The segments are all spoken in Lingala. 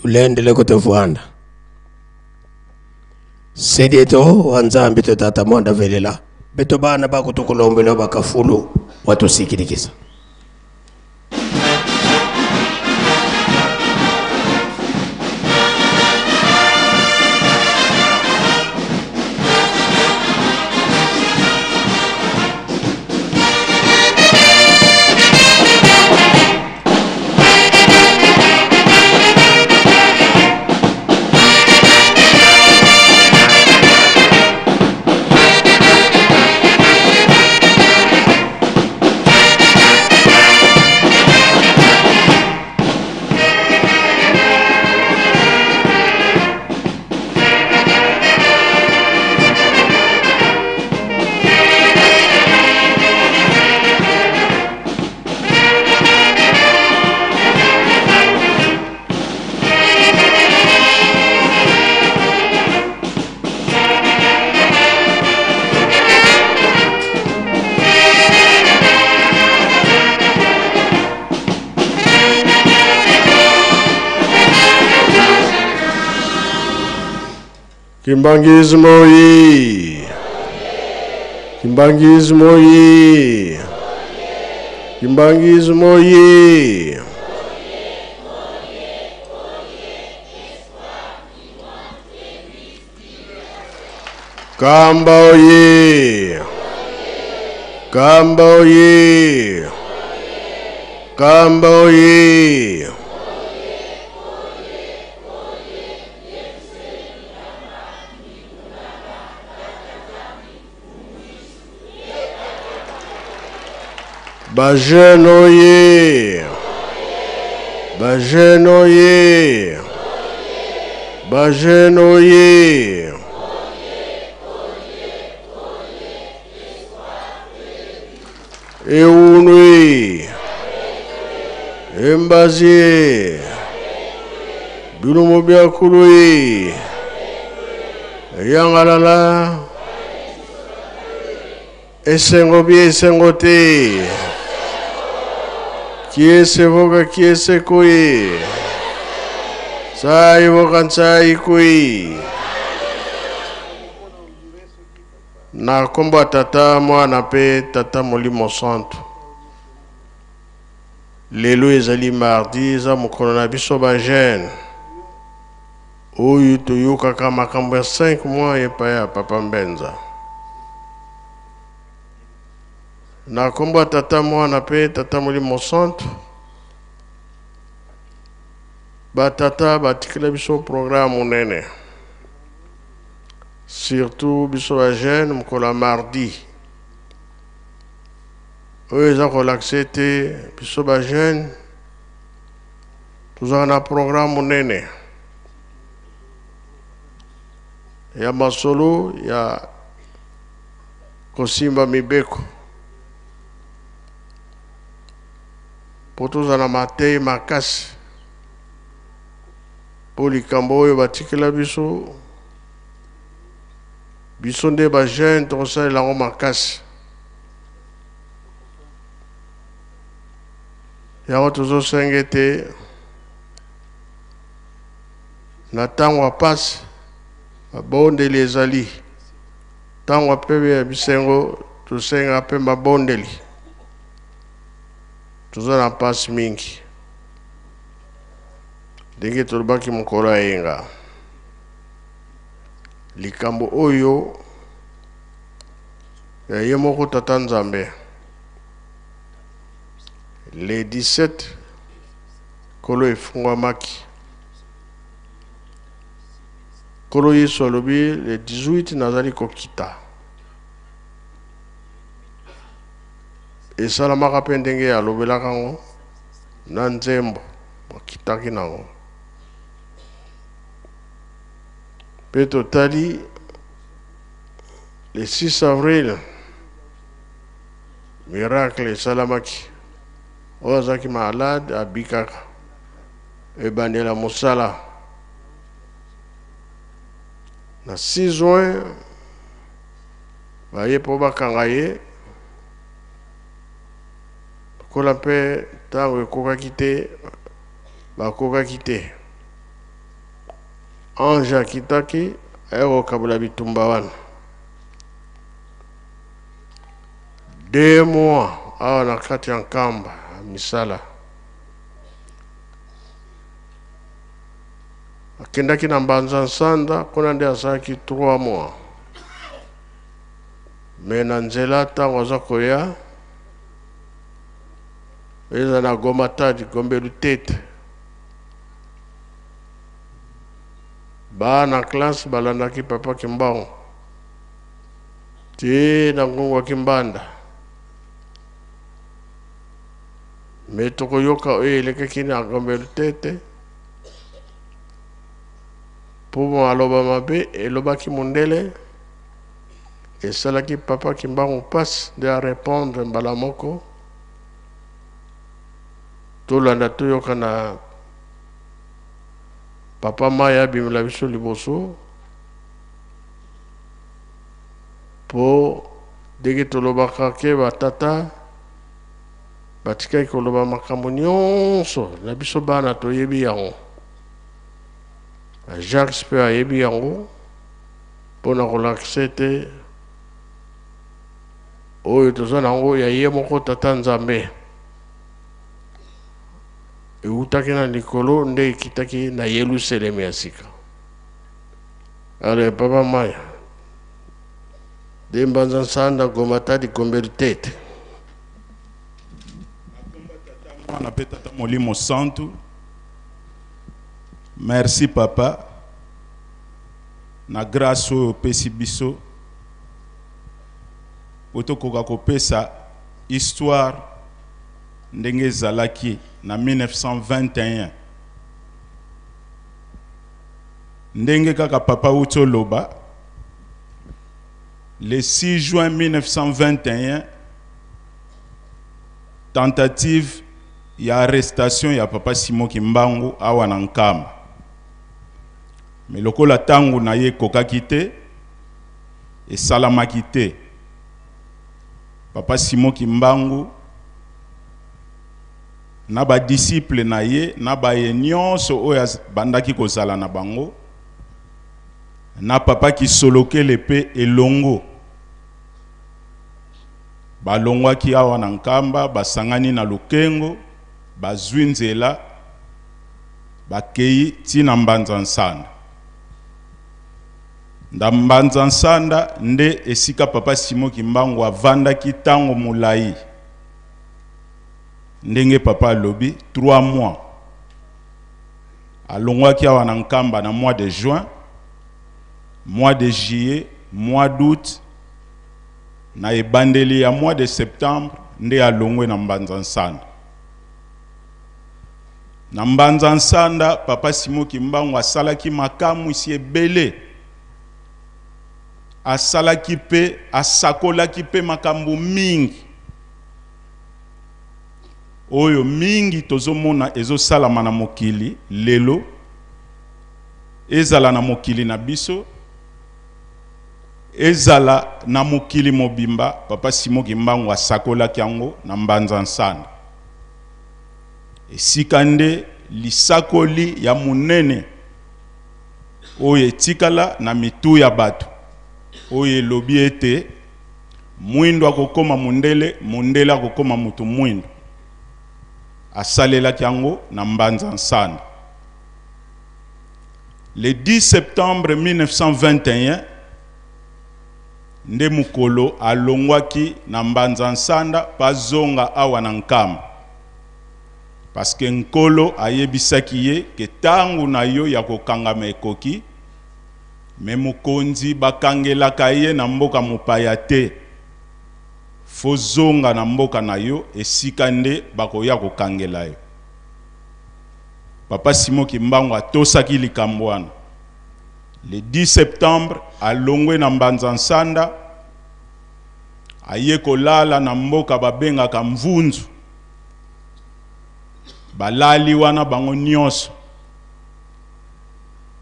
Tulendele kutuvwanda. Sedieto wa Nzambi to tata mwanda velela. Beto bana bakutukulombela bakafulu watusikilikiza. Kimbanguisme oye! Kimbanguisme oye! Kimbanguisme oye! Kamba oye! Kamba oye! Kamba oye! Bajeune oye! Bajeune oye! Bajeune oye! Eunui! Embazie! Bilumo biakului! Yangalala! Esengo bi esengo te! Kiese voka kiese kui! Sai voka sai kui! Na kombo ya tata mwana pe tata molimo santu. Lelo ezali mardi, eza mokolo na biso ba jeune. Oyo toyokaka makambo ya 5 mois epai ya papa Mbenza. Na kombo ya tata mwana pe tata molimo santu. Ba tata batikela biso programme monene. Surtout biso ba jeune mokolo ya mardi. Oyo eza kolakisa ete biso ba jeune tozalaka na programme monene ya masolo ya kosimba mibeko mpo tozala na mateyi makasi mpo likambo oyo batikela biso biso nde ba jeune tokosalela yango makasi. Yango tozosenga ete na ntango ya pasi mabondeli ezali, ntango ya pebe ya bisengo tosenga mpe mabondeli. Toza na mpasi mingi ndenge tolobaki mokolo ya yenga, likambo oyo ya ye moko tata Nzambe le 17 kolo efungwamaki. Kolo Yesu alobi le 18 nazali kokita. Esalamaka mpe ndenge alobelaka yango na nzembo bakitaki nango. Mpe totali le 6 avril miracle esalamaki. Oyo azalaki malade abikaka. Ebandela mosala na 6 juin baye mpo bakanga ye lokola mpe ntango ekokaki te bakokaki te. Ange akitaki aye kokabola bitumba wana. 2 mois awa na kati ya Nkamba ya misala. Akendaki na Mbanza Nsanda, kuna nde asalaki 3 mois. Mais na nzela, ntango aza koya, eza na Goma Tadi, Gombe Lutete, bana classe balandaki papa Kimbangu ti na ngongo ya Kimbanda. Mais tokoyoka oyo elekaki na Gombe Lutete, mpo maloba mabe elobaki mondele esalaki papa Kimbangu mpasi, nde arépondre mbala moko. Tolanda, toyoka na papa Maya abimela biso liboso, mpo ndenge tolobaka ke batata batikaki koloba makambo nyonso na biso bana, toyebi yango. Jacques mpe ayebi yango, mpona kolakisa ete oyo toza nango ya ye moko Tata Nzambe, eutaki na likolo nde ekitaki na Yelusalemi ya sika. Ale, papa Maya de Mbanza Nsanda, Goma Tadi, Gombe Lutete. Mwana mpe Tata Molimo Santu, merci papa na grâce oyo opesi biso po tokoka kopesa histoire ndenge ezalaki na 1921. Ndenge kaka papa uti oloba, le 6 juin 1921, tentative ya arrestation ya papa Simon Kimbangu awa na Nkamba. Mais lokola ntango na ye ekokaki te, esalamaki te. Papa Simon Kimbangu na badisciple na ye na baye nyonso oyo bandaki kozala na bango na papa Kisolokele mpe elongo, balongwaki awa na Nkamba, basangani na Lukengo, bazwi nzela, bakei ntina Mbanza Nsanda. Nda Mbanza Nsanda nde esika papa Simon Kimbangu avandaki ntango molai, ndenge papa alobi, 3 mois. Alongwaki awa na Nkamba na mois de juin, mois de juillet, mois d'août, na ebandeli ya mois de septembre nde alongwe na Mbanza Nsanda. Na Mbanza Nsanda, papa Simon Kimbangu asalaki makamwisi ebele, asalaki mpe asakolaki mpe makambo mingi oyo mingi tozomona ezosalama na mokili lelo, ezala na mokili na biso, ezala na mokili mobimba. Papa Simon Kimbangu asakolaki yango na Mbanza Nsanda, esika nde lisakoli ya monene oyo etikala na mitu ya bato, oyo elobi ete mwindo akokoma mondele, mondele akokoma moto mwindo. Asalelaki yango na Mbanza Nsanda. Le 10 septembre 1921 nde mokolo alongwaki na Mbanza Nsanda bazonga awa na Nkamba, parce que Nkolo ayebisaki ye ke ntango na yo ya kokangama ekoki. Mais mokonzi bakangelaka ye na mboka mopaya te, faut zonga na mboka na yo, esika nde bakoya kokangela yo. Papa Simon Kimbangu atosaki likambo wana. Le 10 septembre alongwe na Mbanza Nsanda, aye kolala na mboka babengaka Mvunzu. Balali wana bango nyonso.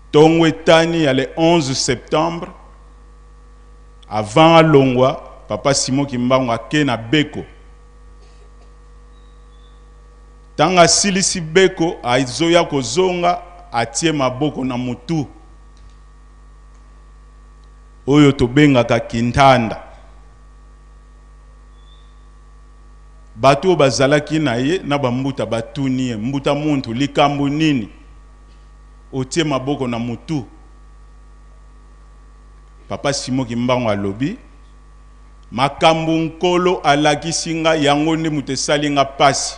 Ntongo etani ya le 11 septembre, avant alongwa, papa Simon Kimbangu ake na Beko. Ntango asilisi Beko, azoya kozonga, atie maboko na mutu. Oyo tobengaka Kintanda. Bato oyo bazalaki na ye na bambuta batuni ye, mbuta muntu, likambo nini otie maboko na mutu? Papa Simon Kimbangu alobi, makambo Nkolo alakisi nga yango nde moto esali nga pasi.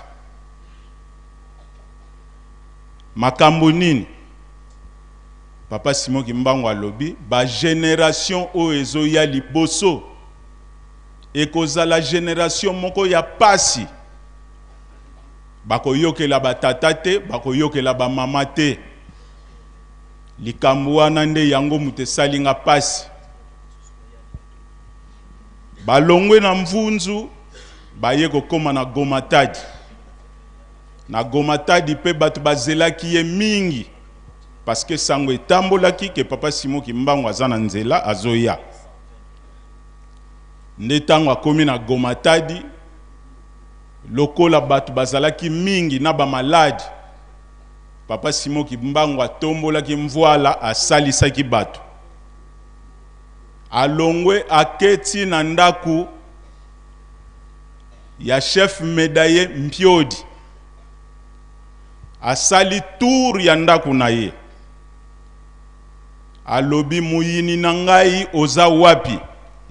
Makambo nini? Papa Simon Kimbangu alobi, ba generation oyo ezoya liboso ekozala generation moko ya pasi. Bakoyokela ba tata te, bakoyokela ba mama te. Likambo wana nde yango moto esali nga pasi. Balongwe na Mvunzu, baye kokoma na Gomatadi. Na Gomatadi pe bato bazelaki ye mingi parce que sango etambolaki ke Papa Simon Kimbangu aza na nzela azoya. Nde tango akomi na Gomatadi, lokola bato bazalaki mingi na ba maladi, Papa Simon Kimbangu atombolaki mvuala, asalisaki bato. Alongwe aketi na ndaku ya chef medaye Mpiodi, asali tour ya ndaku na ye, alobi muyini na ngai oza wapi,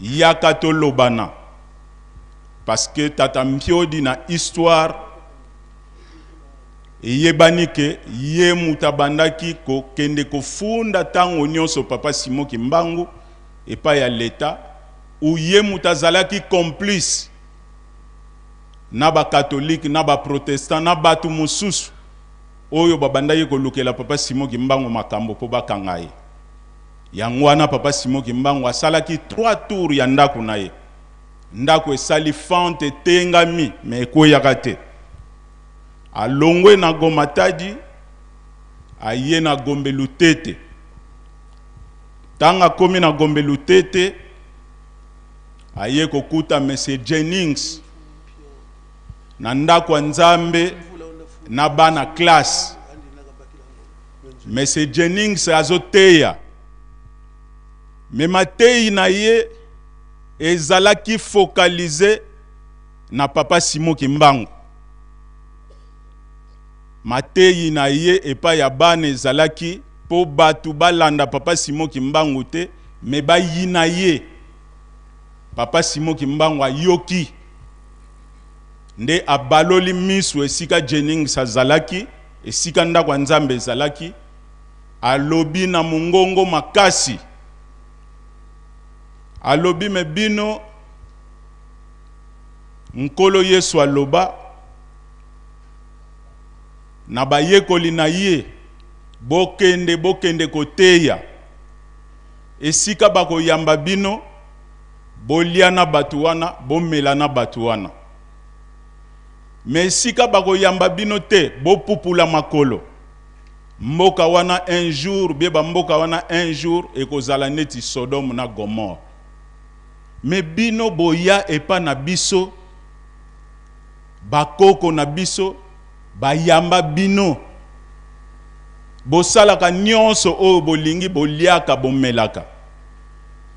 yaka tolobana. Parce que tata Mpiodi na histoire eyebani ke ye moto abandaki kokende kofunda tango nyonso Papa Simon Kimbangu epai ya l'Etat, ou ye moto azalaki complice na ba catholique na ba protestant na bato mosusu oyo babandaki kolukela Papa Simon Kimbangu makambo po bakanga ye. Yango wana Papa Simon Kimbangu asalaki 3 tours ya ndako na ye. Ndako esali fente etengami mais ekweyaka te. Alongwe na Gomatadi aye na Gombe Lutete. Tanga akomi na Gombe Lutete aye kokuta Monsieur Jennings na ndako ya Nzambe na bana classe. Monsieur Jennings azoteya, mais mateyi na ye ezalaki focalisé na Papa Simon Kimbangu. Mateyi na ye epai ya bana ezalaki po bato balanda Papa Simon Kimbangu te, mais bayina ye. Papa Simon Kimbangu ayoki nde abaloli misu esika Jennings azalaki, esika ndako ya Nzambe ezalaki, alobi na mongongo makasi, alobi me bino Nkolo Yesu aloba na bayekoli na ye, bokende, bokende koteya esika bakoyamba bino, bolia na bato wana, bomela na bato wana. Me esika bakoyamba bino te, bopupula makolo. Mboka wana un jour, bie ba mboka wana un jour ekozala neti Sodome na Gomorre. Me bino boya epa na biso, bakoko na biso bayamba bino, bosalaka nyonso oyo bolingi, boliaka, bomelaka,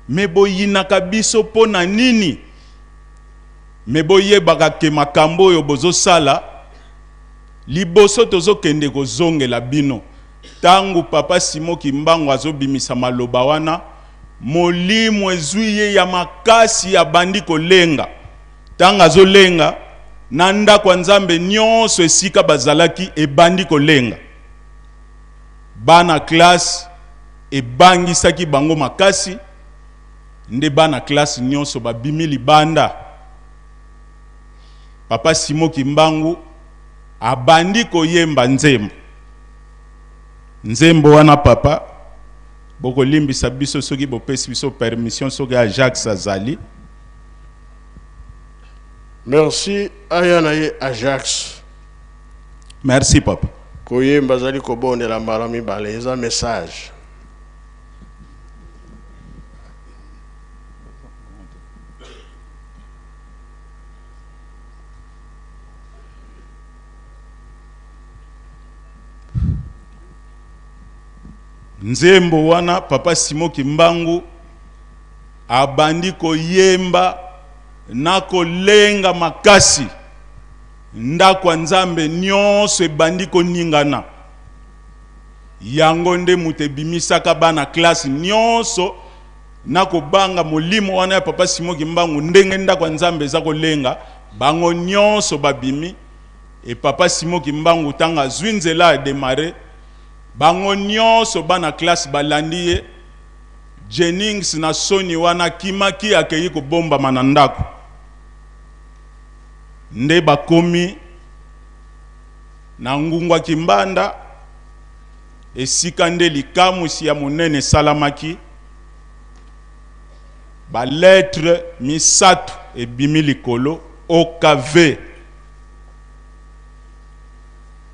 me boyinaka biso mpo na nini? Me boyebaka ke makambo oyo bozosala liboso tozokende kozongela bino. Tango Papa Simon Kimbangu azobimisa maloba wana, molimo ezwi ye ya makasi, abandi kolenga. Tango azolenga, na ndako ya Nzambe nyonso esika bazalaki ebandi kolenga. Bana classe ebangisaki bango makasi, nde bana classe nyonso babimi libanda. Papa Simon Kimbangu abandi koyemba nzembo. Nzembo wana papa, bokolimbisa biso soki bopesi biso permission soki Ajax azali. Merci aya na ye Ajax. Merci papa. Koyemba azali kobondela mbala mibale eza message. Nzembo wana papa Simon Kimbangu Abandi koyemba na kolenga makasi. Ndako ya Nzambe nyonso ebandi koningana. Yango nde moto ebimisaka bana classe nyonso na kobanga molimo wana ya Papa Simon Kimbangu, ndenge ndako ya Nzambe eza kolenga, bango nyonso babimi. E Papa Simon Kimbangu tanga azwi nzela ya démarrer, bango nyonso bana classe balandi ye. Jennings na soni wana akimaki akei kobombama na ndako. Nde bakomi na ngungwa Kimbanda, esika nde likamwisi ya monene esalamaki. Ba lettre misato ebimi likolo OKV.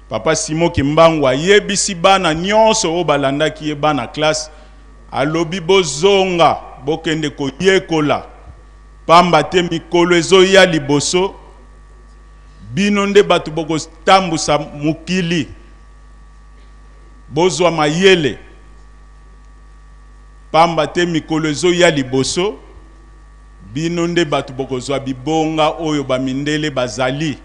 Papa Simon Kimbangu ayebisi bana nyonso oyo balandaki ye, bana classe, alobi bozonga bokende koyekola, pamba te mikolo ezoya liboso, bino nde bato bokotambusa mokili, bozwa mayele, pamba te mikolo ezoya liboso, bino nde bato bokozwa bibonga oyo bamindele bazali.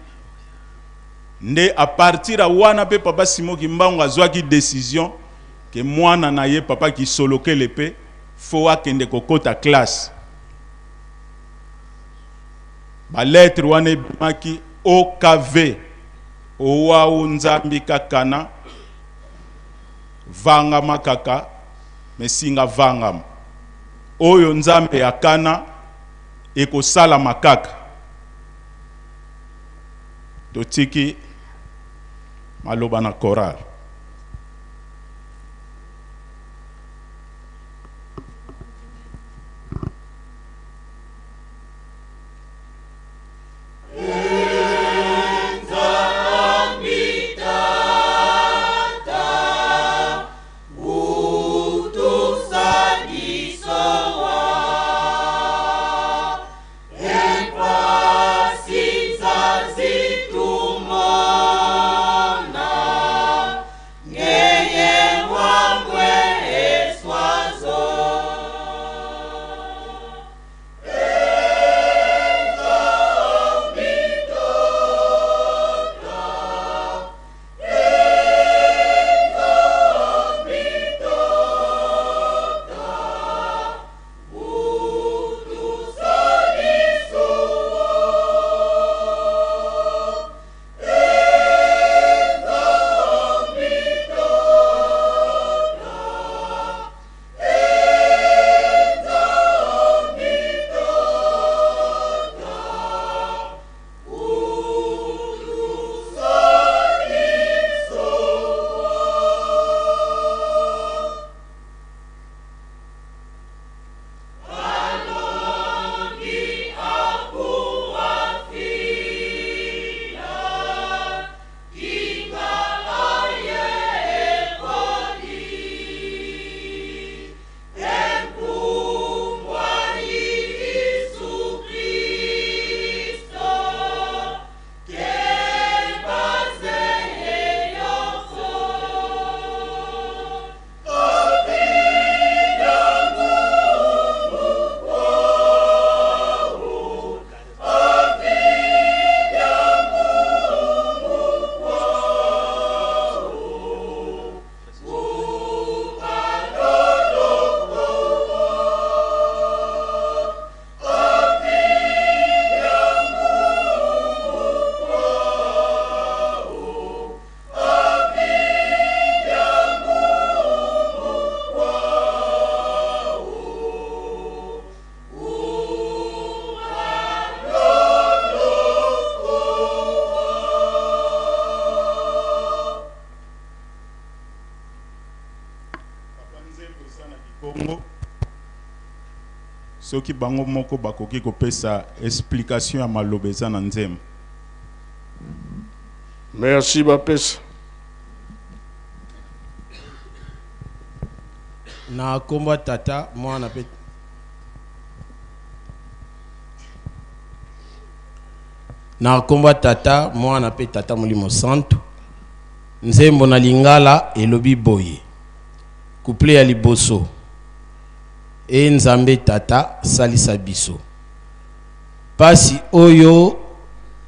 Nde a partir ya wana pe Papa Simon Kimbangu azwaki décision ke mwana na ye Papa Kisolokele pe fo akende kokota classe. Ba lettre wana ebimaki OKV, Owau Nzambi Kakana, vangama kaka, mesinga vangama. Oyo Nzambe akana ekosalama kaka. Totiki maloba na chorale. Soki bango moko bakoki kopesa explication ya maloba eza na nzembo. Merci bapesa. Na kombo tata mwana pe na kombo tata mwana pe tata molimo santu. Nzembo na lingala elobi boye. Couple ya liboso. E Nzambe Tata, salisa biso. Pasi oyo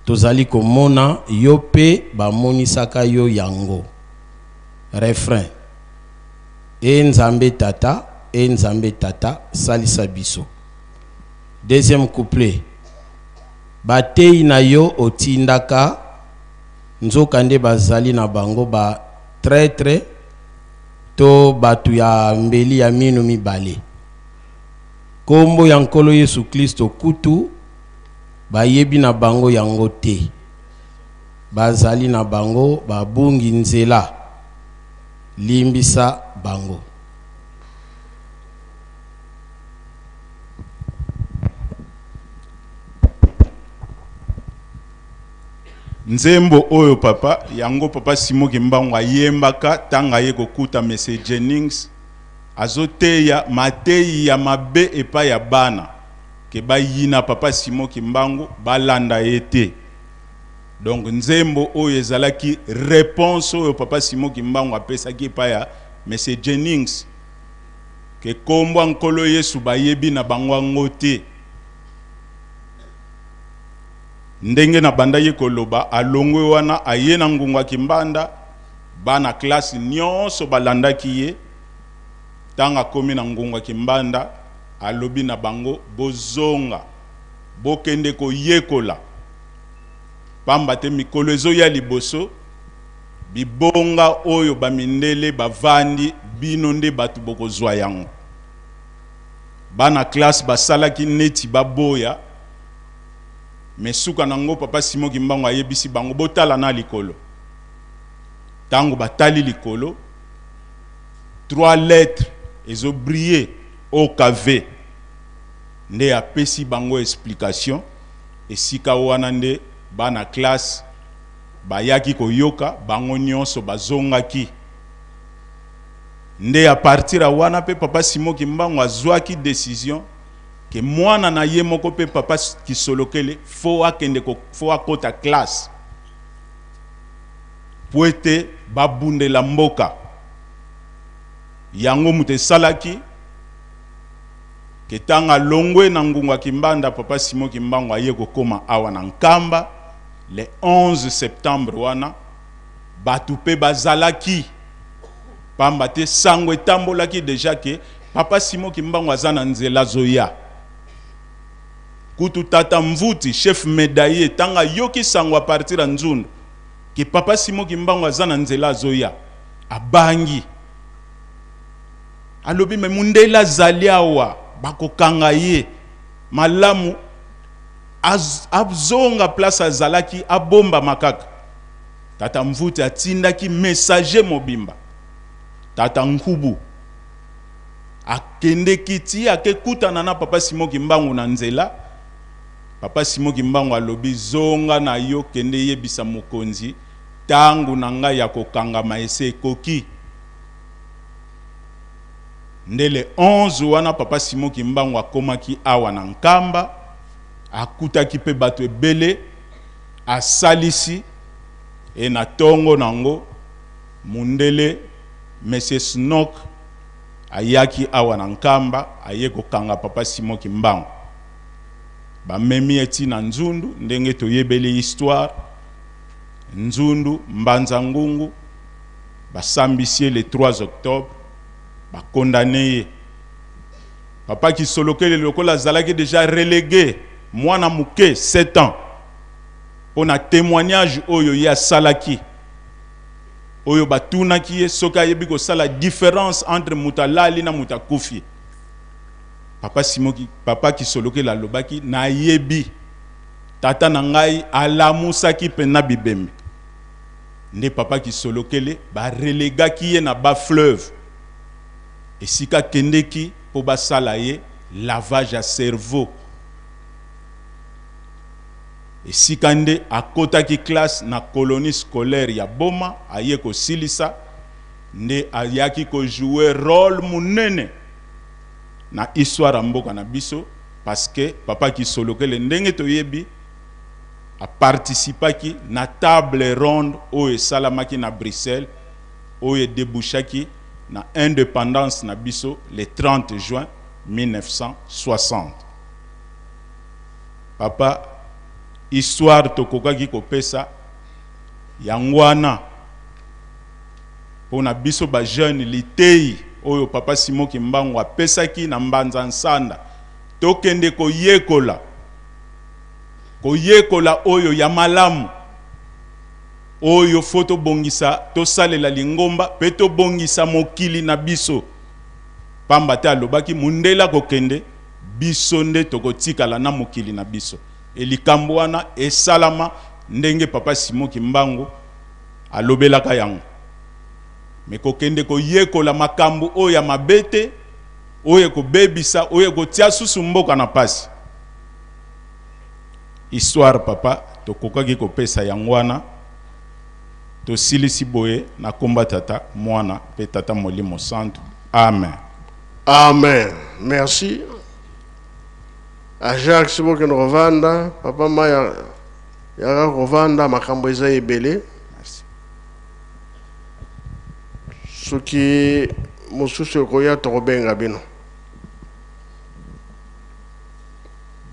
tozali komona, yo pe bamonisaka yo yango. Refrain. E Nzambe Tata, e Nzambe Tata, salisa biso. Deuxième couplet. Bateyi na yo otindaka, nzokande bazali na bango ba traitre to bato ya mbeli ya minu mibale. Kombo ya Nkolo Yesu Klisto kutu bayebi na bango yango te. Bazali na bango babungi nzela. Limbisa bango. Nzembo oyo papa, yango papa Simon Kimbangu ayembaka tanga aye kokuta Monsieur Jennings azoteya mateyi ya mabe epai ya bana ke bayina papa Simon Kimbangu balanda ye te. Donc nzembo oyo ezalaki réponse oyo papa Simon Kimbangu apesaki epai ya Monsieur Jennings ke kombo ya Nkolo Yesu bayebi na bango yango te. Ndenge nabandaki koloba, alongwe wana aye na ngungu ya Kimbanda, bana classe nionso balandaki ye. Tango akomi na ngungu ya Kimbanda, alobi na bango, bozonga, bokende koyekola, pamba te mikolo ezoya liboso, bibonga oyo ba mindele bavandi, bino nde batu bokozua yango. Bana classe basalaki neti baboya, mais suka na ngo papa Simon Kimbangu ayebisi bango botala na likolo. Tango batali likolo, 3 lettres ezo briller OKV, nde apesi bango explication. Esika wana nde bana classe bayaki koyoka, bango nyonso bazongaki. Nde a partir ya wana pe papa Simon Kimbangu azwaki decision ke mwana na ye moko pe papa Kisolokele faut akende ko, faut akota classe po ete babundela mboka. Yango moto esalaki ke tanga alongwe na ngungu ya Kimbanda, papa Simon Kimbangu aye kokoma awa na Nkamba le 11 septembre wana. Bato pe bazalaki, pamba te sango etambolaki deja ke papa Simon Kimbangu aza na nzela azoya. Kutu tata Mvuti, chef medaille, tanga ayoki sango a partir ya Nzundu ke papa Simon Kimbangu aza na nzela azoya, abangi. Alobi me mundele azali awa, bakokanga ye. Malamu azonga place azalaki, abombama kaka. Tata Mvuti atindaki messager mobimba, tata Nkubu akendeki ti akekutana na papa Simon Kimbangu na nzela. Papa Simon Kimbangu alobi zonga na yo, kende yebisa mokonzi tangu na ngai ya kokangama ese ekoki. Nde le 11 wana papa Simon Kimbangu akomaki awa na Nkamba, akutaki pe bato ebele, asalisi e na tongo nango mundele Monsieur Snock ayaki awa na Nkamba, aye kokanga papa Simon Kimbangu. Bamemi ye ti na Nzundu, ndenge toyebeli histoire. Nzundu, Mbanza Ngungu, basambisi ye le 3 octobre, bakondane ye. Papa Kisolokele lokola azalaki deja relégué, mwana moke 7 ans, mpo na témoignage oyo ye asalaki, oyo batunaki ye soki ayebi kosala différence entre moto alali na moto akufi. Papa Simoki, papa Kisolokele alobaki nayebi, tata na ngai alamusaki mpenza bibembe. Nde papa Kisolokele barelegaki ye na bas fleuve, esika akendeki mpo basala ye lavage ya cerveau. Esika nde akotaki classe na colonie scolaire ya Boma, aye kosilisa, nde ayaki ko jouer rôle munene na histoire ya mboka na biso, parce que papa Kisolokele ndenge toyebi a participaki na table ronde oyo esalamaki na Bruxelles, oyo edébouchaki na indépendance na biso le 30 juin 1960. Papa, histoire tokokaki kopesa yango wana mpona biso ba jeune, litei oyo papa Simon Kimbangu apesaki na Mbanza Nsanda, tokende koyekola, koyekola oyo ya malamu, oyo fo tobongisa, tosalela lingomba mpe tobongisa mokili na biso. Pamba te alobaki mundele akokende, biso nde tokotikala na mokili na biso. E likambo wana esalama ndenge papa Simon Kimbangu alobelaka yango. Me kokende koyekola makambo oyo ya mabe te, oyo ekobebisa, oyo ekotia susu mboka na pasi. Histoire papa tokokaki kopesa yango wana. Tosilisi boye na komba tata mwana pe tata molimo santu. Amen. Amen. Merci. A Jacques bokende kovanda, papa Maya yaka kovanda, makambo eza ebele. Merci. Soki mosusu ekoya tokobenga bino.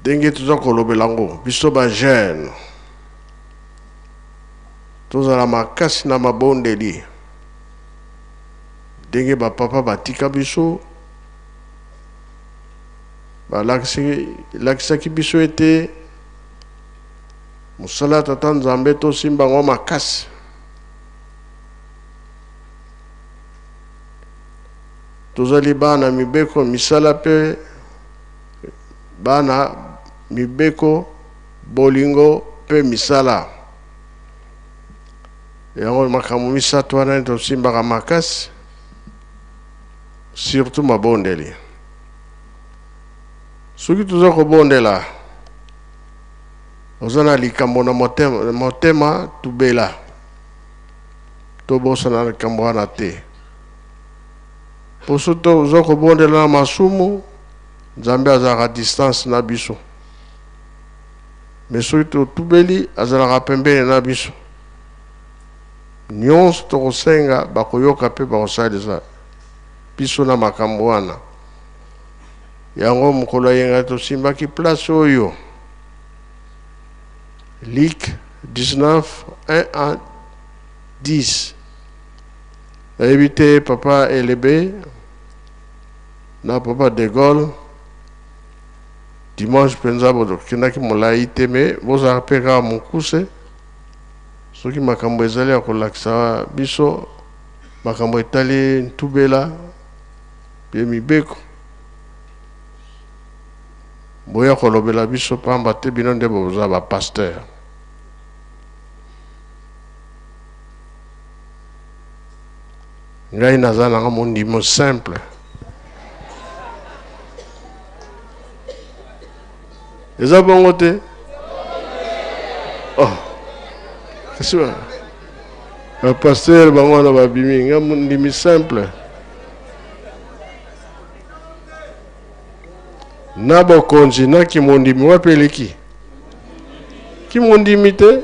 Ndenge toza kolobela yango, biso ba jeune tozala makasi na mabondeli, ndenge ba papa batika biso, balakisaki biso ete mosala ya tata Nzambe tosimba yango makasi. Tozali bana mibeko misala pe bana mibeko bolingo pe misala. Yango makambo misato wana tosimbaka makasi, surtout mabondeli. Soki toza kobondela, oza na likambo na motema, motema tubela, tobosana likambo wana te. Po soki toza kobondela na masumu, Nzambe azalaka distance na biso. Mais soki totubeli, azalaka pembeni na biso. Nyonso tokosenga, bakoyoka pe bakosalisa biso na makambo wana. Yango mokolo ya yenga tosimbaki place oyo. Luc 19, 1 à 10. Nayebi te papa Elebe na papa De Gaulle dimanche mpenza bokendaki molai te, me bozalaka mpe kaka mokuse. Soki makambo ezali ya kolakisa biso makambo etali ntubela mpe mibeko, boya kolobela biso pamba te bino nde boza ba pasteur. Ngai naza nanga mondimo simple. Eza bongo te? Oh. Kasi ba pasteur bango wana babimi, ngai mondimi simple. Na bokonzi na kimondimi wapi eleki? Kimondimi te.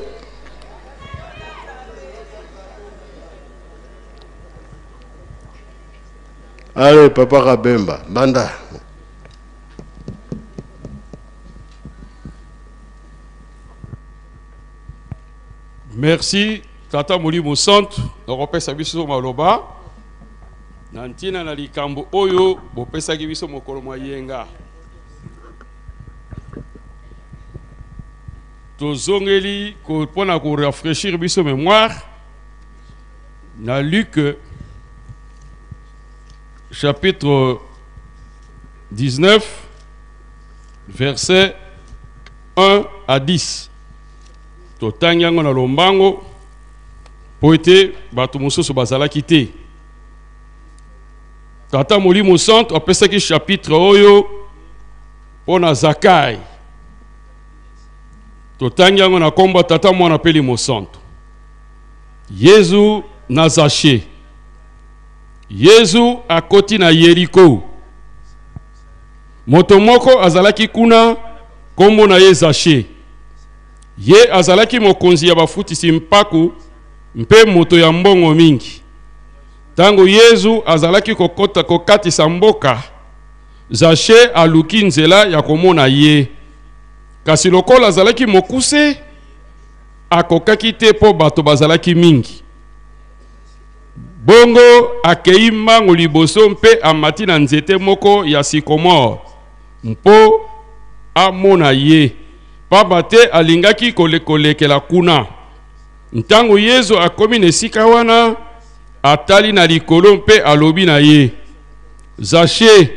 Allez, papa Kabemba, banda. Merci tata molimo santu nakopesa biso maloba na ntina na likambo oyo bopesaki biso mokolo mwa yenga. Tozongeli mpo na korafraîchir biso mémoire na Luc chapitre 19 verset 1 à 10. Totangi yango na lombango po ete bato mosusu bazalaki te. Tata Molimo Santu apesaki chapitre oyo mpo na Zakai. Totangi yango na kombo ya Tata, Mwana mpe Limo Santu. Yezu na Zache. Yezu akoti na Yeriko. Moto moko azalaki kuna, kombo na ye Zache. Ye azalaki mokonzi ya bafutisi mpaku mpe moto ya mbongo mingi. Tango Yezu azalaki kokota kokatisa mboka, Zache aluki nzela ya komona ye. Kasi lokola azalaki mokuse, akokaki te mpo bato bazalaki mingi. Bongo akei mbangu liboso mpe amati na nzete moko ya sikomore mpo amona ye, pamba te alingaki kolekela kuna. Ntango Yezu akomi na esika wana, atali na likolo mpe alobi na ye, Zache,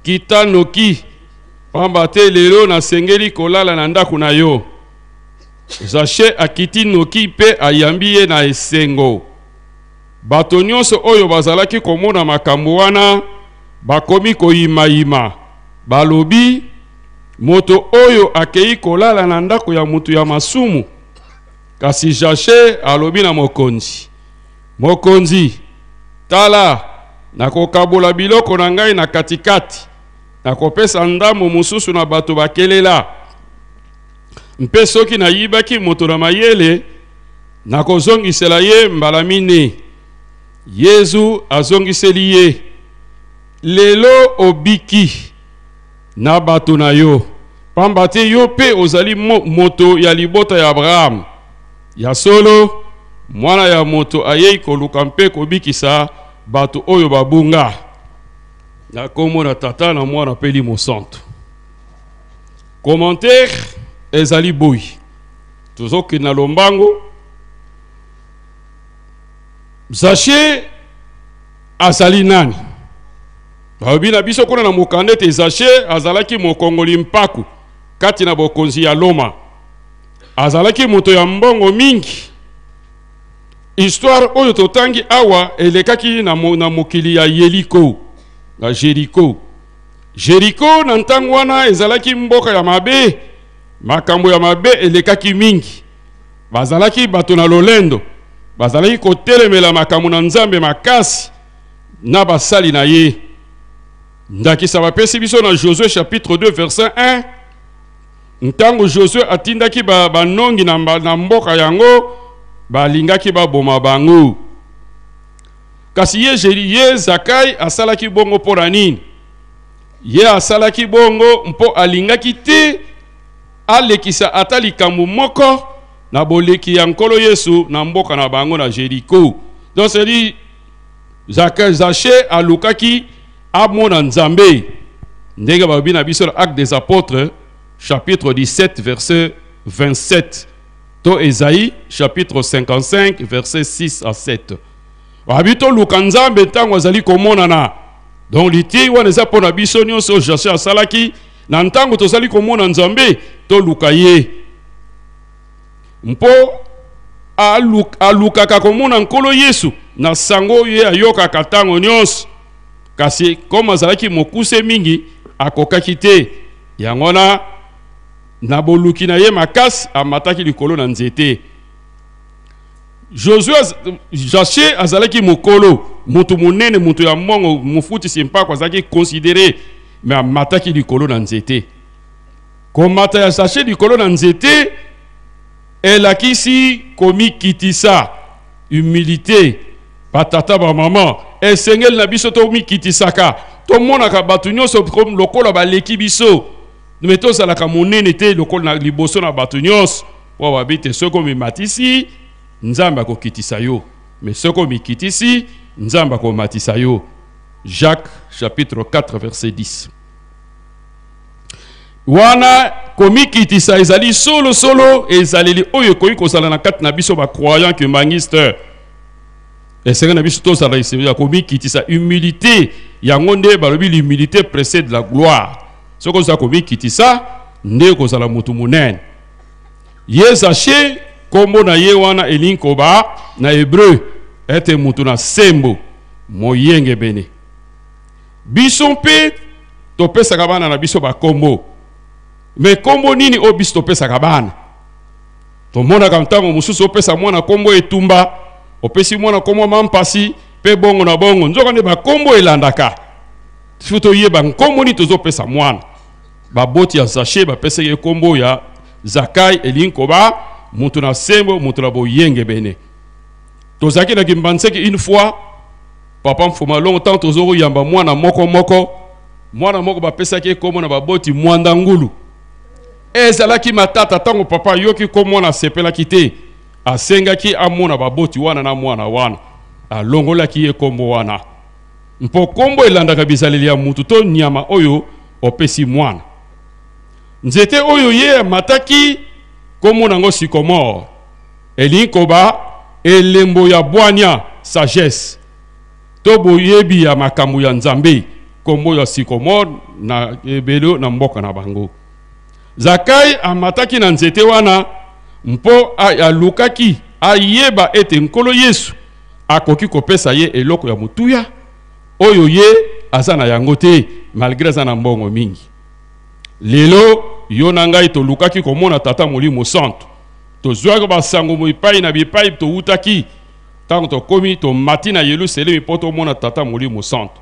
kita noki, pamba te lelo nasengeli kolala na ndako na yo. Zache akiti noki mpe ayambi ye na esengo. Bato nyonso oyo bazalaki komona makambo wana bakomi koyimayima, balobi, Moto oyo akei kolala na ndako ya moto ya masumu. Kasi Zache alobi na mokonzi, Mokonzi, tala, nakokabola biloko na ngai na katikati, nakopesa ndambo mosusu na bato bakelela, mpe soki nayibaki moto na mayele, nakozongisela ye mbala mine. Yezu azongiseli ye, Lelo obiki na bato na yo, pamba te yo mpe ozali moto ya libota ya Abraham. Ya solo, Mwana ya moto ayei koluka mpe kobikisa bato oyo babunga. Na kombo na Tata, na Mwana mpe Elimo Santu. Commentaire ezali boye. Tozokende na lombango. Zache azali nani? Balobi na biso kuna na mokanda ete Zache azalaki mokongoli mpaku kati na bokonzi ya Loma. Azalaki moto ya mbongo mingi. Histoire oyo totangi awa elekaki na, mo, na mokili ya Yeliko, na Jericho. Jericho na ntango wana ezalaki mboka ya mabe, makambo ya mabe elekaki mingi. Bazalaki bato na lolendo, bazalaki kotelemela makambo na Nzambe makasi na basali na ye. Ndakisa bapesi biso na Josue chapitre 2 verset 1. Ntango Josue atindaki ba, banongi na, na mboka yango, balingaki baboma bango. Kasi ye, ye Zakai asalaki bongo mpo na nini? Ye asalaki bongo mpo alingaki te alekisa ata likambo moko na boleki ya Nkolo Yesu na mboka na bango na Jericho. Donc c'est Zache alukaki amona Nzambe ndenge balobi na biso na Actes des Apôtres chapitre 17 verset 27 to Esaïe chapitre 55 verset 6 à 7. Babi toluka Nzambe ntango azali komonana. Donc liteyi wana eza mpo na biso nyonso Zache asalaki na ntango tozali komona Nzambe, toluka ye mpo alukaka komona Nkolo Yesu na sango oyo ye ayokaka ntango nyonso. Kasi koma azalaki mokuse mingi, akokaki te. Yango wana na boluki na ye makasi amataki likolo na nzete. Josue, Zache azalaki mokolo, moto monene, moto ya mbongo, mofutisi mpako, azalaki considere, me amataki likolo na nzete. Komata ya Zache likolo na nzete elakisi komikitisa, humilite. Batata, bamama, esengeli na biso tomikitisaka, tomonaka bato nyonso lokola baleki biso, me tozalaka monene te lokola na liboso na bato nyonso. Mpo babi te soki omimatisi, Nzambe akokitisa yo, me soki omikitisi, Nzambe akomatisa yo. Jacques chapitre 4 verset 10. Wana komikitisa ezali solo solo ezaleli oyo ekoki kozala na kati na biso ba croyant kimbanguiste. Esengeli na biso tozala ya komikitisa, humilité. Yango nde balobi l'humilité précède la gloire. Soki oza komikitisa nde okozala moto monene. Ye Zache, kombo na ye wana elingi koba na hebreu ete moto na sembo, moyengebene. Biso mpe topesaka bana na biso bakombo. Me kombo nini oyo biso topesaka bana? Tomonaka ntango mosusu opesa mwana kombo etumba, opesi mwana kombo mampasi mpe bongo na bongo. Nzoka nde bakombo elandaka. Soki toyeba nkombo nini tozopesa mwana. Baboti ya Zache bapesaki ye kombo ya Zakai, elingi koba moto na sembo, moto na boyengebene. Tozalaki na Kimbanseke une fois, papa Mfuma Longo, ntango tozokoyamba mwana moko moko, Mwana moko bapesaki ye kombo na baboti Mwanda Ngulu. Ezalaki matata ntango papa ayoki kombo wana asepelaki te. Asengaki amona baboti wana na mwana wana. Alongolaki ye kombo wana. Mpo kombo elandaka bizaleli ya mutu to nyama oyo opesi mwana. Nzete oyo ye amataki kombo nango sycomore. Elingi koba elembo ya bwania, sagesse, to boyebi ya makambo ya Nzambe, kombo ya sycomore na ebele na mboka na bango. Zakai amataki na nzete wana mpo alukaki ayeba ete Nkolo Yesu akoki kopesa ye eloko ya motuya oyo ye aza na yango te, malgre aza na mbongo mingi. Lelo yo na ngai tolukaki komona Tata Molimo Santu. Tozwaki basango bipai na bipai towutaki. Ntango tokomi, tomati na Yelusalemi mpo tomona Tata Molimo Santu.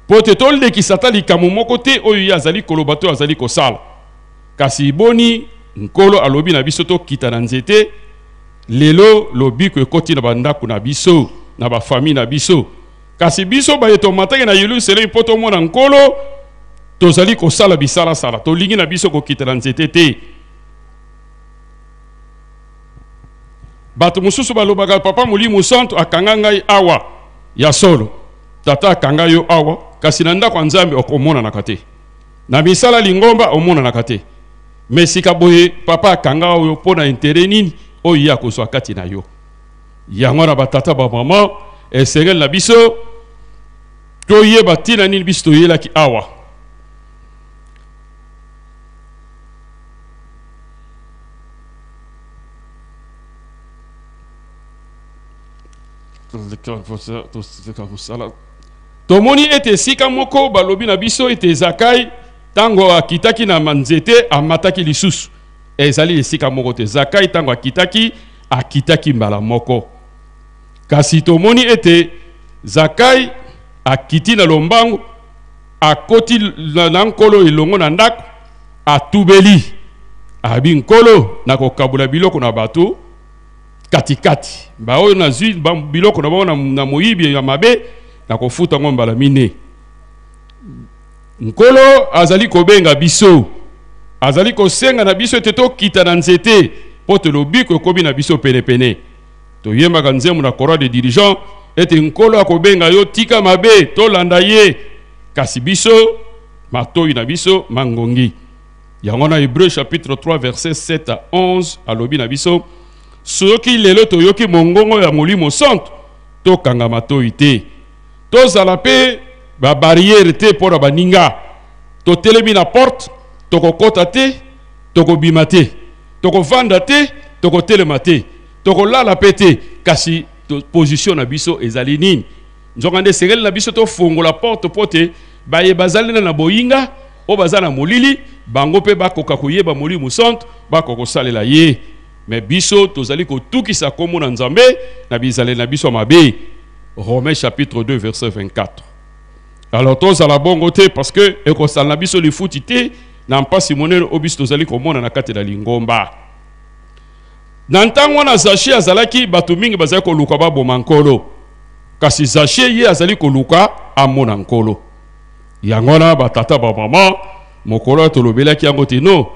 Mpo te tolekisa ata likambo moko te oyo ye azali koloba to azali kosala. Kasi boni Nkolo alobi na biso tokita na nzete? Lelo lobiko ekoti na bandako na biso, na bafamille na biso. Kasi biso baye tomataki na Yelusalemi mpo tomona Nkolo, tozali kosala bisalasala, tolingi na biso kokita na nzete te. Bato mosusu balobaka papa Molimo Santu akanga ngai awa. Ya solo, tata akanga yo awa, kasi na ndako ya Nzambe okomonanaka te. Na misala lingomba omonanaka te. Mais sika boye papa akanga oyo mpo na intérêt nini oyo ye akozwa kati na yo? Yango wana batata ba mama, esengeli na biso toyeba ntina nini biso toyelaki awa. Tomoni ete esika moko balobi na biso ete Zakai ntango akitaki na nzete amataki lisusu. Ezali esika moko te. Zakai ntango akitaki, akitaki mbala moko. Kasi tomoni ete Zakai akiti na lombangu, akoti na Nkolo elongo na ndako, atubeli. Abi Nkolo, nakokabola biloko na bato katikati. Baoyo nazwi biloko na bango na moyibi ya mabe, nakofuta yango mbala mine. Nkolo azali kobenga biso, azali kosenga na biso ete tokita na nzete mpo te lobiko ekomi na biso penepene. Toyembaka nzembo na chorale de dirigeant ete Nkolo akobenga yo, tika mabe, tolanda ye. Kasi biso matoyi na biso mangongi. Yango na Hébreux chapitre 3 verset 7 à 11 alobi na biso, soki lelo toyoki mongongo ya Molimo Santu, tokanga matoyi te. Tozala pe ba barrière te mpo na baninga. Totelemi na porte, tokokota te, tokobima te. Tokovanda te, tokotelema te. Tokolala pe te, kasi position na biso ezali nini? Nzokande esengeli na biso tofongola porte mpo te baye bazali na boyinga, oyo baza na molili, bango pe bakoka koyeba Molimo Santu, bakoka kosalela ye. Mais biso tozali kotukisa kombo na Nzambe na bizaleli na biso ya mabe. Romains chapitre 2 verset 24. Alors tozala bongo te parce que ekosala na biso lifuti te na mpasi monene oyo biso tozali komona na kati na lingomba. Na ntango wana Zache azalaki, bato mingi bazali koluka baboma Nkolo, kasi Zache ye azali koluka amona Nkolo. Yango wana batata ba mama, mokolo oyo tolobelaki yango te no,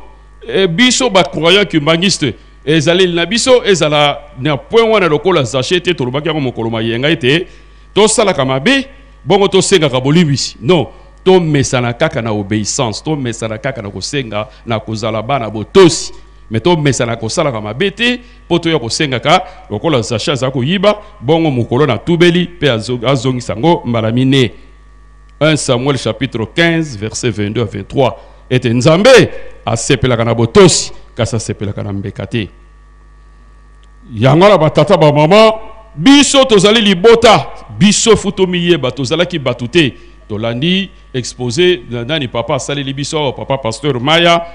e, biso ba croyant kimbanguiste ezaleli na biso ezala na point wana lokola Zache te. Tolobaki yango mokolo mayenga ete tosalaka mabe bongo tosengaka bolimbisi. Non, tomesana kaka na obéissance, tomesana kaka na kosenga na kozala bana botosi, mais tomesana kosalaka mabe te mpo toya kosengaka lokola Zache aza koyiba bongo mokolo na tubeli mpe azongisa yango mbala mine. 1 Samuel chapitre 15 verset 22 à 23 ete Nzambe asepelaka na botosi kasi asepelaka na mbeka te. Yango na batata ba mama, biso tozali libota, biso fu tomiyeba tozalaki bato te. Tolandi exposé na nani papa asaleli biso awa, papa pasteur Maya,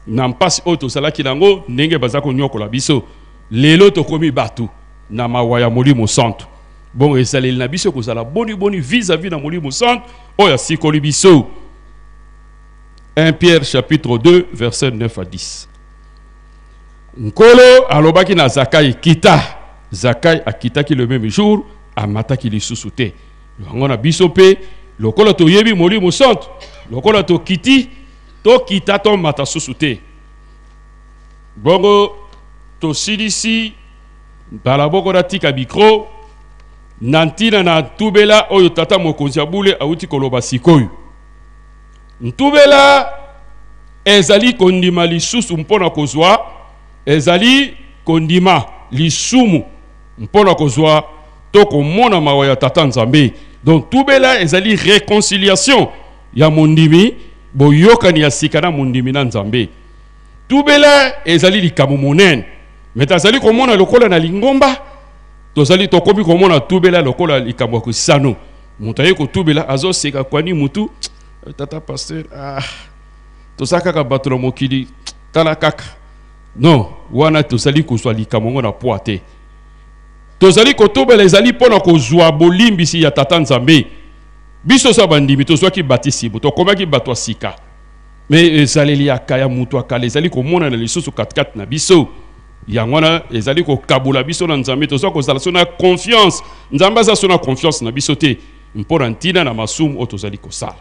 na mpasi oyo tozalaki nango ndenge baza konyokola biso. Lelo tokomi bato na mawa ya Molimo Santu. Bongo ezaleli na biso ekozala boni boni vis-à-vis na Molimo Santu oyo asikoli biso. 1 Pierre chapitre 2 verset 9 à 10. Nkolo alobaki na Zakai, kita. Zakai akitaki le même jour, amataki lisusu te. Yango na biso pe Lokola toyebi Molimo Santu, lokola tokiti, tokita tomata susu te. Bongo tosilisi mbala moko natika micro na ntina na ntubela oyo tata mokonzi ya bule awuti koloba sikoyo. Ntubela ezali kondima lisusu mpo na kozwa, ezali kondima lisumu mpo na kozwa to komona mawa ya tata Nzambe. Donc tubela ezali réconciliation ya mondimi, boyokani ya sika na mondimi na Nzambe. Tubela ezali likambo monene, mais tazali komona lokola na lingomba, tozali tokomi komona tubela lokola likambo ya kosano. Moto aye kotubela azoseka kwani mutu, tata pasteur, ah, toza kaka bato na mokili, tala kaka. Non, wana tozali kozwa likambo yango na poids te. Tozali kotubela ezali mpo na kozwa bolimbisi ya tata Nzambe. Biso so bandimi tozwaki batisimu, tokomaki bato ya sika. Mais ezaleli ya kaya mutu ya kala ezali komonana lisusu katikati na biso. Yango wana ezali kokabola biso na Nzambe. Toza kozala so na confiance. Nzambe aza so na confiance na biso te mpo na ntina na masumu oyo tozali kosala.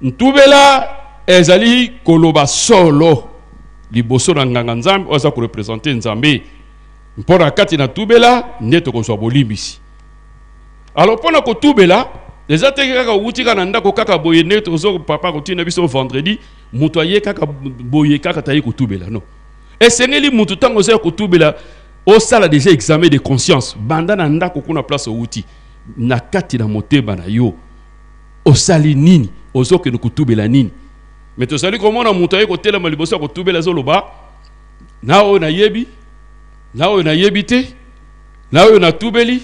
Ntubela ezali koloba solo liboso na nganga Nzambe oyo aza korepresente Nzambe. Mpo na kati na tubela nde tokozwa bolimbisi. Alors mpo na kotubela eza te kaka owuti kaka na ndako kaka boye nde tozo papa kotinda biso vendredi, moto aye kaka boye kaka taye kotubela. Non, esengeli moto ntango oza ya kotubela osala déjà examen de conscience banda na ndako kuna place owuti, na kati na motema na yo osali nini, ozokende kotubela nini. Mais tozali komona moto aye kotelema liboso ya kotubela azoloba na oyo nayebi, na oyo nayebi te, na oyo natubeli,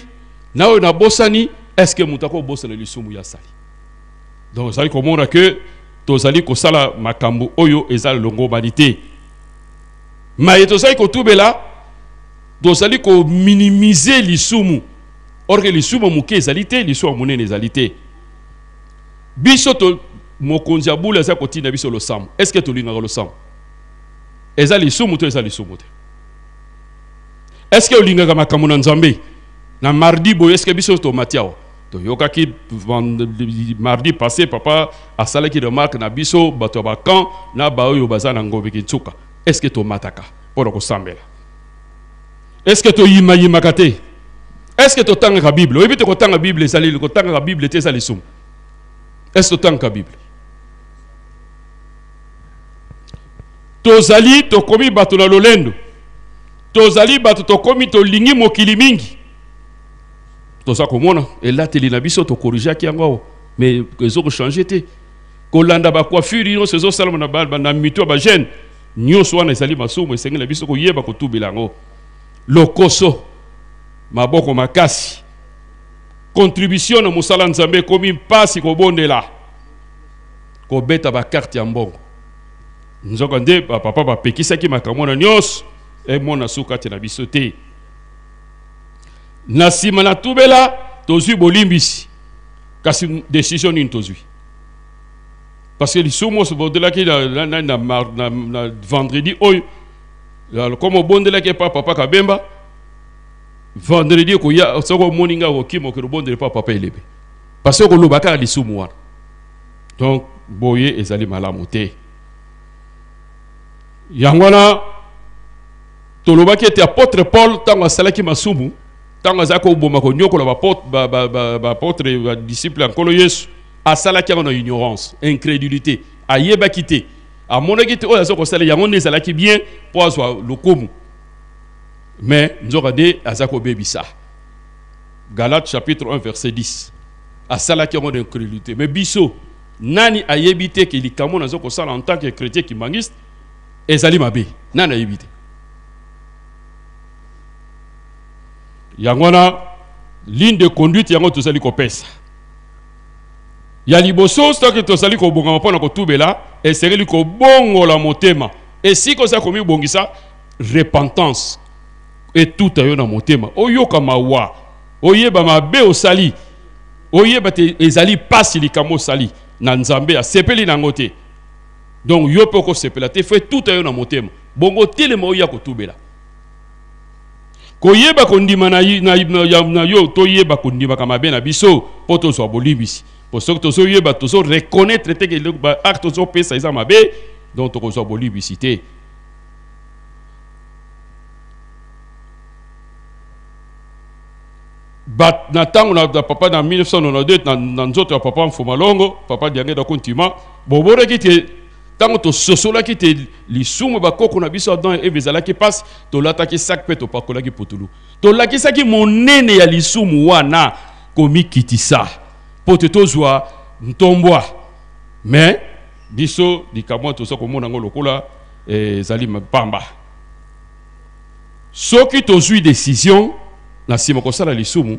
na oyo nabosani. Est-ce que moto akobosana lisumu ya sali? Donc ozali komona ke tozali kosala makambo oyo eza longobani te. Maye tozali kotubela, tozali kominimize lisumu. Or que lisumu moke ezali te, lisumu monene ezali te. Biso to mokonzi ya bule aza kotinda biso losambo. Est-ce que tolingaka losambo? Eza lisumu to eza lisumu te? Est-ce que olingaka makambo na Nzambe? Na mardi boye, est-ce que biso tomati awa? Toyokaki mardi passé papa asalaki remarque na biso bato ya bakamp na baoyo baza na Ngombe Kintsuka. Est-ce que tomataka mpona kosambela? Est-ce que toyimayimaka te? Est-ce que totangaka Bible? Oyebi te kotanga Bible ezali, kotangaka Bible te eza lisumu. Est-ce que totangaka Bible? Tozali tokomi bato na lolendo. Tozali bato tokomi tolingi mokili mingi. Toza komona elateli na biso tokorrigeaki yango awa, mais ezo kochange te. Kolanda ba coiffure nyonso ezosalama na mito ya ba jeune nyonso wana ezali masumu, esengeli na biso koyeba kotubela yango. Lokoso, maboko makasi, contribution na mosala Nzambe ekomi mpasi kobondela, kobeta ba carte ya mbongo. Nzoka nde bapapa bapekisaki makambo wana nyonso emona suka te na biso te. Na nsima na tubela tozwi bolimbisi, kasi décision nini tozwi? Parce que lisumu oyo bondelaki na vendredi oyo, comme obondelaki epa papa Kabemba vendredi ekoya, soki omoni ngai okokima okende obondela epa papa Elebe, parce que okoloba kaka lisumu wana. Donc boye ezali malamu te. Yango wana tolobaki ete apôtre Paul ntango asalaki masumu, ntango azalaki koboma konyokola baapôtre badisciple ya Nkolo Yesu, asalaki yango na ignorance, incrédulité. Ayebaki te, amonaki te oyo aza kosala yango nde ezalaki bien mpo azwa lokumu, mais nzoka nde aza kobebisa. Galates chapitre 1 verset 10. Asalaki yango na incrédulité. Mais biso nani ayebi te ke likambo naza kosala en tant que chrétien kimbanguiste ezali mabe? Nani ayebi te? Yango wana ligne de conduite yango tozali kopesa ya liboso. Soki tozali kobongama mpona kotubela, esengeli kobongola motema. Esika oza komibongisa, repentance etuta yo na motema, oyoka mawa, oyeba mabe osali, oyeba te ezali pasi likambo osali na Nzambe asepeli nango te. Donc yo mpe okosepela te, faut etuta yo na motema, bongo telema oya kotubela. Koyeba kondima na yo, toyeba kondimaka mabe na biso mpo tozwa bolimbisi. Po soki tozoyeba, tozo reconnaître te ke ba acte tozopesa eza mabe, donc tokozwa bolimbisi te. Ba, na ntango na, na papa na 1992 na, na nzoto ya papa Mfumalongo, papa Diangenda Kuntima, bomonaki te ntango tososolaki te lisumu bakoko na biso Adam et Eve ezalaki mpasi, tolataki sac mpe topakolaki putulu. Tolakisaki monene ya lisumu wana komikitisa mpo te tozwa ntombwa. Mais biso likambo wana toza komona yango lokola eh, ezali pamba. Soki tozwi decision na nsima kosala lisumu,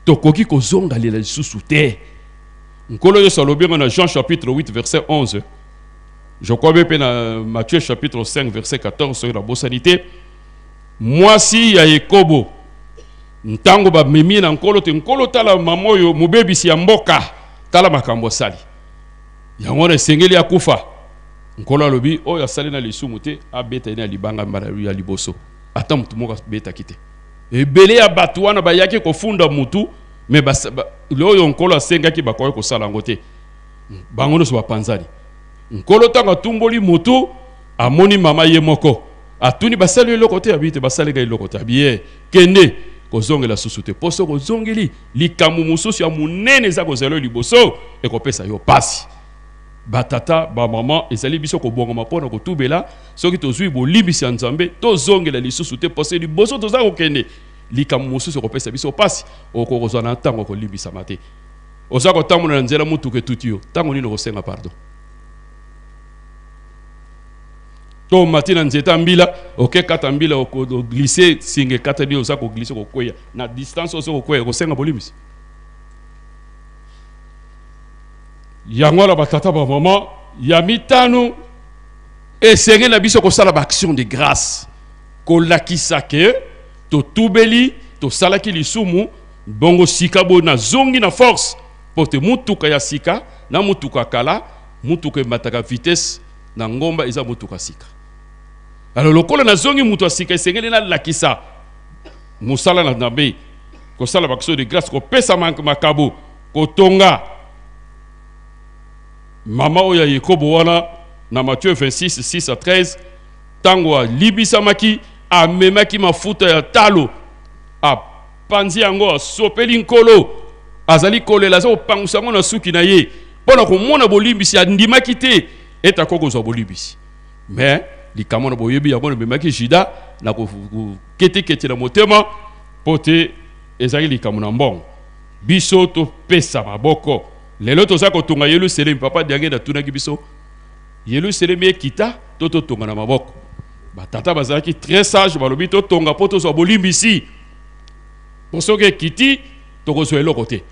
tokoki kozongalela lisusu te. Nkolo Yesu alobi yango na Jean chapitre 8 verset 11. Je crois bien mpe na Matthieu chapitre 5 verset 14 soki nabosani te. Mwasi ya ekobo ntango bamemi ye na Nkolo te, Nkolo tala mama oyo mobebisi ya mboka, tala makambo asali. Yango wana esengeli akufa. Nkolo alobi oyo asali na lisumu te abeta ye na libanga mbala ya liboso. Ata motu moko abetaki te. Ebele ya bato wana bayaki kofunda motu, me oyo Nkolo asengaki bakoki kosala yango te. Bango nyonso bapanzani. Nkolo ntango atumboli motu, amoni mama ye moko. Atuni basali eloko te, abi te basali ngai eloko te. Abi ye kende kozongela susu te, mpo soki ozongeli likambo mosusu ya monene eza kozela yo liboso, ekopesa yo pasi. Batata, bamama, ezali biso kobongama mpo na kotubela. Soki tozwi bolimbisi ya Nzambe, tozongela lisusu te, mpo liboso toza kokende likambo mosusu ekopesa biso pasi, okoki kozwa na ntango kolimbisama te. Oza kotambola na nzela, motuka etuti yo, ntango nini okosenga pardon? To omati na nzete ya mbila, oke kata mbila, oglisse, singa ekatani, oza koglisse, kokweya na distance, oza kokweya, kosenga bolimbisi. Yango wana batata bamama, ya mitano esengeli na biso kosala baaction de grâce, kolakisa ke totubeli, tosalaki lisumu, bongo sika boye nazongi na force, mpo te motuka ya sika na motuka kala, motuka emataka vitesse na ngomba eza motuka sika. Alors lokola nazongi moto ya sika, esengeli nalakisa mosala na Nzambe, kosala baaction de grâce, kopesa makabo, kotonga. Mama oyo ya Yakobo wana na Matthieu 26, 6 à 13, ntango alibisamaki, amemaki mafuta ya talo, apanzi yango, asopeli Nkolo, azali kolela, aza kopangusa yango na suki na ye mpo na komona bolimbisi. Andimaki te ete akoki kozwa bolimbisi, mais likambo na boyebi yango ememaki Juda na koketekete na motema, mpo te ezalaki likambo na mbongo. Biso topesa maboko. Lelo toza kotonga Yelusalemi. Papa Diangenda atunaki biso, Yelusalemi ekita to totonga na maboko? Batata bazalaki très sage, balobi totonga mpo tozwa bolimbisi, mpo soki ekiti tokozwa eloko te.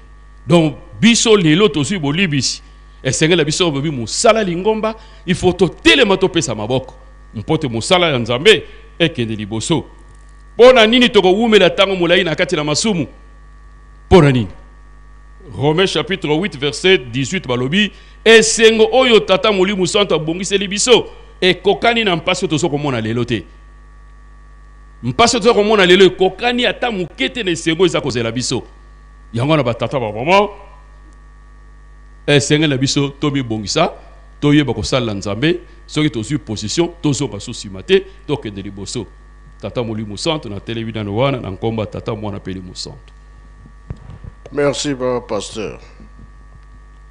Donc biso lelo tozwi bolimbisi, esengeli biso bobi mosala lingomba, il faut totelema, topesa maboko mpo te mosala ya Nzambe ekende liboso. Mpo na nini tokowumela ntango molai na kati na masumu? Mpo na nini? Romains chapitre 8 verset 18 balobi esengo oyo Tata Molimo Santo abongiseli biso ekokani na mpasi oyo toza komona lelo te. Mpasi oyo toza komona lelo ekokani ata moke te na esengo eza kozela biso. Yango wana batata bamama, esengeli na biso tomibongisa, toyeba kosalela Nzambe. Soki tozwi position, tozonga so nsima te, tokende liboso. Tata Molimo Santo, natelemi nano wana na nkombo ya Tata, Mwana mpe Elimo Santo. Merci papa pasteur.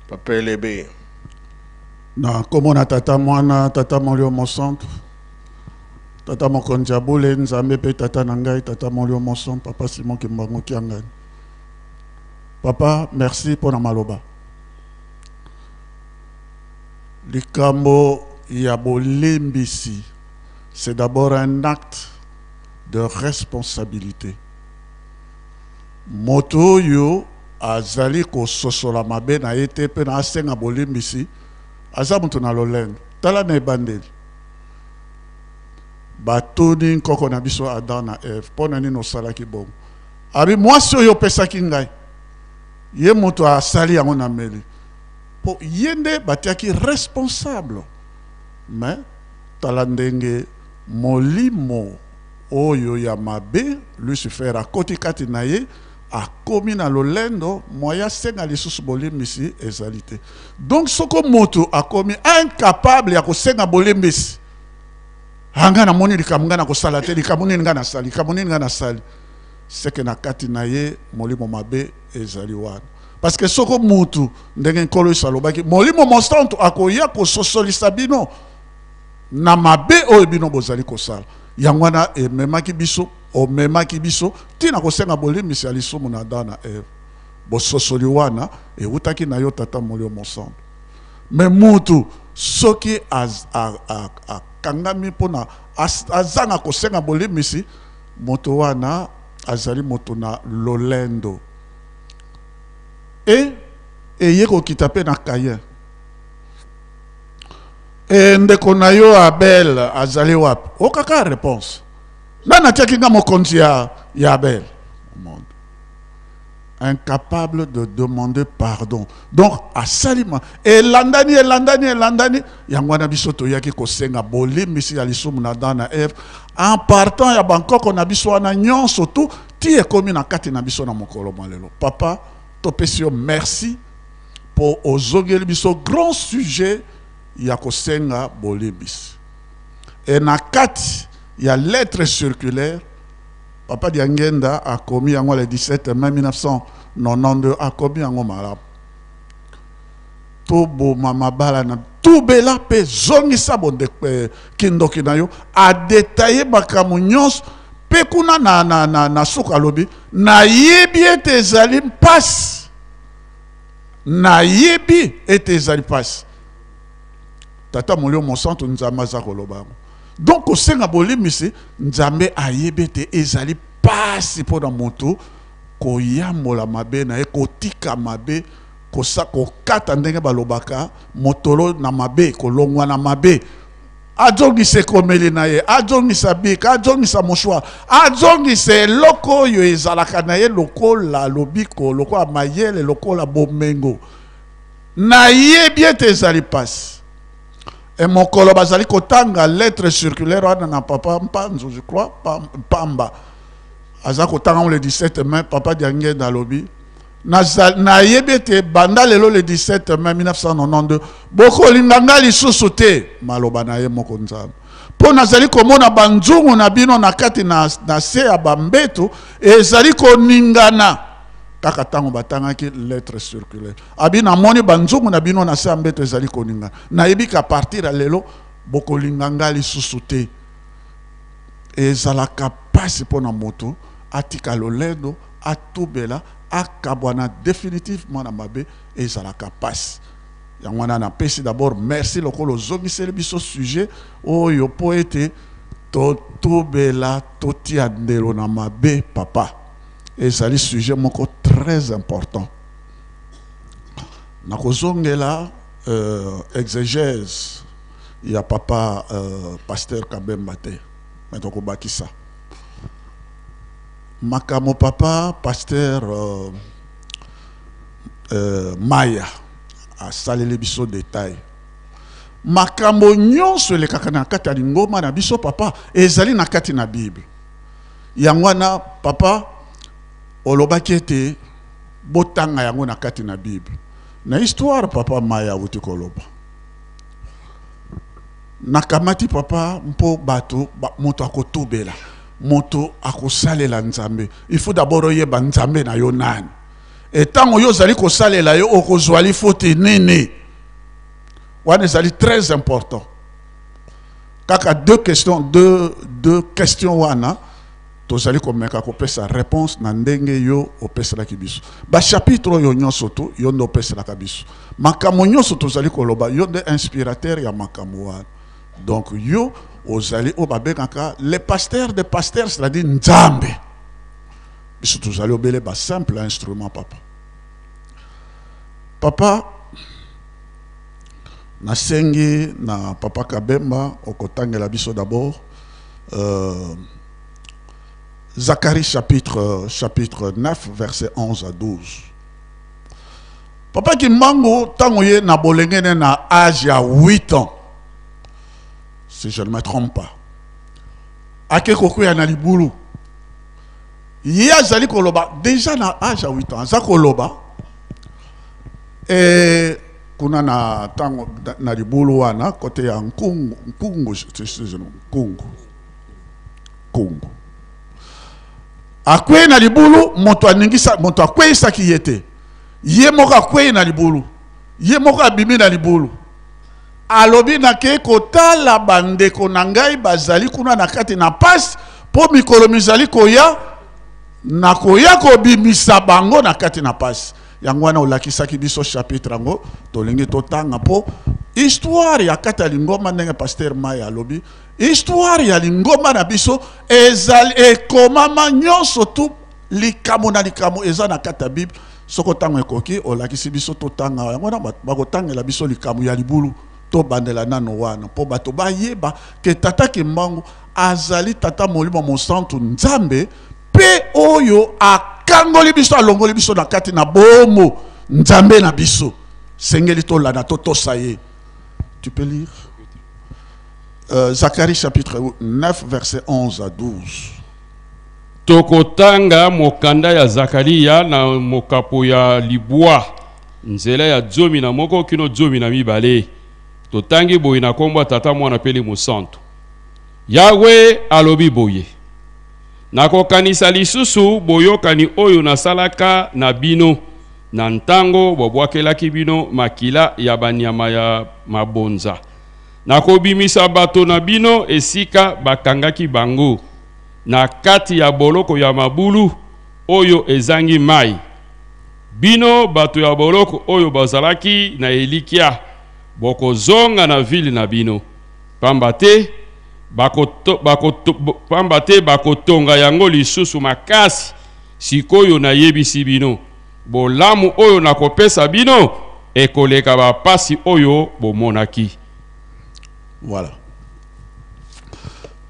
Papa Elebe. Na nkombo na Tata, Mwana, Tata Molimo Mosantu, Tata Mokonzi ya bule, Nzambe mpe Tata na ngai, Tata Molimo Mosantu, Papa Simon Kimbangu Kiangani. Papa, merci mpo na maloba. Likambo ya bolimbisi, c'est d'abord un acte de responsabilité. Moto oyo azali kososola mabe na ye te mpe na asenga bolimbisi, aza moto na lolendo. Tala na ebandeli, batuni nkoko na biso Adam na Eve, mpo na nini osalaki bongo? Abi, mwasi oyo opesaki ngai, ye moto asali yango na meli. Mpo ye nde batiaki responsable. Mais tala ndenge molimo oyo ya mabe Lucifer akoti kati na ye Akomi na lolendo, moyen asenga lisusu bolimbisi ezali te. Donc soko moto akomi incapable ya kosenga bolimbisi, ah, nga namoni likambo nga nakosala te, likambo nini nga nasali, likambo nini nga nasali, seke na kati na ye molimo mabe ezali wana. Parce que soko mutu, ndenge Nkolo Yesu alobaki, molimo mosantu akoya kososolisa bino na mabe oyo bino bozali kosala. Yango wana ememaki biso, omemaki biso tina kosenga bolimbisi ya lisumu na Adam na Eve. Bososoli wana ewutaki na yo Tata Molimo Mosantu. Mais mutu soki akangami mpona azanga kosenga bolimbisi, moto wana azali moto na lolendo. E eye kokita pe na Caïn. E ndeko na yo Abel azali wapi? Okaka réponse. Nani atiaki nga mokonzi ya Abel? Monde. Incapable de demander pardon. Donc asalima elandani elandani elandani yango wana biso toyaki kosenga bolimbisi ya lisumu na Adam na Eve en partant ya bankoko na biso wana nyonso tu ti ekomi na kati na biso na mokolo mwa lelo. Papa, topesi yo merci po ozongeli biso grand sujet ya kosenga bolimbisi. E na kati ya lettre circulaire, Papa Diangenda akomi yango le 17 mai 1992, akomi yango malamu. Toboma mabala na tubela pe zongisa bonde kindoki na yo, a détailler makambo nyonso pe kuna na suka alobi nayebi ete ezali mpasi, nayebi ete ezali mpasi. Tata Molimo Mosantu Nzambe aza koloba yango. Donc kosenga bolimbisi, Nzambe ayebi ete ezali mpasi mpona moto koyambola mabe na ye, kotika mabe, kokata ndenge balobaka motolo na mabe, kolongwa na mabe. Azongisa ekomeli na ye, azongisa bik, azongisa mouchoir, azongisa eloko oyo ezalaka na ye lokola lobiko, lokola mayele, lokola bomengo. Nayebi ete ezali mpasi. E mokolo bazali kotanga lettre circulaire wana na papa Mpanzu, je crois, Pamba. Aza kotanga le 17 mai, papa Diangenda alobi, nayebi ete banda lelo le 17 mai 1992, bokolinga nga lisusu te, maloba na ye moko Nzambe. Mpo nazali komona banzungu na bino na kati na se ya bambeto ezali koningana. Kaka tango batangaki lettre circulaire, abi namoni banzungu na bino na se ya mbeto ezali koningana, nayebi ka partir ya lelo bokolinga nga lisusu te. Ezalaka pasi mpo na moto atika lolendo, atubela, akabwana définitivement na mabe, ezalaka pasi. Yango wana napesi d'abord merci lokola ozongiseli biso sujet oyo mpo ete totubela, totia ndelo na mabe papa. Ezali sujet moko très important. Nakozongela exégèse ya papa pasteur Kabemba te, mais tokobakisa makambo papa pasteur Maya asaleli biso détail. Makambo nyonso elekaka na kati ya lingomba na biso papa, ezali na kati na Bible. Yango wana papa olobaki ete botanga yango na kati na Bible. Na histoire papa Maya awuti koloba, nakamati papa mpo bato moto akotubela, moto akosalela Nzambe. Il faut d'abord oyeba Nzambe na yo nani. Et tango yo ozali kosalela yo, okozwa lifuti nini? Wana ezali très important. Kaka deux questions, deux questions wana tozali komeka kopesa réponse na ndenge yo opeselaki biso. Ba chapitre oyo nyonso tu yo nde opeselaka biso. Makambo nyonso tozali koloba, yo nde inspirateur ya makambo wana. Donc yo ozali oyo babengaka les pasteurs des pasteurs, c'est-à-dire Nzambe. Biso tozali obele ba simple instrument papa. Papa, nasengi na papa Kabemba okotangela biso d'abord Zacharie chapitre 9 verset 11 à 12. Papa Kimbangu tango ye na bolengene na âge ya 8 ans, si je ne me trompe pas, ake kokuya na libulu. Ye azali koloba déjà na âge ya 8 ans, aza koloba e kuna na tango na libulu wana kote ya Nkungu, Nkungu, Nkungu, Nkungu. Akwei na libulu, moto aningisa, moto akweisaki ye te. Ye moko akwei na libulu, ye moko abimi na libulu. Alobi nakei kotala bandeko na ngai bazali kuna na kati na pasi, mpo mikolo mizali koya nakoya kobimisa bango na kati na pasi. Yango wana olakisaki biso chapitre yango, tolingi totanga mpo histoire ya kati ya lingomba, ndenge pasteur Maya alobi, histoire ya lingomba na biso ezali ekomama nyonso tu, likambo na likambo eza na kati ya Bible. Soko ntango ekoki olakisi biso totanga yango wana, bakotangela biso likambo ya libulu, tobandela nano wana mpo bato bayeba ke Tata Kimbangu azali Tata Molimo Mosantu Nzambe, mpe oyo akangoli biso, alongoli biso na kati na bomo Nzambe na biso. Sengeli tolanda totosa ye. Tu peux lire Zacharie chapitre 9 verset 11 à 12. Tokotanga mokanda ya Zakaria na mokapo ya libwa, nzela ya 11 kino 12. Totangi boye na kombo ya Tata, Mwana mpe Molimo Santu. Yawe alobi boye: nakokanisa lisusu boyokani oyo nasalaka na bino na ntango bobwakelaki bino makila ya banyama ya mabonza. Nakobimisa bato na bino esika bakangaki bango na kati ya boloko ya mabulu oyo ezangi mai. Bino bato ya boloko oyo bazalaki na elikya, bokozonga na ville na bino, pamba te pamba te bakotonga yango lisusu makasi. Sikoyo nayebisi bino, bolamu oyo nakopesa bino ekoleka bapasi oyo bomonaki. Voilà.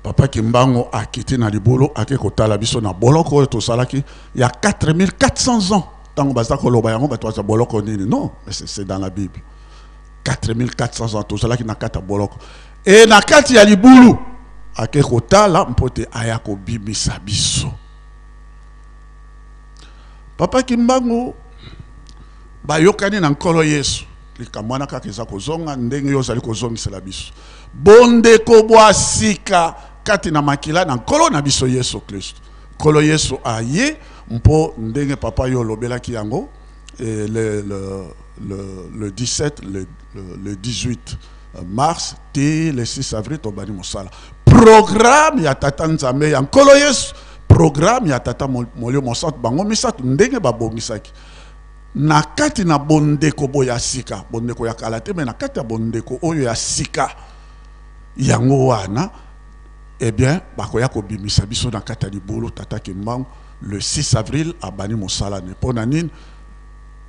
Papa Kimbangu akiti na libulu, ake kotala biso na boloko oyo tosalaki ya 4400 ans. Tango baza koloba yango bato baza boloko nini? Non, mais c'est dans la Bible. 4400 ans tosalaki na kati ya boloko. E na kati ya libulu ake kotala mpo te aya kobimisa biso. Papa Kimbangu bayokani na Nkolo Yesu. Likambo wana kaka eza kozonga ndenge yo ozali kozongisela biso bondeko bwa sika kati na makila na Nkolo na biso Yesu Kristo. Nkolo Yesu aye mpo ndenge papa yo olobelaki yango, le 17, le 18 mars ti le 6 avril tobandi mosala. Programme ya Tata Nzambe ya Nkolo Yesu, programme ya Tata Molimo Mosantu, bango misato ndenge babongisaki na kati na bondeko boyo ya sika, bondeko ya kala te, me na kati ya bondeko oyo ya sika yango wana, eh bien bakoya kobimisa biso na kati ya libulu. Tata Kimbangu le 6 avril abandi mosala ne mpo na nini?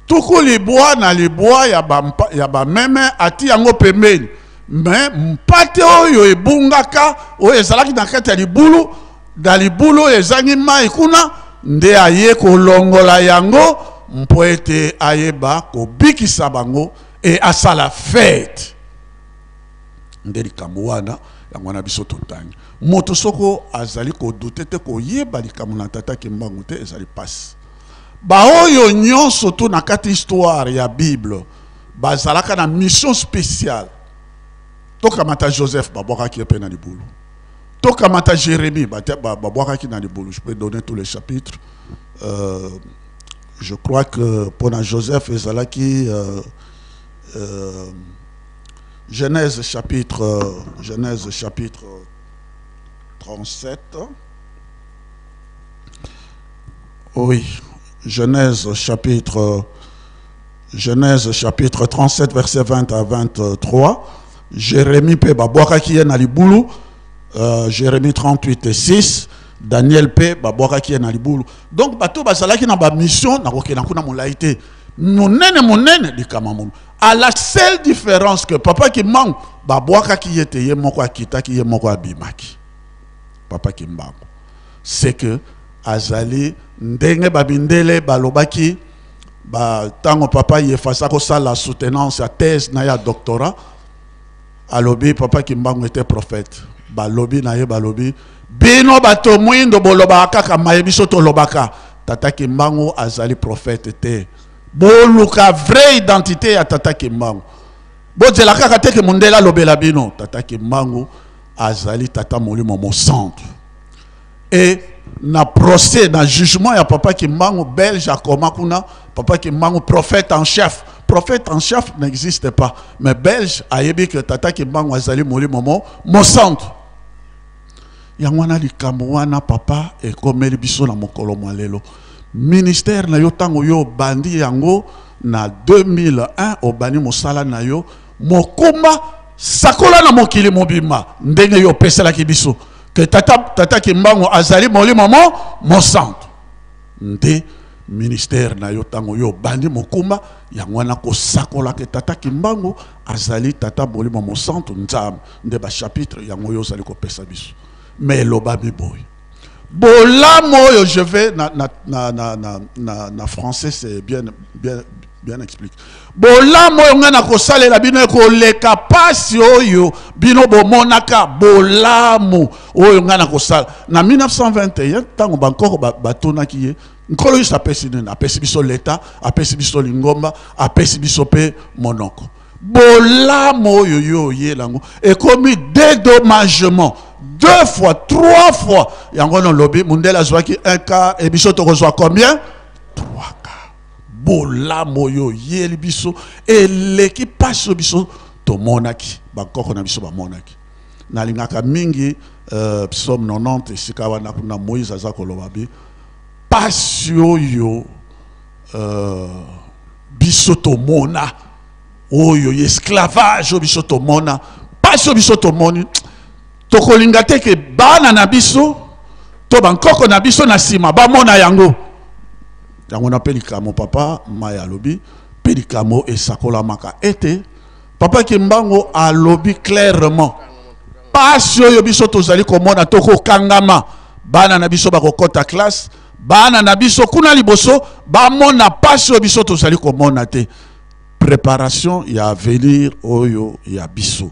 Tuku libwa na libwa ya bameme ati yango pembeni, me mpate oyo ebungaka oyo ezalaki na kati ya libulu, na libulu oyo ezangi mai kuna, nde aye kolongola yango mpo ete ayeba kobikisa bango e asala fete. Nde likambo wana yango wana biso totangi. Moto soko azali kodute te koyeba likambo na Tata Kimbangu te, ezali pasi. Baoyo nyonso tu na kati histoire ya Bible bazalaka na mission spéciale. Tokamata Joseph, babwakaki ye mpe na libulu. Tokamata Jérémie, babwakaki na libulu. Je peux donner tous les chapitres. Je crois que mpona Joseph ezalaki Genèse chapitre 37. Oui, Genèse chapitre 37 verset 20 à 23. Jérémie pe babwakaki ye na libulu, Jérémie 38 et 6. Daniel pe babwakaki ye na libulu. Donc bato bazalaki na ba mission na kokenda kuna molai te. Monene monene likama mono. À la seule différence que Papa Kimbangu babwakaki ye te, ye moko akitaki, ye moko abimaki. Papa Kimbangu, c'est que azali ndenge babindele balobaki ba tango papa Yefasa kosala soutenance ya thèse na ya doctorat, alobi Papa Kimbangu était prophète. Balobi na ye, balobi Bino bato mwindo bolobaka kaka maye biso tolobaka. Tata Kimbangu azali prophète te. Boluka vraie identité ya Tata Kimbangu. Bozela kaka te ke mondele alobela bino. Tata Kimbangu azali tata molimo mosantu. Et na procès, na jugement ya Papa Kimbangu belge akoma kuna, Papa Kimbangu prophète en chef. Prophète en chef n'existe pas. Mais belge ayebi que Tata Kimbangu azali molimo mosantu. Yango wana likambo wana papa ekomeli biso na mokolo mwa lelo. Ministère na yo ntango yo obandi yango na 2001, obandi mosala na yo mokumba sakola na mokili mobimba ndenge yo opeselaki biso ke tata, tata Kimbangu azali molimo mosantu. Nde ministère na yo ntango yo obandi mokumba yango wana kosakola ke Tata Kimbangu azali tata molimo mosantu Nzambe, nde bachapitre yango yo ozali kopesa biso. Mais elobami boye bolamu oyo je vais na, na, na, na, na, na, na français c'est bien, bien, bien expliqué. Bolamu oyo ngai nakosalela bino ekoleka pasi oyo bino bomonaka. Bolamu oyo ngai nakosala na 1921, ntango bankoko batunaki ye, Nkolo Yesu apesi nini? Apesi biso leta, apesi biso lingomba, apesi biso mpe monoko. Bolamu oyo yo oyela yango ekomi dédommagement deux fois, trois fois. Yango wana olobi mundele azwaki un quart e biso tokozwa combien? Trois quart. Bolamu oyo oyeli biso eleki mpasi oyo biso tomonaki, bankoko na biso bamonaki. Nalingaka mingi psaume 90, esika wana kuna Moïse aza koloba bi pasi oyo biso tomona, oyo esclavage oyo biso tomona, pasi oyo biso tomoni, tokolinga te ke bana na biso to bankoko na biso na nsima bamona yango. Yango na mpe likambo papa Maya alobi, mpe likambo esakolamaka ete Papa Kimbangu alobi clairement pasi oyo biso tozali komona, tokokangama, bana na biso bakokɔta classe, bana na biso kuna liboso bamona pasi oyo biso tozali komona te. Préparation ya avenir oyo ya biso.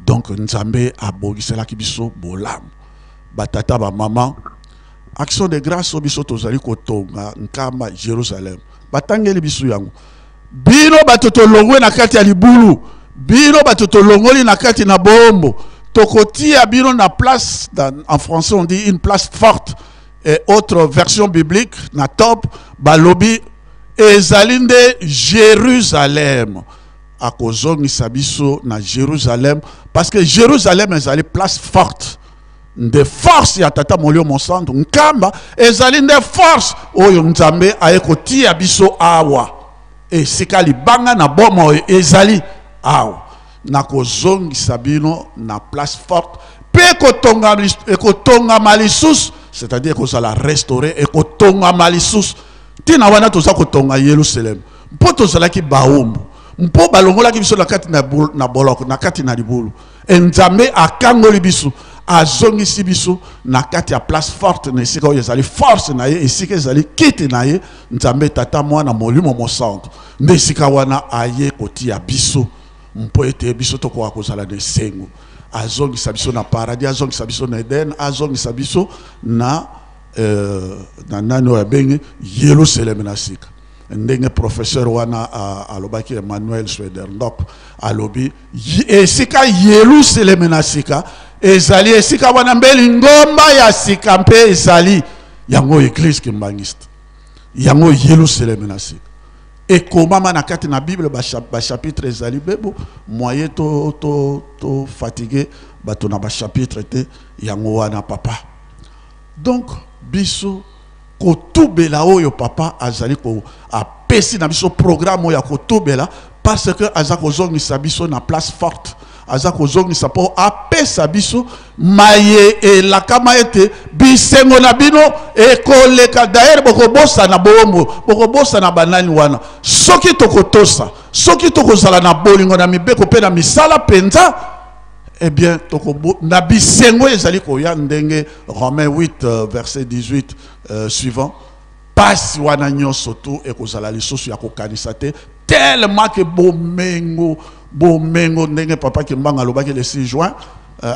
Donc Nzambe abongiselaki biso bolamu. Batata, bamama, action de grâce oyo biso tozali kotonga Nkamba Jérusalem, batangeli biso yango. Bino bato tolongwe na kati ya libulu, bino bato tolongoli na kati na bombo, tokotia bino na place, en français on dit une place forte, et autre version biblique na top balobi ezali nde Jérusalem. Akozongisa biso na Jérusalem parce que Jérusalem ezali place forte nde force ya tata molio mosantu. Nkamba ezali nde force oyo Nzambe aye kotia biso awa, esika libanga na bomoi ezali awa. Nakozongisa bino na place forte mpe ekotongama lisusu, c'est-à-dire ekozala restauré, ekotongama lisusu. Ntina wana toza kotonga Yerusalem mpo tozalaki baombo, mpo balongolaki biso na kati na boloko, na kati na libulu, e Nzambe akangoli biso, azongisi biso na kati ya place forte, na esika oyo ezali force na ye, esika ezali kiti na ye, Nzambe Tata, Mwana, Molimo Mosantu. Nde esika wana aye kotia biso mpo ete biso tokoka kozala na esengo. Azongisa biso na paradis, azongisa biso na Eden, azongisa biso na nani oyo abengi Yerusalem na sika. Ndenge professeur wana alobaki, Emmanuel Swederndok alobi esika Yerusalem na sika ezali, esika wana mpe lingomba ya sika mpe ezali yango, église kimbangiste, yango Yerusalem na sika. Ekomama na kati na Bible, bachapitre ezali bebo moye to, to, to fatigue bato na bachapitre te. Yango wana papa, donc biso kotubela oyo papa azali ko apesi na biso programme oyo ya kotubela, parce que aza kozongisa biso na place forte, aza kozongisa mpo apesa biso maye elakama ete bisengo na bino ekoleka. D'ailleurs bokobosana bombo, bokobosana banani wana, soki tokotosa, soki tokozala na bolingo na mibeko mpe na misala mpenza. Eh bien, tokobo, na bisengo ezali koya, ndenge Romains 8 verset 18 suivant, pasi wana nyonso tu ekozala lisusu ya kokanisa te, tellement que bomengo, bomengo, ndenge papa Kimbangu alobaki le 6 juin,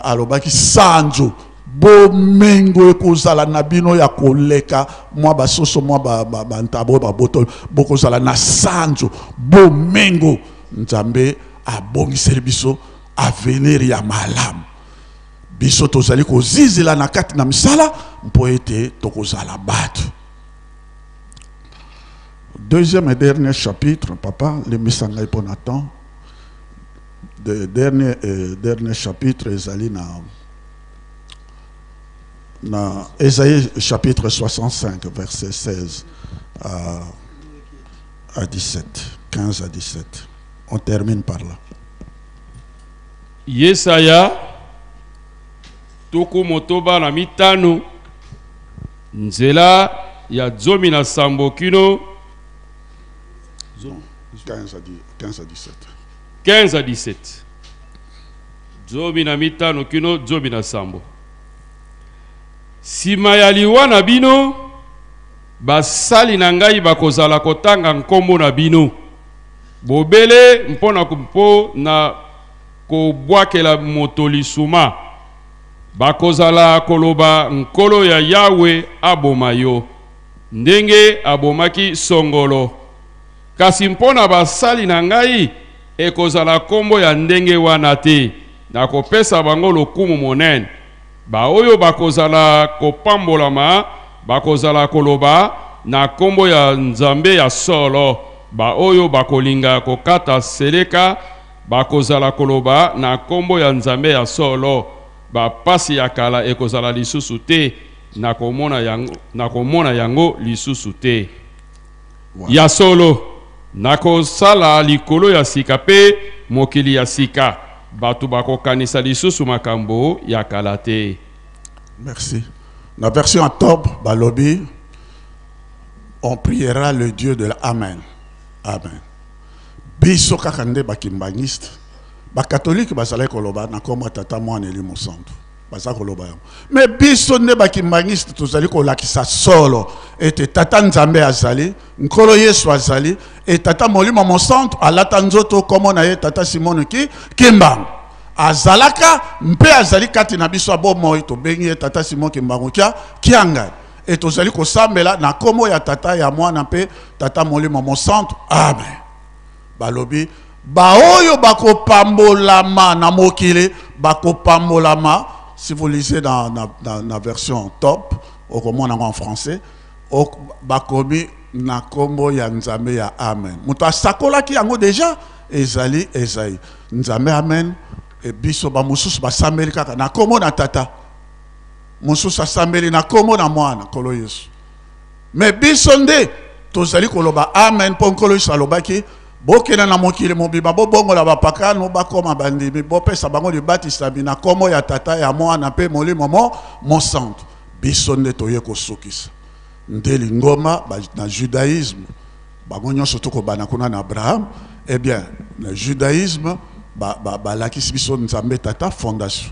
alobaki sanzo. Bomengo ekozala na bino ya koleka mwa basoso mwa bantaba oyo babotoli, bokozala na sanzo. Bomengo Nzambe abongiseli biso avenir ya malamu. Biso tozali kozizila na kati na misala mpo ete tokozala bato. Deuxième et dernier chapitre, papa, limbisa ngai mpo na temps. De dernier, dernier chapitre ezali na Ésaïe chapitre 65 verset 16 à 17, 15 à 17. On termine par là. Yesaya 65 nzela ya 17 kino 15 à 10, 15 à 17. 15 à 17. 15 kino 17. Sima ya liwa na bino, basali na ngai bakozala kotanga nkombo na bino bobele mpo na mpo na kobwakela moto lisuma. Bakozala koloba: Nkolo ya Yawe aboma yo ndenge abomaki songolo. Kasi mpo na basali na ngai, ekozala nkombo ya ndenge wana te. Nakopesa bango lokumu monene. Baoyo bakozala kopambolama bakozala koloba na nkombo ya Nzambe ya solo. Baoyo bakolinga kokata seleka bakozala koloba na nkombo ya Nzambe ya solo. Bapasi ya kala ekozala lisusu te, nakomona yango lisusu te. Ya solo, nakosala likolo ya sika mpe mokili ya sika. Bato bakokanisa lisusu makambo ya kala te. Merci. La version top, balobi, on priera le Dieu de l'Amen. Amen. Biso kaka nde bakimbangiste, bakatolike bazalaki koloba na kombo ya Tata, Mwana, Elimo Santu, baza koloba yango. Me biso nde bakimbangiste tozali kolakisa solo ete Tata Nzambe azali, Nkolo Yesu azali, e Tata Molimo Mosantu alata nzoto, kombo na ye Tata Simon ki Kimbangu. Azalaka mpe azali kati na biso ya bomoi, tobengi ye Tata Simon Kimbangu kia Kiangani. E tozali kosambela na kombo ya Tata, ya Mwana mpe Tata Molimo Mosantu. Amen. Balobi baoyo bakopambolama na mokili bakopambolama. Si vous lisez dans version top, okomona yango en français, bakomi na kombo ya Nzambe ya Amen. Moto asakolaki yango deja ezali Esaïe. Nzambe Amen. E biso bamosusu basambeli kaka na kombo na Tata, mosusu asambeli na kombo na Mwana Nkolo Yesu. Me biso nde tozali koloba amen, mpo Nkolo Yesu alobaki: bokenda na mokili mobimba, bobongola bapakano bakoma bandimi, bopesa bango libatisami na kombo ya Tata, ya Mwana mpe Molimo mo Mosantu. Biso nde toye kosukisa nde lingoma na judaïsme. Bango nyonso tokobana kuna na Abraham. Eh bien, na judaïsme balakisi biso Nzambe Tata, fondation.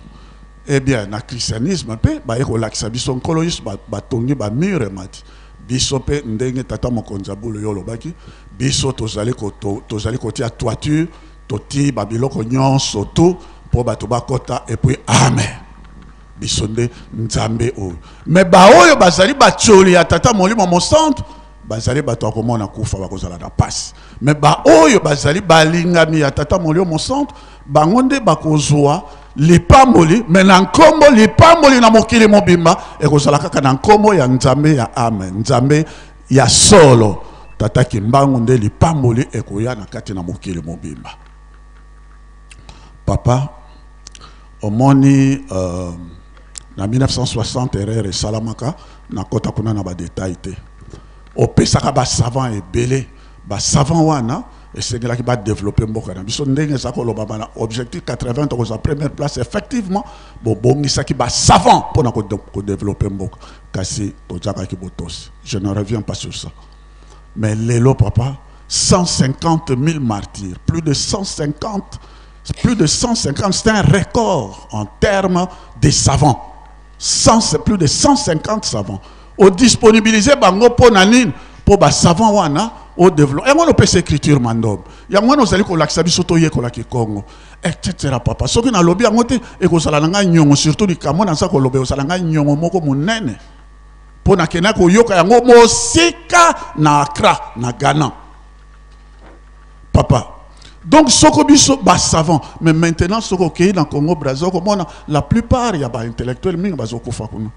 Eh bien, na christianisme mpe baye kolakisa biso Nkolo Yesu, batongi bamur emati. Biso mpe, ndenge tata mokonzi ya bulu yo olobaki, biso tozali kotia toiture, totii babiloko nyonso tu mpo bato bakɔta, et puis amen. Biso nde Nzambe oyo. Me baoyo bazali batioli ya Tata Molimo Mosantu bazali bato ya komona kufa, bakozala na pasi. Me baoyo bazali balingami ya Tata Molimo Mosantu, bango nde bakozwa lipamboli. Me na nkombo lipamboli na mokili mobimba ekozala kaka na nkombo ya Nzambe ya Amen, Nzambe ya solo, Tata Kimbangu, nde lipamboli ekoya na kati na mokili mobimba. Papa, omoni, na 1960 erreur esalamaka. Nakɔta kuna na badétail te. Opesaka basavant ebele. Basavant wana esengelaki badévelopper mboka na biso ndenge eza kolobama na objectif 80, tokozwa première place. Effectivement, bobongisaki basavant mpona kodévelopper mboka, kasi tozangaki botosi. Je ne reviens pas sur ça. Mais lelo, papa, 150 000 martyrs, plus de 150, plus de 150, c'est un record en termes de savants. 100, plus de 150 savants. Odisponibiliser bango mpo na nini? Mpo basavant wana Odeveloppe yango wana, opesa écriture mandombe, yango wana ozali kolakisa biso toyekola kikongo, etc. Papa, soki nalobi yango te, ekozala na ngai nyongo. Surtout likambo naza koloba, ekozala ngai nyongo moko monene, mpo nakenda koyoka yango mosika na Accra, na Ghana, papa. Donc soko biso basavant, mais maintenant soko okei na Congo Brazza, okomona la plupart ya baintellectuel mingi bazokufa kuna.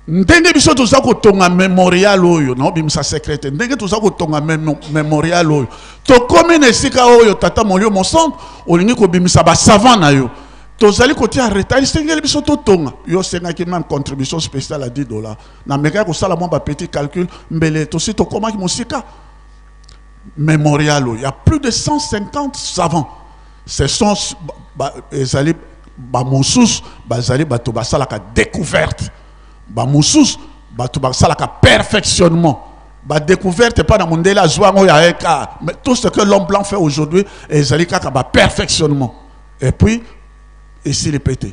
Ndenge biso toza kotonga mémorial oyo, naobimisa secret te, ndenge toza kotonga mémorial oyo, tokomi na esika oyo Tata Molio Mosantu olingi kobimisa basavant na yo. Tozali kotia retard, esengeli biso totonga. Yo osengaki même contribution spéciale à 10 $. Namekaki kosala mwa bapetit calcul, mbele tosi tokomaki mosika. Mémorial oyo, il y a plus de 150 savants. Ce sont ezali bamosusu bazali bato basalaka découverte, bamosusu bato basalaka perfectionnement. Badécouverte epai na mondele azwa yango ya un quart, mais tout ce que l'homme blanc fait aujourd'hui ezali kaka baperfectionnement, et puis esili mpe te,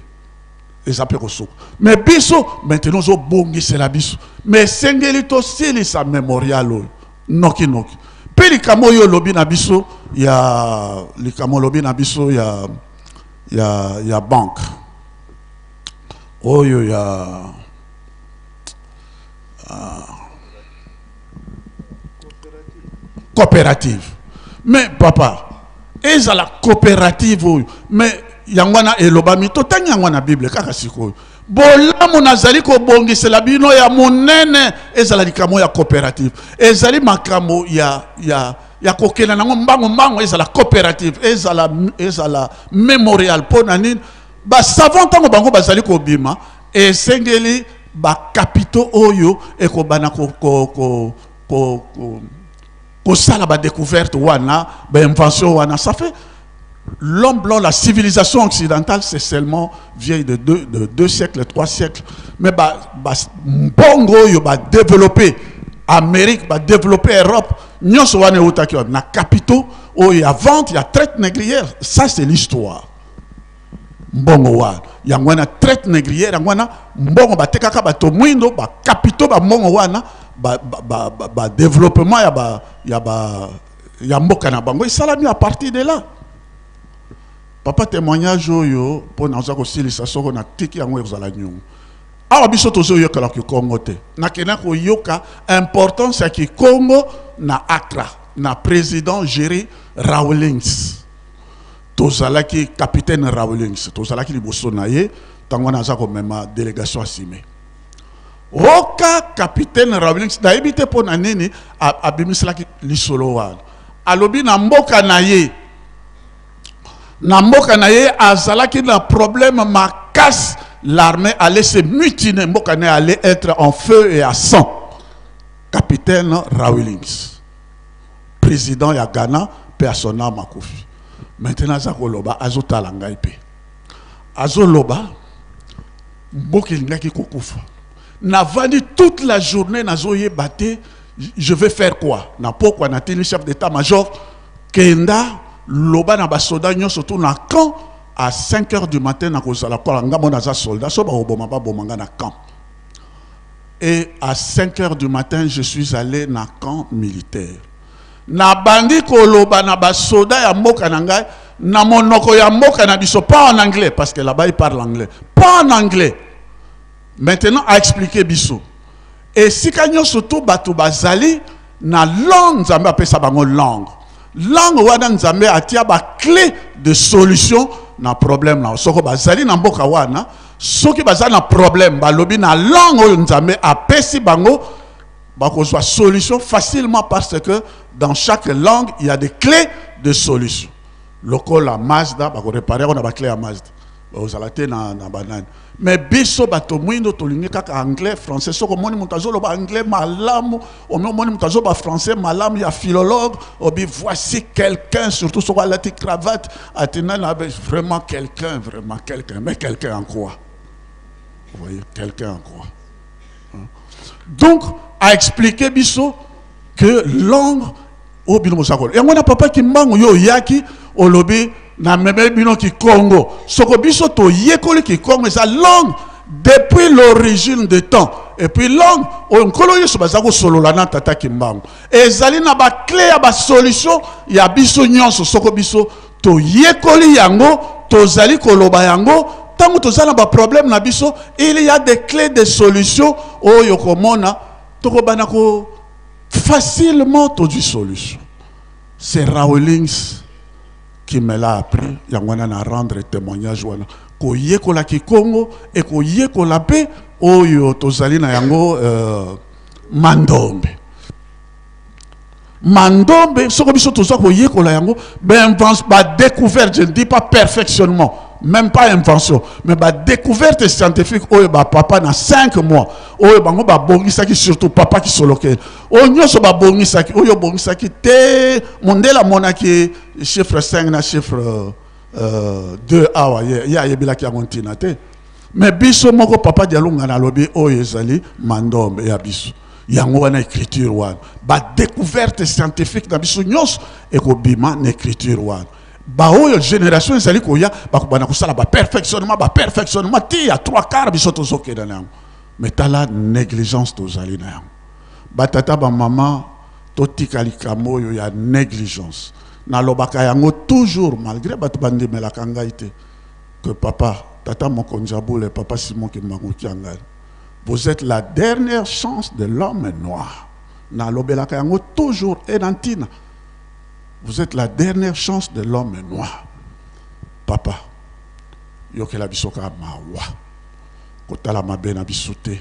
eza mpe kosuka. Mais biso maintenant ozobongisela biso, mais esengeli tosilisa mémorial oyo nokinoki. Mpe likambo oyo olobi na biso ya likambo olobi na biso ya banque oyo ya coopérative, mais papa, ezala coopérative oyo, mais yango wana elobami, totangi yango na Bible kaka sikoyo. Bolamu nazali kobongisela bino ya monene ezala likambo ya coopérative, ezali makambo ya kokenda nango mbango mbango. Ezala coopérative, ezala mémorial. Mpo na nini? Basavant, ntango bango bazali kobima, esengeli bacapitaux oyo ekobana kosala badécouverte wana, bainvention wana. Ça fait l'homme blanc, la civilisation occidentale, c'est seulement vieille de 2 siècles, 3 siècles. Mais ba, ba, mbongo oyo badéveloppé Amérique, badéveloppé Europe, nyonso wana eutaki wapi? Na capitaux oyo ya vente ya traite négrière. Ça, c'est l'histoire. Mbongo wana, yango wana traite négrière, yango wana mbongo batekaka bato mwindo, bacapitaux, bambongo wana, badéveloppement ba, ba, ba ya mboka na bango esalami à partir de là. Papa, témoignage oyo mpo naza kosilisa, soko natiki yango ekozala nyongo. Awa biso tozoyokela kikongo te. Nakenda koyoka importance ya kikongo na Accra, na président Jerry Rawlings. Tozalaki, capitaine Rawlings, tozalaki liboso na ye ntango wana aza komema délégation asime. Oka capitaine Rawlings, nayebi te mpo na nini abimiselaki lisolo wana. Alobi na mboka na ye, azalaki na problème makasi, l'armée allait se mutiner, mboka na ye allait être en feu et à sang. Capitaine Rawlings, président ya Ghana, mpe son âme, akufi maintenant, aza koloba, azotala ngai mpe azoloba: mboka elingaki kokufa. Navandi toute la journée, nazoyeba te je vais faire quoi. Na pokwa, natindi chef d'état major: kenda loba na basoda nyonso tu na camp, à 5 heures du matin nakozala kola. Nga mo naza soldat, so bakoboma, baboma nga na camp. Et à 5 heures du matin, je suis allé na camp militaire, nabandi koloba na basoda ya mboka na ngai na monoko ya mboka na biso, pas en anglais, parce que là-bas il parle anglais, pas en anglais. Maintenant a expliquer biso esika nyonso to bato bazali na langue, Nzambe apesa bango langue. Langue wana, Nzambe atia baclé de solution na problème na soko bazali na mboka wana. Soki baza na problème, balobi na langue oyo Nzambe apesi bango, bakozwa solution facilement, parce que dans chaque langue il y a des clés de solution. Lokola Mazda, bakoréparer yango na baclé ya Mazda, ozala te na banani. Mais biso bato mwindo tolingi kaka anglais, français. Soki omoni moto azoloba anglais malamu, omoni moto azoloba français malamu ya philologue, obi voici quelqu'un. Surtout soki alati cravate, atina na vraiment quelqu'un, vraiment quelqu'un. Mais quelqu'un en quoi? Vous voyez, quelqu'un en quoi, hein? Donc a expliqué biso que langue oyo bino boza koloba, yango wana papa Kimbangu, yo oyaki olobi namemeli bino kikongo. Soko biso toyekoli kikongo, eza langue depuis l'origine de temps. Et puis langue oyo Nkolo Yesu baza kosolola na Tata Kimbangu. Ezali na ba clé ya ba solution ya biso nyonso soko biso toyekoli yango, tozali koloba yango tango toza na ba problème na biso, il y a des clés de solution oyo komona tokobana ko facilement tozwi solution. C'est Rawlings qui me l'a appris, yango wana na rendre témoignage wana. Koyekola Kikongo e koyekola pe oyo tozali na yango Mandombe. Mandombe, soko biso toza koyekola yango, ba invention, ba découverte, je ne dis pas perfectionnement, même pas invention, mais ba découverte scientifique oyo ba papa na 5 mois, oyo bango ba bongisaki, surtout papa qui solokele. Oyo nyonso ba bongisaki, oyo bongisaki te, mondela monaki chiffre 5 na chiffre 2 awa, ye ayebelaki yango ntina te. Mais biso moko papa Dialunga na lobi oyo ezali Mandombe ya biso. Yango wana écriture wana. Ba découverte scientifique na biso nyonso ekobima na écriture wana. Ba oyo génération ezali koya, bakobanda kosala ba perfectionnement, ba perfectionnement ti ya 3 quarts biso tozokenda na yango. Mais tala négligence tozali na yango. Ba tata ba mama totika likambo oyo ya négligence. Nalobaka yango toujours malgré bato bandimelaka ngai te que papa, tata mokonzi ya bule, papa Simon Kimbangu Kiangani, vous êtes la dernière chance de l'homme noir. Nalobelaka yango toujours et na ntina. Vous êtes la dernière chance de l'homme noir. Papa, yokela biso kaka mawa. Kotala mabe na biso te.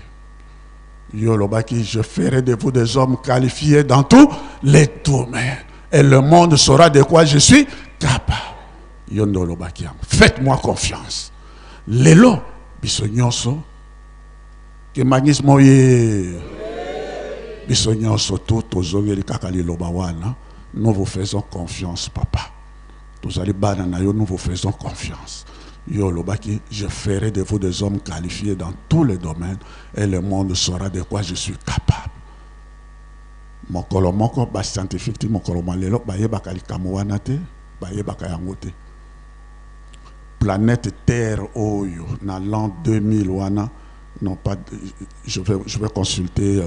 Yo lobaki, je ferai de vous des hommes qualifiés dans tous les domaines. Et le monde saura de quoi je suis capable. Yo ndo lobaki yango. Faites-moi confiance. Lelo, biso nyonso, kimbanguisme oye. Biso nyonso tout tozongeli kaka liloba wana. Nous vous faisons confiance, papa. Tozali bana na yo, nous vous faisons confiance. Yo lobaki, je ferai de vous des hommes qualifiés dans tous les domaines et le monde saura de quoi je suis capable. Mokolo moko ba scientifique ti mokolo mwa lelo bayebaka likambo wana te, bayebaka yango te. Planète Terre oyo na l'an 2000 wana, non pas, je vais consulter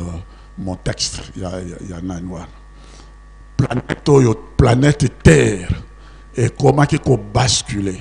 mon texte, il y a nani wana. Planète oyo, planète Terre ekomaki ko basculer.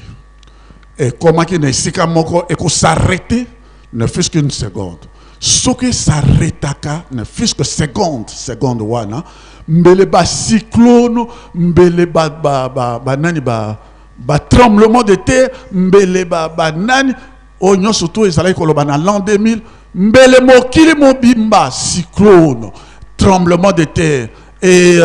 Ekomaki na esika moko eko s'arrêter ne fût-ce qu'une seconde. Soki s'arrêtaka ne fût-ce que seconde, seconde wana, mbele ba cyclone, mbele ba, ba, ba, ba nani ba, ba tremblement de terre, mbele ba, ba nani, oyo nyonso to ezalaki koloba na l'an 2000, mbele mokili mobimba, cyclone, tremblement de terre et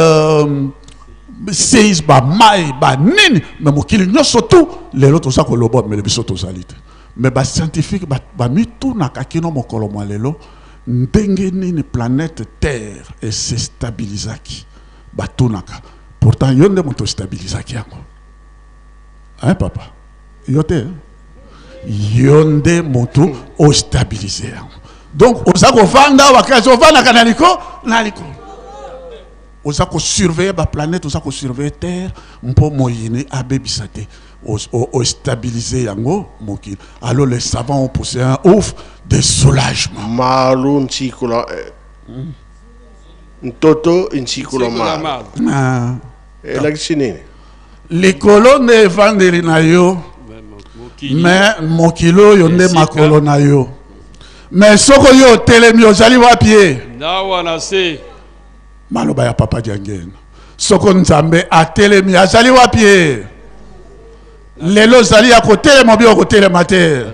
séisme, ba mai, ba nini, mais mokili nyonso tout, lelo toza koloba, mbele biso tozali te. Mais ba scientifique, ba, ba mitunaka kino mokolo mwa lelo, ndenge nini planète Terre e se stabilisaki, batunaka. Pourtant yo nde moto stabilisaki yango. Hein papa? Yo te, hein? Yo nde moto o stabiliser yango. Donc oza kovanda awa kasi ovandaka na liko, na liko. Oza ko surveiller ba planète, oza ko surveiller Terre mpo moyini abebisa te. O stabiliser yango mokili. Alors les savants ont poussé un ouf de soulagement. Malu ntsikola, ntoto ntsikola Ntsikola malu. malu. Ah. Elakisi nini? Likolo nde evandeli na yo. Mokili. Mais mokili oyo nde Esika. makolo na yo. Mais soko yo otelemi ozali wapi ye? Nawa na se. Maloba ya papa Diangenda. Soko Nzambe atelemi azali wapi ye? Lelo ozali ya kotelema obi okotelema te.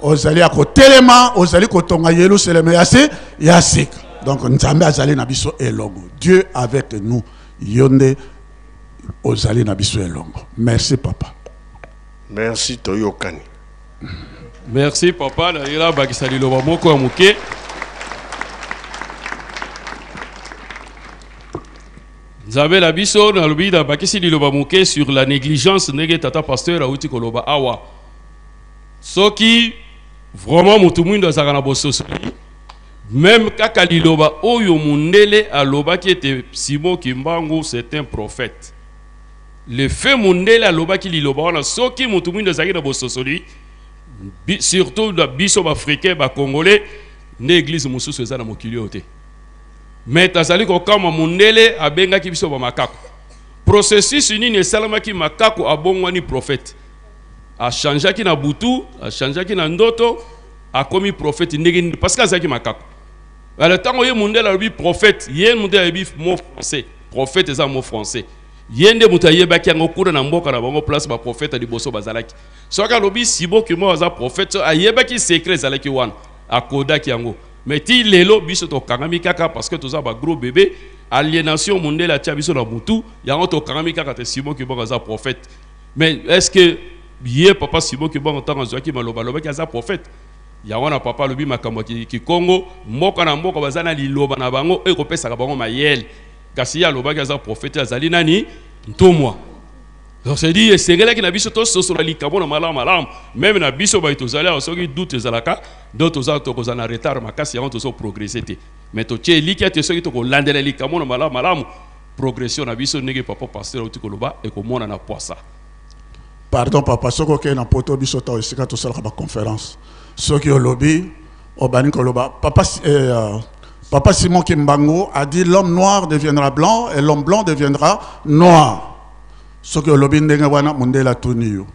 Ozali ya kotelema, ozali kotonga Yerusalem ya se, ya sika. Donc Nzambe azali na biso elongo. Dieu avec nous. Yo nde ozali na biso elongo. Merci papa. Merci toyokani. Merci papa, na yela bakisa liloba moko ya moke. Nzambe na biso nalobi na bakisi liloba moke sur la négligence ndenge tata pasteur auti koloba awa. Soki vraiment motu mwindo azalaka na bososoli, même kaka liloba oyo mundele alobaki ete Simon Kimbangu c'est un prophète. Le fait mundele alobaki liloba wana, soki motu mwindo azalaki na bososoli, surtout na biso ba africain, ba congolais, Nde eglise mosusu eza na mokili oyo te. Mais tazali kokamwa mundele abengaki biso ba makako. Processus nini esalamaki makako abongwani prophète? Achangeaki na butu, achangeaki na ndoto, akomi prophète ndenge nini? Parce que azalaki makako. Alors ntango ye mundele alobi prophète, ye mundele ayebi mot français. Prophète eza mot français. Ye nde moto ayebaki yango kuna na mboka na bango place ba prophète ya liboso bazalaki. Soki alobi Simon Kimbangu aza prophète, ayebaki secret ezalaki wana, akodaki yango. Mais ti lelo biso tokangami kaka parce que toza ba gros bébé, aliénation mundele atia biso na mutu, yango tokangami kaka te Simon Kimbangu aza prophète. Mais est-ce que ye papa Simon Kimbangu ntango azwaki maloba alobaki aza prophète? Yango wana papa alobi makambo ya Kikongo, mboka na mboka baza na liloba na bango oyo ekopesaka bango mayele. Kasi ye alobaki aza prophète, azali nani? Ntumwa. Donc c'est dit esengelaki na biso tososola likambo na malamu malamu, meme na biso baye tozali awa soki doute ezalaka, donc toza tokozala na retard makasi, yango tozo progresser te. Mais totie elikya te soki tokolandela likambo na malamu malamu, progression na biso ndenge papa pasteur auti koloba ekomona na poisa. Pardon papa, soki okei na poto biso ta esika tosalaka ba conférence, soki olobi obani koloba papa, papa Simon Kimbangu a dit l'homme noir deviendra blanc et l'homme blanc deviendra noir. Soki olobi ndenge wana mundele atuni yo.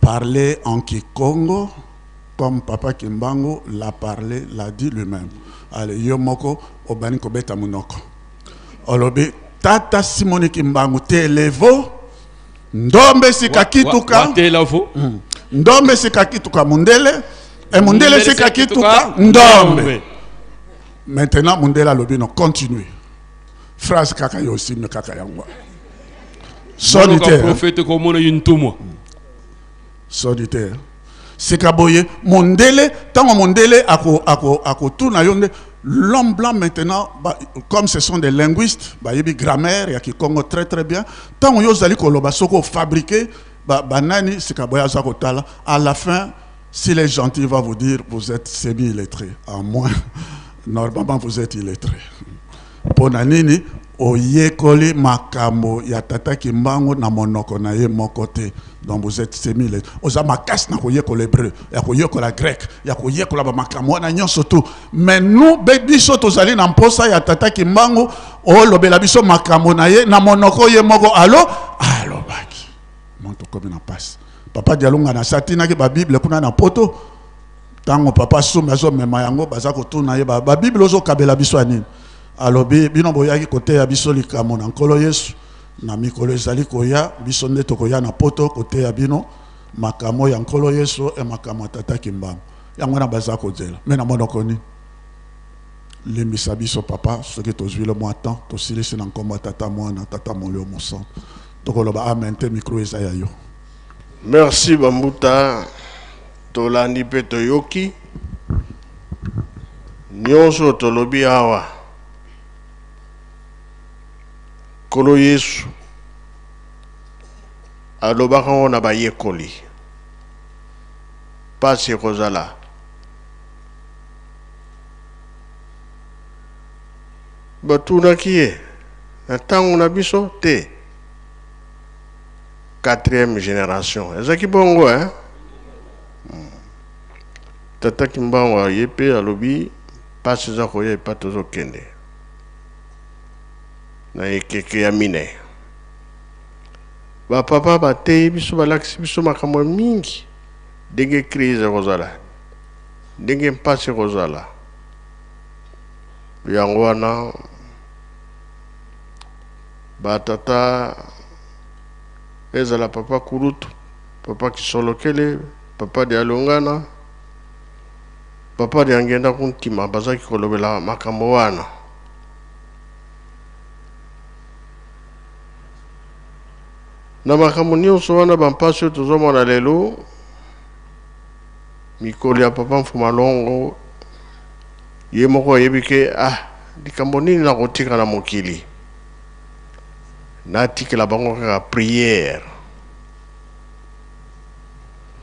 Parler en Kikongo comme papa Kimbangu l'a parlé, l'a dit lui-même. Allez, yo moko obani kobeta munoko. Olobi tata Simoni Kimbangu televo ndombe sika kituka. Televo. Ndombe sika kituka mundele et mundele sika kituka ndombe. Maintenant mundele alobi no continue. Phrase kaka yo aussi kaka yango. Solitaire. Prophète komona yintumwa. Solitaire. Sika boye mondele tango mondele ako ako ako tuna yo nde l'homme blanc maintenant ba, comme ce sont des linguistes ba yebi grammaire ya Kikongo très très bien tango yo zali koloba soko fabriquer ba banani sika boye aza kotala à la fin s'il est gentil il va vous dire vous êtes semi illettré en moins normalement vous êtes illettré. Pona nini oyekoli makambo ya tata Kimbangu na monoko na ye moko te. Donc vous êtes semi illettré. Oza makasi na koyekola hébreu, ya koyekola grec, ya koyekola ba makambo wana nyonso tout. Mais nous be biso tozali na mposa ya tata Kimbangu olobela biso makambo na ye na monoko ye moko alo alobaki. Moto komi na passe. Papa Dialunga na satinaki ba Bible kuna na poto. Tango papa Sumi azomema yango baza kotuna ye ba Bible ozokabela biso ya nini? Alobi bino boyaki koteya biso likambo na Nkolo Yesu na mikolo ezali koya biso nde tokoya na poto koteya bino makambo ya Nkolo Yesu e makambo ya tata Kimbangu. Yango wana baza kozela. Mais na monoko nini? Limbisa biso papa soki tozwi le mwa temps tosilisi na nkombo ya tata mwana tata molio mosantu. Tokoloba amen te micro eza ya yo. Merci Bambuta. Tolandi pe toyoki nyonso tolobi awa. Nkolo Yesu alobaka ngo na bayekoli pasi ekozala batunaki ye na ntango na biso te 4e génération ezalaki bongo hein? Tata Kimbangu aye pe alobi pasi eza koya epa tozokende na ekeke ya mine. Ba papa bateyi biso balakisi biso makambo mingi ndenge crise ekozala ndenge mpasi ekozala yango wana ba tata ezala papa Kulutu, papa Kisolokele, papa Dialungana, papa Diangenda Kuntima bazaki kolobela makambo wana. Na makambo nyonso wana bampasi oyo tozomona lelo mikolo ya papa Mfuma Longo ye moko ayebi ke ah likambo nini nakotika na mokili natikela bango kaka prière.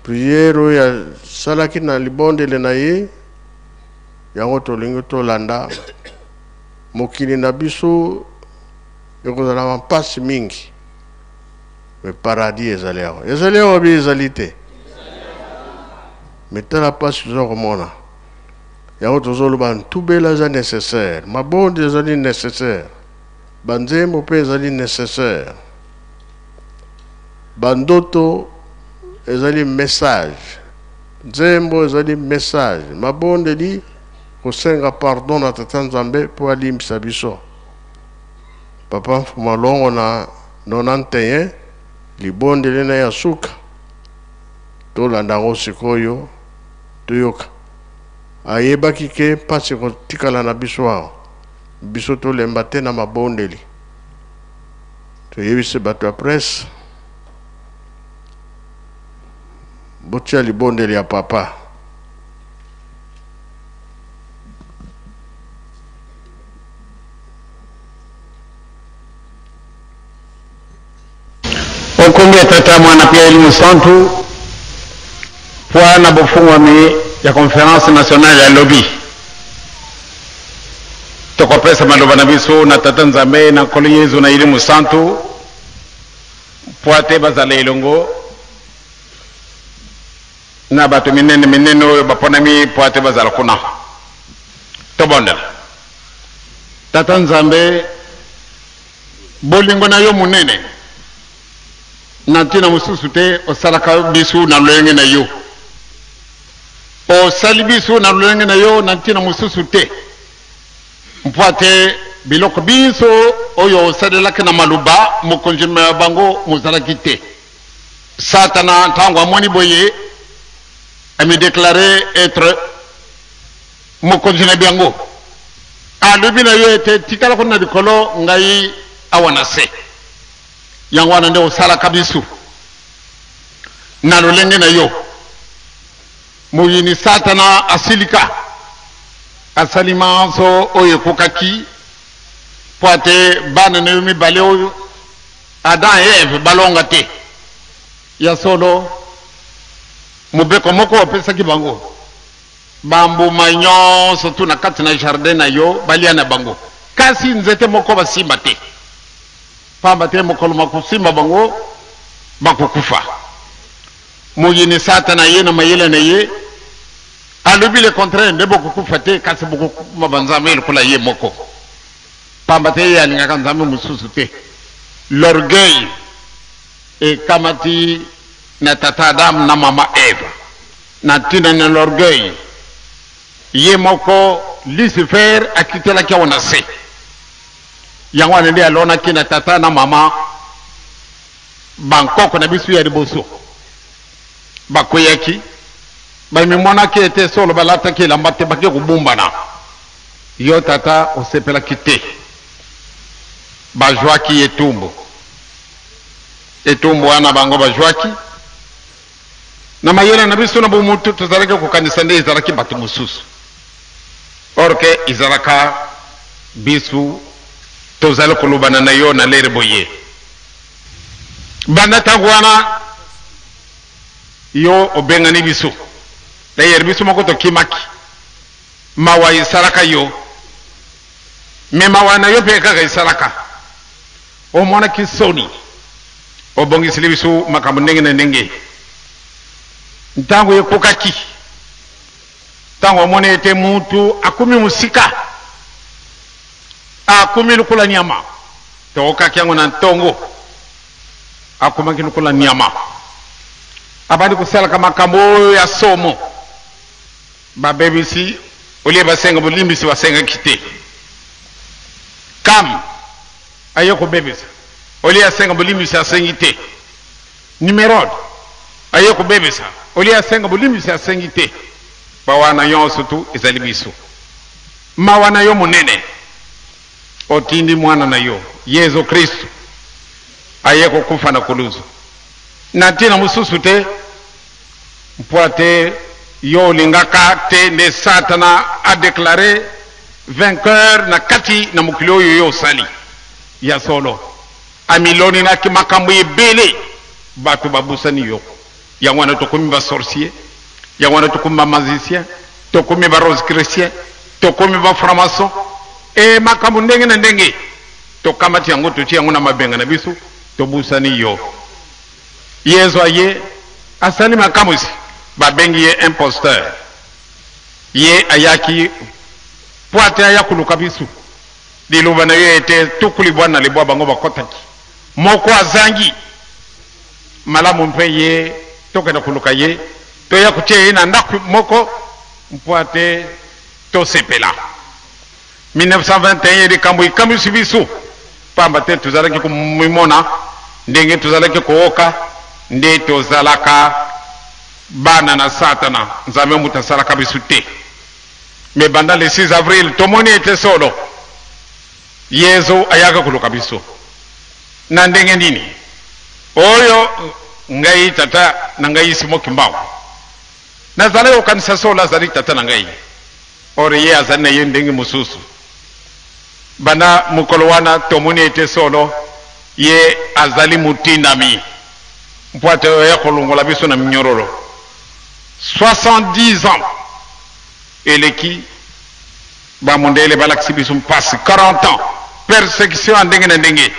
Prière oyo asalaki na libondele na ye yango tolingi tolanda. Mokili na biso ekozala mpasi mingi mais paradis ezali awa, ezali awa bi ezali te. Mais tala mpasi toza komona. Yango tozoloba ntubela eza nécessaire, mabondi ezali nécessaire, banzembo mpe ezali nécessaire, bandoto ezali message, nzembo ezali message, mabondeli kosenga pardon na Tata Nzambe mpo alimbisa biso. Papa Mfuma Longo na 91 libondeli na ya suka, tolanda yango sikoyo, toyoka. Ayebaki ke mpasi ekotikala na biso awa, biso tolemba te na mabondeli. Toyebisi bato ya presse botia libondeli ya papa. Okombi ya Tata, Mwana mpe ya Elimo Santu, mpo na bofungwami ya Conference nationale ya lobi. Tokopesa maloba na biso na Tata Nzambe, na Nkolo Yezu, na Elimo Santu, mpo ate bazala elongo na bato minene minene oyo baponami mpo ate bazala kuna. Tobondela. Tata Nzambe, bolingo na yo monene, na ntina mosusu te osalaka biso na lolenge na yo. Osali biso na lolenge na yo na ntina mosusu te, mpo ate biloko binso oyo osalelaki na maloba mokonzi ya bango mozalaki te. Satana ntango amoni boye, amideklare etre mokonzi na biango. Alobi na yo ete tikala kuna na likolo, ngai awa na se. Yango wana nde osalaka biso na lolenge na yo. Moyini Satana asilika, asali manso oyo ekokaki mpo ate bana na yo mibale oyo Adam et Eve balonga te. Ya solo, mobeko moko opesaki bango, bambuma nyonso tu na kati na jardin na yo balia na bango, kasi nzete moko basimba te, pamba te mokolo makosimba bango bakokufa. Moyini Satana ye na mayele na ye alobi le contraire, nde bokokufa te, kasi bokokoma banzambe lokola ye moko, pamba te ye alingaka nzambe mosusu te. L'orgueil ekamati na tata Adam na mama Eva na ntina na l'orgueil. Ye moko Lucifer akitelaki awa na se, yango wana nde alonaki na tata na mama bankoko na biso ya liboso. Bakweyaki, bamimonaki ete solo balataki elamba te, bake kobumbana. Yo tata osepelaki te, bazwaki etumbu. Etumbu wana bango bazwaki na mayele na biso na bomutu, tozalaki kokanisa nde ezalaki bato mosusu, or ke ezalaka biso tozali kolobana na yo na lere boye. Banda ntango wana yo obengani biso, d'ailleurs biso moko tokimaki, mawa esalaka yo, me mawa na yo mpe kaka esalaka omonaki soni, obongiseli biso makambo ndenge na ndenge. Ntango ekokaki, ntango omoni ete mutu akomi mosika, akomi lokola nyama, tokokaki yango na ntongo, akomaki lokola nyama, abandi kosalaka makambo oyo ya somo. Babebisi olie basenga bolimbisi, basengaki te. Kam aye kobebisa olie asenga bolimbisi, asengi te. Nimerode aye kobebisa olie asenga bolimbisi, asengi te. Bawana nyonso tu ezali biso. Mawa na yo monene, otindi mwana na yo Yezu Kristu aye kokufa na kuluzu na ntina mosusu te, mpo ate yo olingaka te nde Satana adeklare vainqueur na kati na mokili oyo yo osali. Ya solo, amiloninaki makambo ebele, bato babusani yo. Yango wana tokomi ba sorcier, yango wana tokomi ba magicien, tokomi ba rose chrétien, tokomi ba franc-maçon, e makambo ndenge na ndenge. Tokamati yango, totie yango na mabenga na biso, tobusani yo. Yezu aye asali makamwisi, babengi ye imposteur. Ye ayaki mpo ate aya koluka biso. Liloba na yo ete 91 bango bakotaki, moko azangi. Malamu mpe ye tokenda koluka ye, toya kotia ye na ndako moko mpo ate tosepela. 1921 likambo ekamwisi biso, pamba te tozalaki komimona ndenge tozalaki kooka nde tozalaka bana na Satana, Nzambe moto asalaka biso te. Me banda le 6 avril tomoni ete solo Yezu ayaka koluka biso na ndenge nini? Oyo ngai tata na ngai Simon Kimbangu nazalaki kokanisa solo azali tata na ngai, or ye azali na ye ndenge mosusu. Banda mokolo wana tomoni ete solo ye azali motindami mpo ete aya kolongola biso na minyororo. 70 ans eleki, bamundele balakisi biso mpasi, 40 ans persecution ya ndenge na ndenge.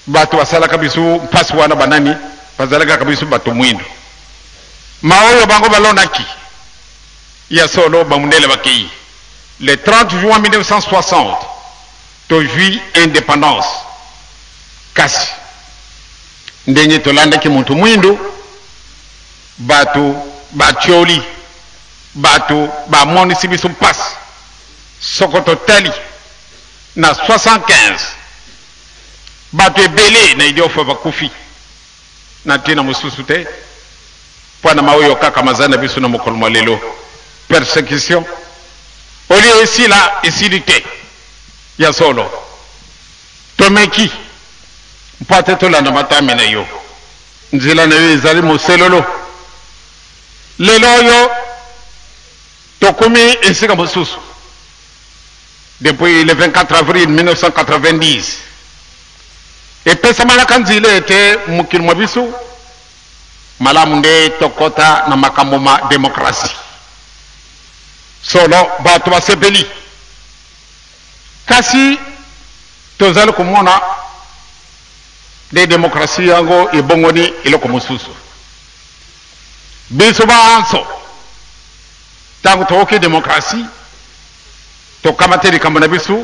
Bato basalaka biso mpasi wana banani? Bazalaki kaka biso bato mwindo. Maoyo bango balonaki ya solo, bamundele bakei. Le 30 juin 1960 tozwi independance, kasi ndenge tolandaki moto mwindo, bato batioli, bato bamonisi biso mpasi. Soko totali na 75 bato ebele na Idiofa bakufi na ntina mosusu te mpo na maoyo kaka maza na biso na mokolo mwa lelo. Persecution olie esila esili te ya solo. Tomeki mpo ate tolanda matami na yo, nzela na yo ezali moselolo. Lelo oyo tokomi esika mosusu. Depuis le 24 avril 1990 epesamalaka nzela ete mokili mwa biso malamu nde tokota na makambo ma demokrasi. Solo bato basepeli, kasi tozali komona nde demokrasi yango ebongoni eloko mosusu. Biso banso ntango tokoki demokrasi, tokamati likambo na biso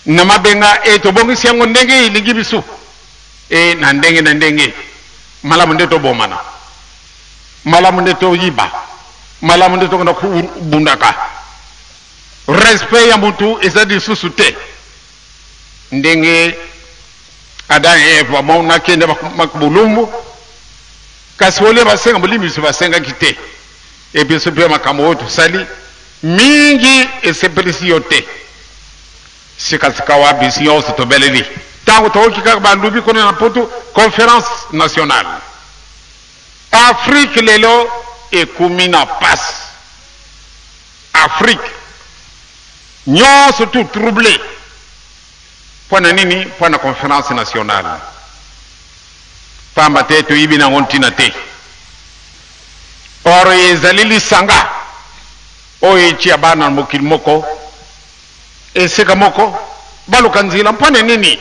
na mabenga e tobongisi yango ndenge elingi biso e na ndenge na ndenge. Malamu nde tobomana, malamu nde toyiba, malamu nde tokenda kobundaka. Respect ya mutu eza lisusu te. Ndenge Adam et Eve bamonaki nde bakomaki bolumbu, kasi olie basenga bolimbisi basengaki te. E biso mpe makambo oyo tosali mingi esepelisi yo te. Sikasikawa biso nyonso tobeleli ntango tokoki kaka balubi kuna na Poto conférence nationale. Afrique lelo ekomi na pasi, Afrique nyonso tout troublé. Mpo na nini? Mpo na conférence nationale. Pamba te toyibi nango ntina te. Or ezali lisanga oyo etia bana na mokili moko, esika moko, baluka nzela. Mpo na nini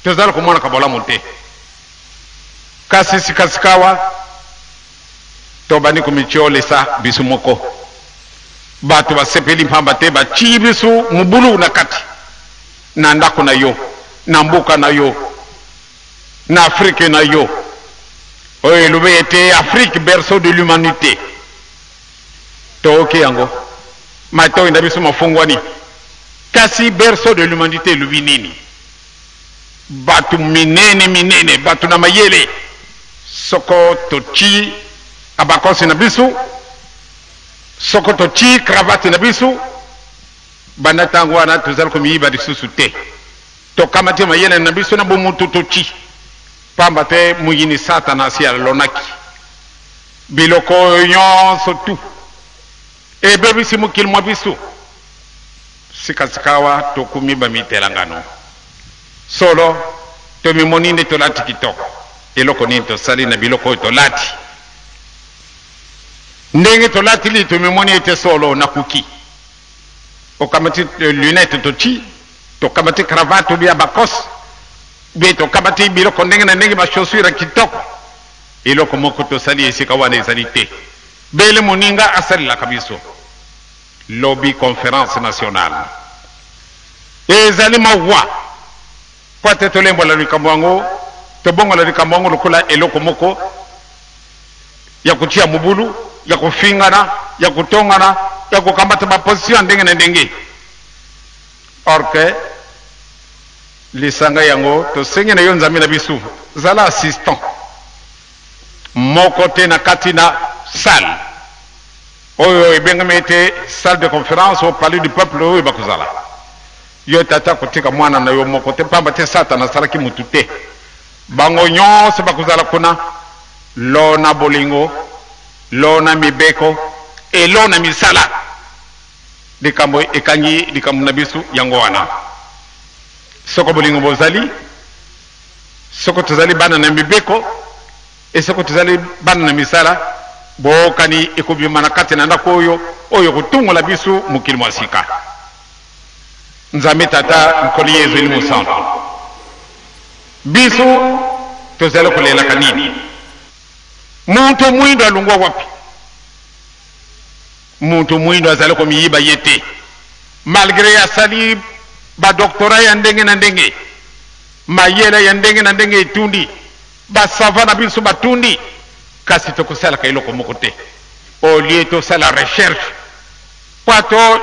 tozali komonaka bolamu te? Kasi sikasikawa tobandi komitiolisa biso moko. Bato basepeli mpamba te batii biso mobulu na kati na ndako na yo, na mboka na yo, na Afrique na yo, oyo elobi ete Afrique berceau de l'humanité. Toyoki yango, matoi na biso mafungwani. Kasi berceau de l'humanité elobi nini? Bato minene minene, bato na mayele, soko totii abakosi na biso, soko totii cravate na biso, banda ntango wana tozali komiyiba lisusu te. Tokamati mayele na biso na bomoto totii, pamba te moyini Satana asi alonaki biloko oyo nyonso tu ebebisi mokili mwa biso. Sikasikawa tokomi bamitelangano. Solo tomimoni nde tolati kitoko. Eloko nini tosali na biloko oyo tolati? Ndenge tolatili tomimoni ete solo nakoki. Okamati lunette totii, tokamati cravate ou bien abacos, ou bien tokamati biloko ndenge na ndenge, ba chaussures ya kitoko. Eloko moko tosali esika wana ezali te. Bele moninga asalelaka biso. Lobi conference nationale ezali mawa mpo ete tolembola likambo yango, tobongola likambo yango lokola eloko moko ya kotia mobulu, ya kofingana, ya kotongana, ya kokambata baposition ya ndenge na ndenge. Or que lisanga yango tosengi na yo Nzambe na biso, zala assistant moko te na kati na salle oyo ebengami ete salle de conférence au palais du peuple oyo bakozala. Yo tata kotika mwana na yo moko te, pamba te Satana asalaki mutu te. Bango nyonso bakozala kuna, lona bolingo, lona mibeko, elona misala. Likambo ekangi likambo na biso yango wana. Soko bolingo bozali, soko tozali bana na mibeko, e soko tozali bana na misala, bookani ekobima na kati na ndako oyo, oyo ekotungola biso mokili mwa sika. Nzambe Tata, Nkolo Yezu Elimo Santu, biso tozali kolelaka nini? Moto mwindo alongwa wapi? Moto mwindo azali komiyiba ye te, malgre asali badoktora ya ndenge na ndenge, mayele ya ndenge na ndenge etundi, basava na biso batundi, kasi tokosalaka eloko moko te. Au lieu tosala recherche po to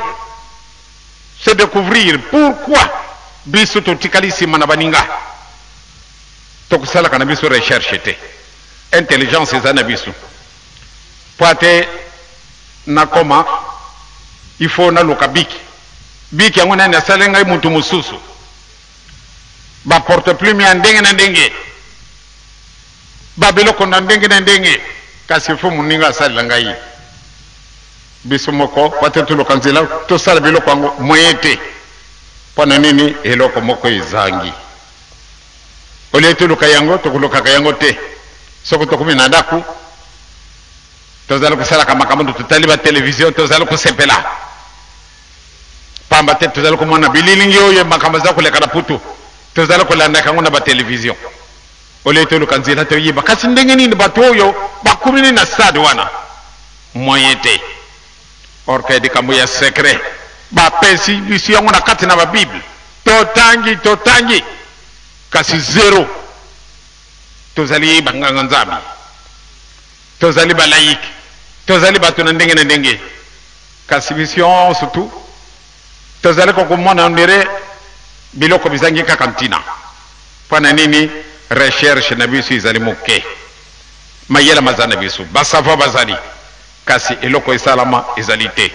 se découvrir pourquoi biso totikali nsima na baninga, tokosalaka na biso recherche te. Intelligence eza na biso po ate nakoma il faut naluka biki biki yango nani asali ngai mutu mosusu, ba porte plume ya ndenge na ndenge, ba biloko na ndenge na ndenge, kasi fo moninga asalela ngai. Biso moko po ate toluka nzela tosala biloko yango moyen te. Mpo na nini? Eloko moko ezangi. Olie toluka yango, tokolukaka yango te. Soki tokomi na ndako, tozali kosalaka makambo, totali ba television, tozali kosepela pamba te tozali komona bililingi oyo makambo eza koleka na putu, tozali kolandaka yango na ba television. Olie toluka nzela toyeba kasi ndenge nini bato oyo bakomi nini na stade wana, moyen te. Or que likambo ya secret bapesi biso yango na kati na ba bible, totangi totangi kasi zero. Tozali banganga nzambe, tozali ba laïque, tozali bato na ndenge na ndenge, kasi biso nyonso tu tozali kokomona ondire biloko bizangi kaka ntina. Mpo na nini? Recherche na biso ezali moke, mayele maza na biso, basava bazali, kasi eloko esalama ezali te.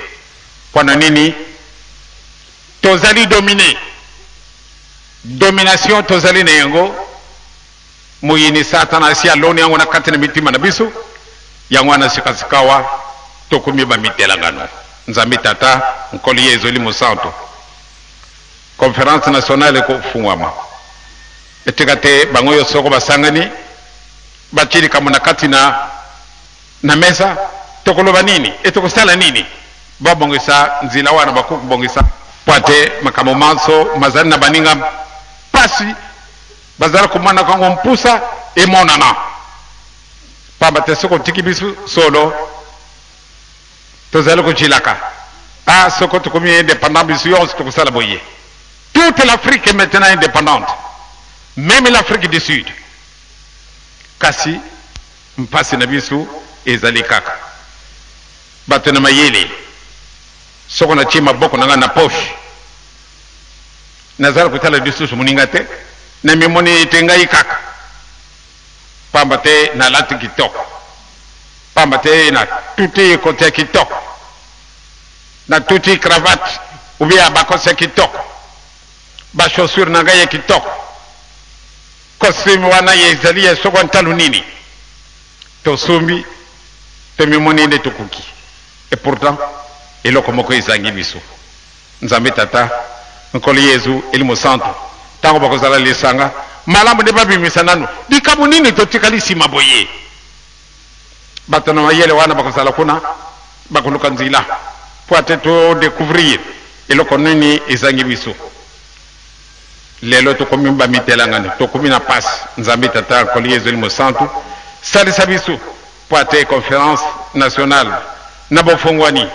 Mpo na nini? Tozali domine, domination tozali na yango. Moyini Satana asi aloni yango na kati na mitima na biso, yango wana sikasikawa tokomi bamitelangano. Nzambe Tata, Nkolo Yezu Elimo Santu, conference nationale ekofungwama etika te bango yo soko basangani batie likambo na kati na na mesa, tokoloba nini e tokosala nini? Babongisa nzela wana bakoki kobongisa mpo ate makambo manso mazali na baninga mpasi bazali komona kango mpusa emonana pamba te soki otiki biso solo tozali kojilaka ah soko tokomi indépendant biso yonso tokosala boye. Toute l'Afrique est maintenant indépendante, même l'Afrique du Sud, kasi mpasi na biso ezali kaka bato na mayele. Soko natie maboko na ngai na poche, nazali kotala lisusu moninga te, namimoni ete ngai kaka, pamba te nalati kitoko, pamba te natuti ekoti ya kitoko, natuti cravate ou bien abakosi ya kitoko, ba chaussure na ngai ya kitoko, costume wana ezali ya soko ntalo nini, tosombi, tomimoni nde tokoki. Et pourtant eloko moko ezangi biso. Nzambe Tata, Nkolo Yezu, Elimo Santu, ntango bakozala lisanga, malamu nde babimisa nanu likambo nini totikali nsima boye. Bato na mayele wana bakozala kuna, bakoluka nzela mpo ate to découvrir eloko nini ezangi biso. Lelo tokomi bamitelangani, tokomi na pasi. Nzambe Tata, Nkolo Yezu, Elimo Santu, salisa biso. Mpo ate conférence nationale na bofongwani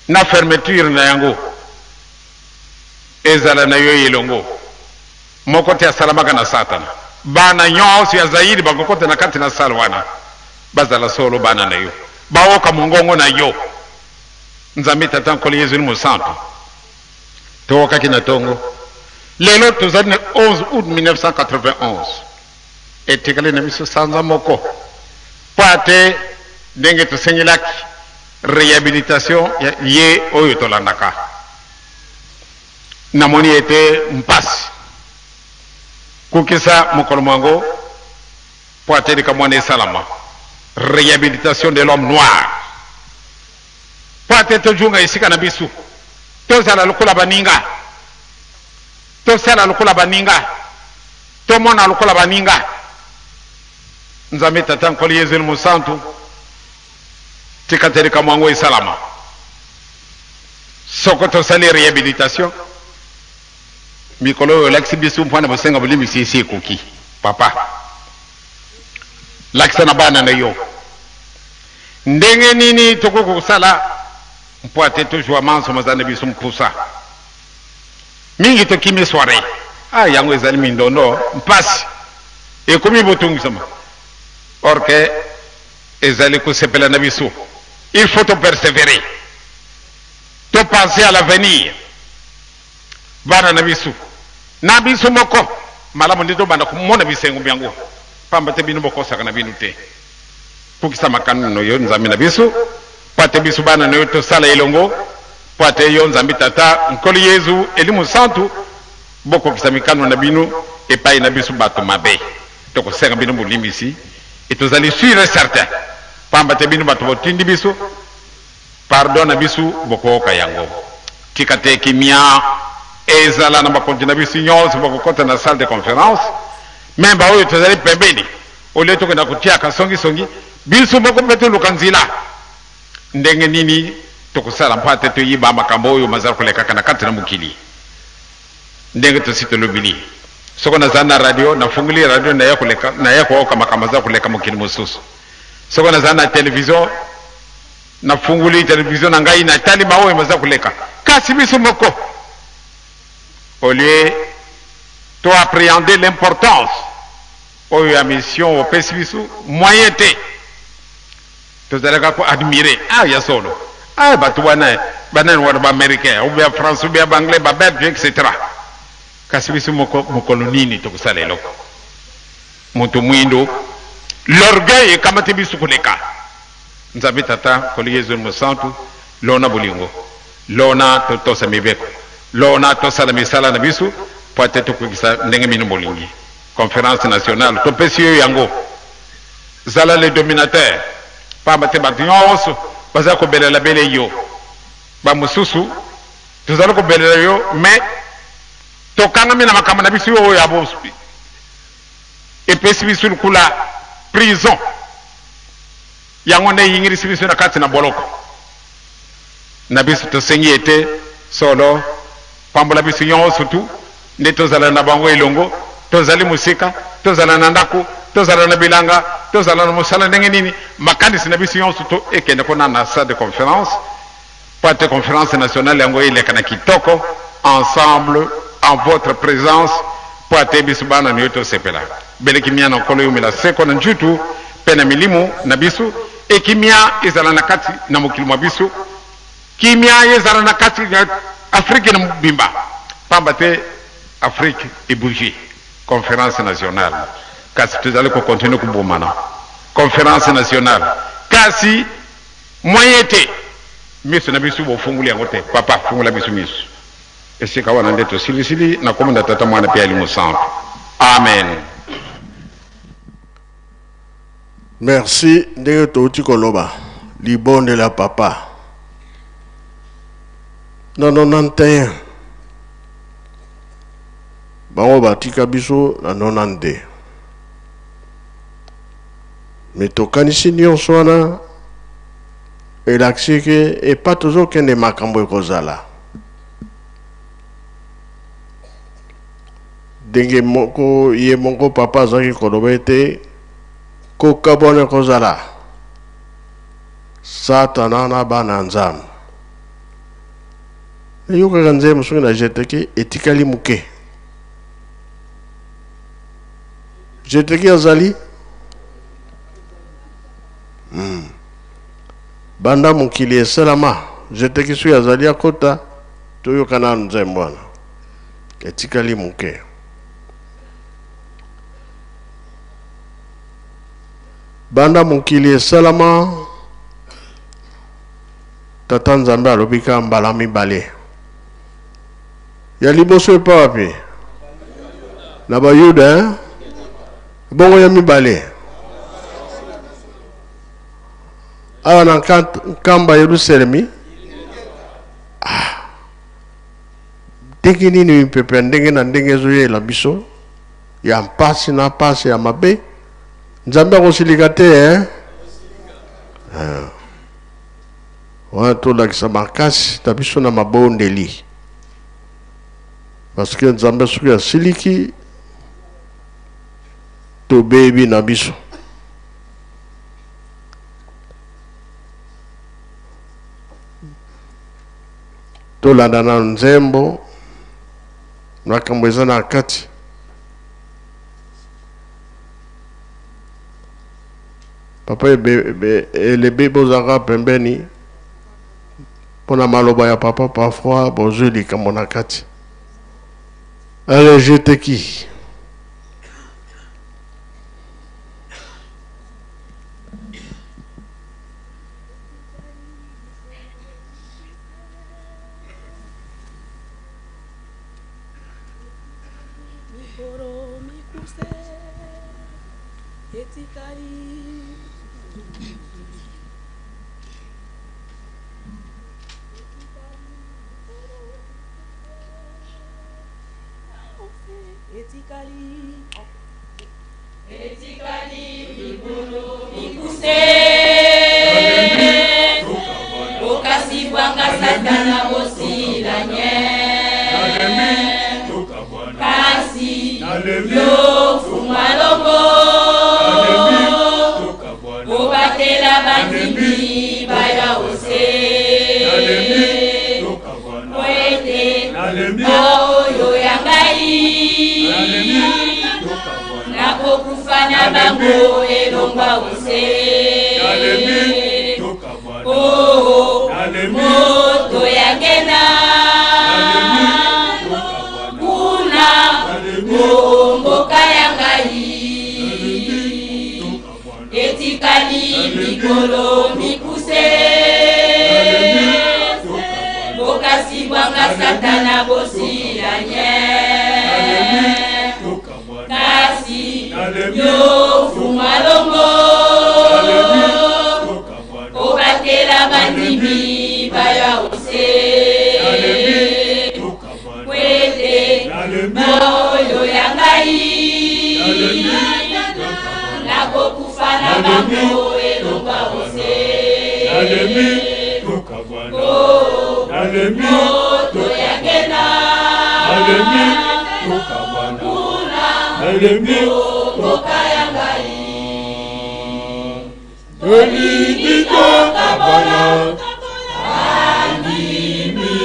na fermeture na yango ezala na yo elongo. Moko te asalamaka na Satana. Bana nyonso ya Zaïre bakokota na kati na salle wana, bazala solo bana na yo, baoka mongongo na yo. Nzambe Tata Nkolo Yezu Mosantu, towokaki na tongo lelo tozali na 11 août 1991, etikali na biso sanza moko mpo ate ndenge tosengelaki réhabilitation ya ye oyo tolandaka. Namoni ete mpasi kokisa mokolo mwango mpo ate likambo wana esalama, réhabilitation de l'homme noir, mpo ate tozonga esika na biso, tozala lokola baninga, tosala lokola baninga, tomona lokola baninga. Nzambe Tata Nkolo Yezu Mosantu, tika te likambo yango esalama. Soko tosali réhabilitation mikolo oyo olakisi biso mpo na bosenga bolimbisi esi ekoki. Papa, lakisa na bana na yo ndenge nini tokoki kosala mpo ate tozwa manso maza na biso mpusa mingi. Tokimi soirée, ah, yango ezali mindondo, mpasi ekomi botungisama, or que ezali kosepela na biso. Il faut to persévérer, to penser à l'avenir, bana na biso na biso moko. Malamu nde tobanda komona bisengo byango, pamba te bino bokosaka na bino te. Kokisa makano na yo, Nzambe na biso, mpo ate biso bana na yo tosala elongo, mpo ate yo Nzambe Tata Nkolo Yezu Elimu Santu bokokisa mikano na bino epai na biso bato mabe. Tokosenga bino bolimbisi e tozali sûr et certain, pamba te bino bato botindi biso, pardon na biso bokoyoka yango. Tika te kimia ezala na bakonzi na biso nyonso bakokɔta na salle de conférence, me baoyo tozali pembeni, olie tokenda kotiaka songisongi biso moko mpe toluka nzela ndenge nini tokosala mpo ate toyiba makambo oyo mazala kolekaka na kati na mokili. Ndenge tosi tolobili, soko nazali na radio, nafungoli radio, naya koleka, naya kooka makambo aza koleka mokili mosusu. Soko nazali na televizio, nafungoli televizio na ngai, natali maoyo maza koleka. Kasi biso moko, au lieu to appréhender l'importance oyo ya mission opesi biso, moyen te. Tozalaka ko admirer, ah, ya solo, ah, bato wana banani wana, baaméricain ou bien français ou bien baanglais, babelge, etc. Kasi biso moko, mokolo nini tokosala eloko? Moto mwindo, l'orgueil ekamati biso koleka. Nzambe Tata Nkolo Yezu Mosantu, lona bolingo, lona totosa mibeko, lona tosala misala na biso po ate tokokisa ndenge bino bolingi. Conférence nationale topesi yo yango, zala le dominateur, pamba te bato nyonso baza kobelela bele yo, bamosusu tozali kobelela yo, mais tokangami na makambo na biso oyo ya epesi biso lukula prison, yango nde eyingilisi biso na kati na boloko na biso. Tosengi ete solo pambola biso nyonso tu nde tozala na bango elongo, tozali mosika, tozala na ndako, tozala na bilanga, tozala na mosala, ndenge nini makanisi na biso nyonso to ekende kuna na salle de conférence, po ate conférence nationale yango eleka na kitoko, ensemble en votre présence, po ate biso bana na yo tosepela. Bele kimia na Nkolo eumela seko na njutu mpe na milimu na biso, ekimia ezala na kati na mokili mwa biso, kimia ezala na kati ya Afrike na mobimba, pamba te Afrique ebouge. Conférence nationale, kasi tozali kokontinue kobomana. Conférence nationale, kasi moyen te, miso na biso bofungoli yango te. Papa, fungola biso miso. Esika wana nde tosilisili na kombo na Tata, Mwana mpe Alimo Santu. Amen. Merci. Ndenge touti koloba libondela papa na 91, bango batika biso na 92, me tokanisi nyonso wana elakisi ke epa tozokende makambo ekozala ndenge moko. Ye moko papa azalaki koloba ete Kokabwana ekozala Satana na bana ya Nzambe. Eyokaka nzembo soki na jeteki etikali moke. Jeteki azali Banda mokili esalama, jeteki soki azali akota, toyoka nanu nzembo wana. Etikali moke. Banda mokili esalama, Tata Nzambe alobi kaka mbala mibale. Ya liboso epa wapi? Na Bayuda, hein? Bongo ya mibale awa na nkamba Yerusalemi. Ah, ndenge nini mipepe ya ndenge na ndenge ezoyela biso ya mpasi na mpasi ya mabe. Nzambe akosilika te, eh? Ah. Wana tolakisa makasi na biso na mabondeli, parce que Nzambe soki asiliki tobebi na biso. Tolanda na nzembo makambo eza na kati. Papa elebe bozalaka pembeni mpo na maloba ya papa, parfois bozwi likambo na kati. Allez, je te qui? Mikolo mikuse etikali. Etikali. Etikali mikolo mikuse. Bokasi bwanga Satana bosila nye. Kasi yo fuma longo. Obatela bandimi baya ose. Po ete baoyo ya ngai nakokufa na bango elongwa ose. Oh, moto ya ngena kuna mboka ya ngai etikali mikolo mikuse. Bokasi bwanga Satana bosila nye. Kasi yo fuma longo. Obatela bandimi baya ose. Kwete baoyo ya ngai nakokufa na bango elongwa ose. Oh, moto ya ngena kuna mboka ya ngai Tolingi tokabwana bandimi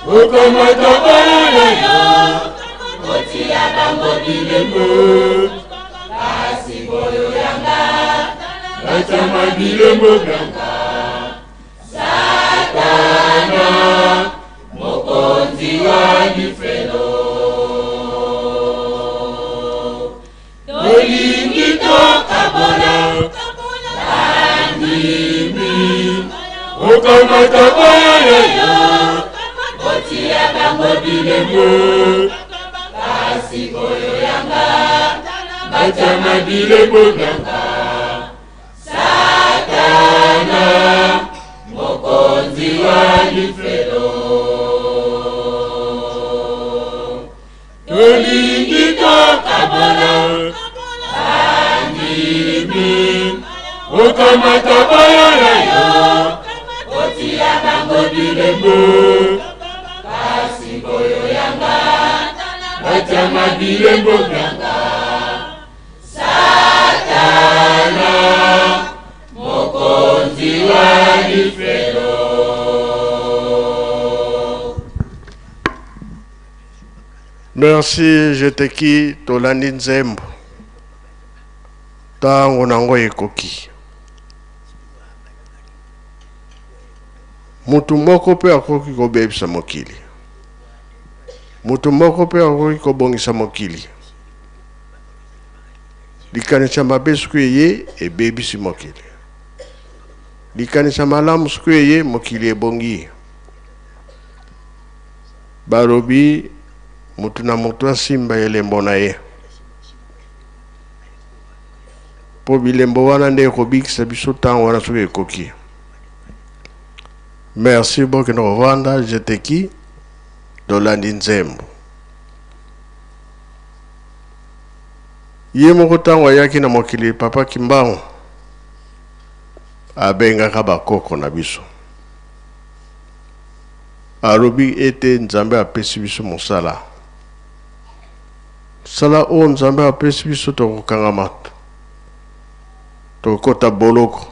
okamata bana yo otia bango bilembo kasi boyo yanga batiama bilembo byanga Satana mokonzi wa lifelo. Tolingi tokabwana bandimi okamata bana yo otia bango bilembo kasi boyo yanga batiama bilembo byanga Satana mokonzi wa lifelo. Tolingi tokabwana bandimi okamata bana yo otia bango bilembo kasi boyo yanga batiama bilembo byanga Satana Merci jeteki tolandi nzembo ntango nango ekoki mutu moko mpe akoki kobebisa mokili mutu moko mpe akoki kobongisa mokili likanisi ya mabe soki eye ebebisi mokili likanisi ya malamu soki eye mokili ebongi Balobi mutu na mutu asimba elembo na ye, po bilembo wana nde ekobikisa biso tango wana soki ekoki. Merci bokende kovanda jeteki tolandi nzembo. Ye moko tango ayaki na mokili papa Kimbangu abengaka bakoko na biso. Alobi ete Nzambe apesi biso mosala. Mosala oyo Nzambe apesi biso, tokokangama, tokokota boloko.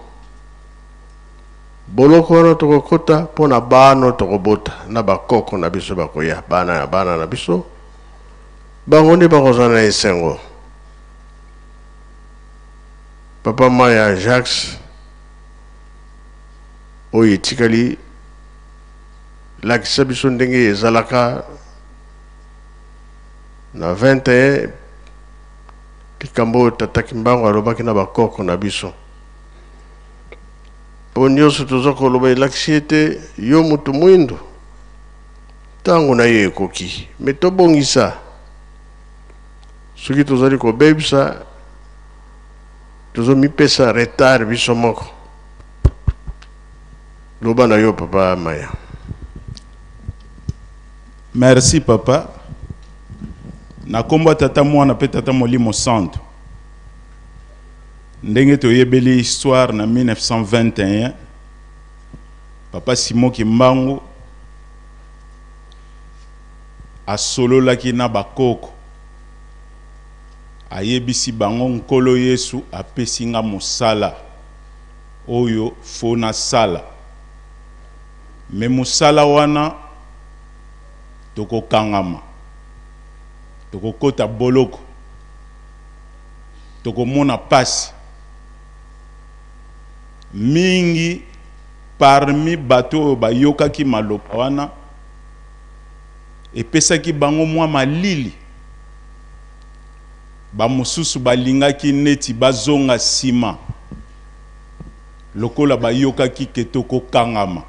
Boloko wana tokokota mpo na bana oyo tokobota na bakoko na biso bakoya, bana ya bana na biso, bango nde bakozala na esengo. Papa Maya Jacques oyo etikali lakisa biso ndenge ezalaka na 21 likambo oyo tata Kimbangu alobaki na bakoko na biso mpo nyonso toza koloba elakisi ete yo moto mwindu ntango na yo ekoki me tobongisa soki tozali kobebisa tozomipesa retard biso moko Loba na yo papa Maya. Merci papa. Na kombo ya tata mwana pe tata molimo santu. Ndenge toyebeli histoire na 1921 papa Simon Kimbangu asololaki na bakoko ayebisi bango Nkolo Yesu apesi nga mosala oyo faut na sala mais musala wana toko kangama toko kota boloko toko mona pasi mingi parmi bato oyo bayokaki maloba wana epesaki bango mwa malili bamosusu balingaki neti bazonga nsima Lokola bayokaki ke tokokangama,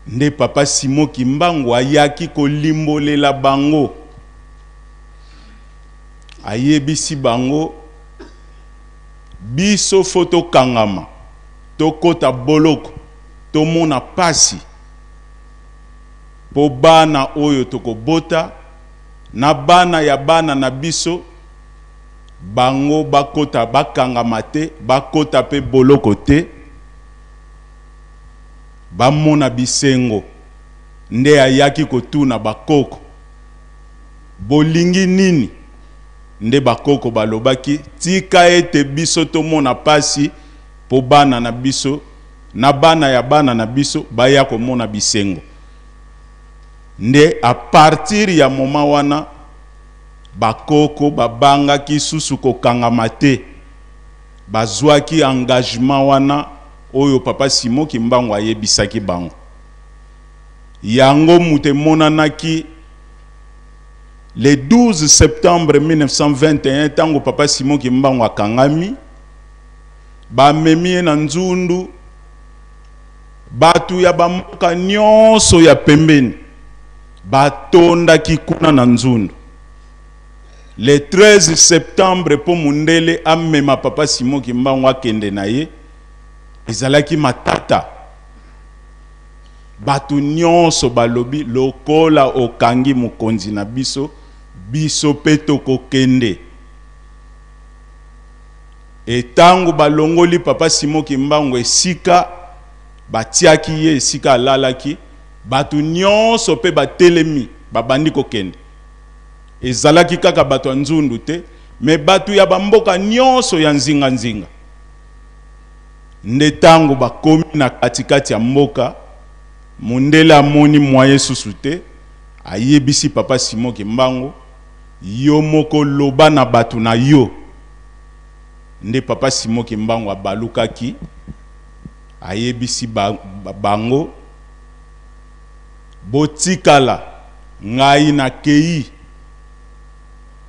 nde Papa Simon Kimbangu ayaki kolimbolela bango. Ayebisi bango, biso fo tokangama, tokota boloko, tomona pasi po bana oyo tokobota na bana ya bana na biso Bango bakota bakangama te, bakota pe boloko te, bamona bisengo. Nde ayaki kotuna bakoko, Bolingi nini? Nde bakoko balobaki, Tika ete biso tomona pasi, po bana na biso na bana ya bana na biso baya komona bisengo. Nde a partir ya moment wana, Bakoko babangaki susu kokangama te. Bazuaki engagement wana oyo Papa Simon Kimbangu ayebisaki bango. Yango moto emonanaki le 12 septembre 1921 tango Papa Simon Kimbangu akangami, bamemi ye na nzundu, bato ya bamboka nyonso ya pembeni batondaki kuna na nzundu le 13 septembre mpo mundele amema Papa Simon Kimbangu akende na ye, ezalaki matata. Bato nyonso balobi lokola okangi mokonzi na biso, biso mpe tokokende. Etango balongoli Papa Simon Kimbangu esika batiaki ye, esika alalaki, Bato nyonso pe batelemi, babandi kokende. Ezalaki kaka bato ya Nzundu te, mais bato ya bamboka nyonso ya nzinga-nzinga. Nde tango bakomi na kati-kati ya mboka, Mundele amoni moyen susu te, ayebisi papa Simon Kimbangu, yo moko loba na bato na yo. Nde papa Simon Kimbangu abalukaki, ayebisi bango, botikala ngai nakei,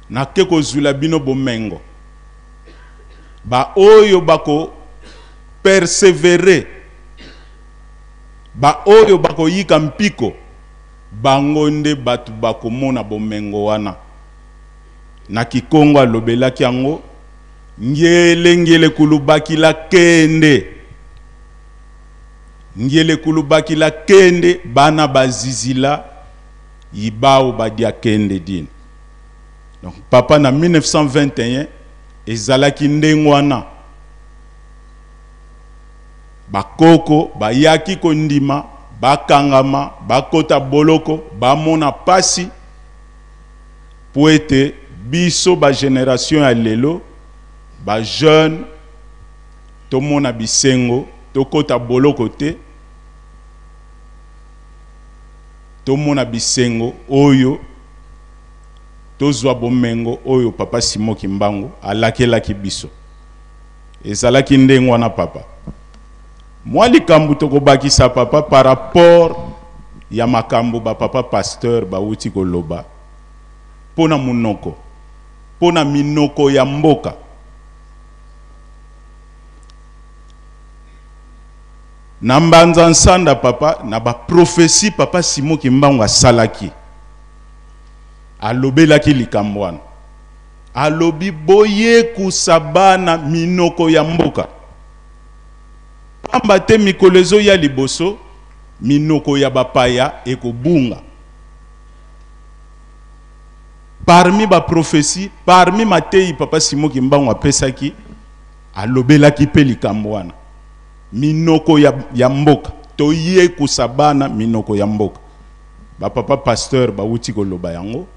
nake kozwila bino bomengo. Ba oyo bako perseverer, ba oyo bakoyika mpiko, bango nde bato bakomona bomengo wana. Na Kikongo alobelaki yango, ngele ngele kulubakila kende, ngele kulubakila kende, bana bazizila yibao badia kende dini. Donc papa na 1921 ezalaki ndenge wana, bakoko bayaki kondima, bakangama, bakota boloko, bamona pasi po ete biso ba generation ya lelo ba jeune tomona bisengo, tokota boloko te, tomona bisengo oyo, tozwa bomengo oyo papa Simon Kimbangu alakelaki biso. Ezalaki ndenge wana papa. Mwa likambo tokobakisa papa par rapport ya makambo ba papa pasteur bawuti koloba pona munoko, pona minoko ya mboka. Na Mbanza Nsanda papa, na ba prophetie papa Simon Kimbangu asalaki, alobelaki likambo wana. Alobi boyekusa bana minoko ya mboka, pamba te mikolo ezoya liboso minoko ya bapaya ekobunga. Parmi ba prophetie, parmi mateyi papa Simon Kimbangu apesaki, alobelaki pe likambo wana, minoko ya mboka, toyekusa bana minoko ya mboka. Ba papa pasteur bawuti koloba yango.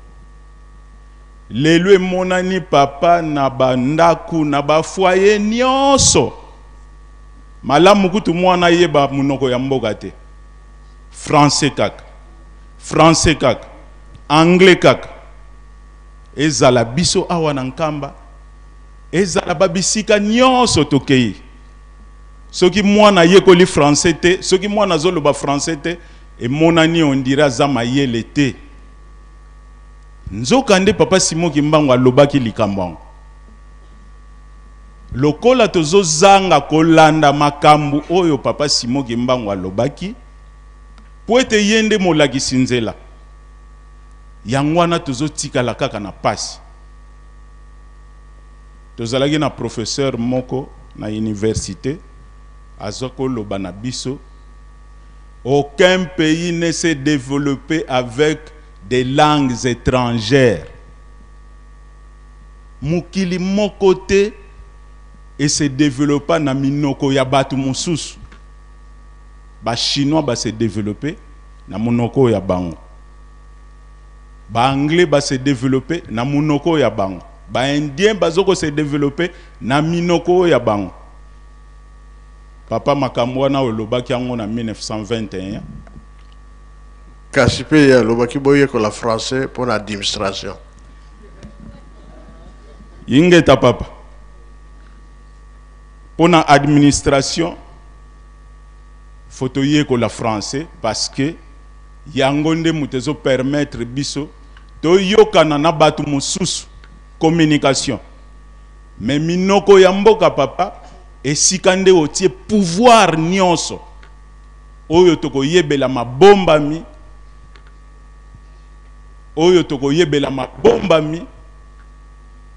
Lelo emonani papa na ba ndaku na ba foyer nyonso, malamu kutu mwana yeba munoko ya mboka te, français kaka, français kaka, anglais kaka. Ezala biso awa na Nkamba, ezala ba bisika nyonso tokei, soki mwana ayekoli français te, soki mwana azoloba français te, emonani on dirait aza mayele te. Nzoka nde papa Simon Kimbangu alobaki likambo yango. Lokola tozozanga kolanda makambo oyo papa Simon Kimbangu alobaki, po ete ye nde molakisi nzela, yango wana tozotikala kaka na pasi. Tozalaki na professeur moko na université, aza koloba na biso, aucun pays ne s'est développé avec des langues étrangères. Mokili moko te e se développa na minoko ya bato mosusu. Ba Chinois ba se développer na monoko ya bango, ba Anglais ba se développer na monoko ya bango, ba Indiens bazoko se développer na minoko ya bango. Papa makambo wana olobaki yango na 1921. Kasi pe ye alobaki boyekola français mpo na administration. Ingeta papa, mpo na administration faut toyekola français, parce que yango nde moto ezo permettre biso toyokana na bato mosusu, communication. Mais minoko ya mboka papa, esika nde otie pouvoir nyonso oyo tokoyebela mabombami, oyo tokoyebela mabombami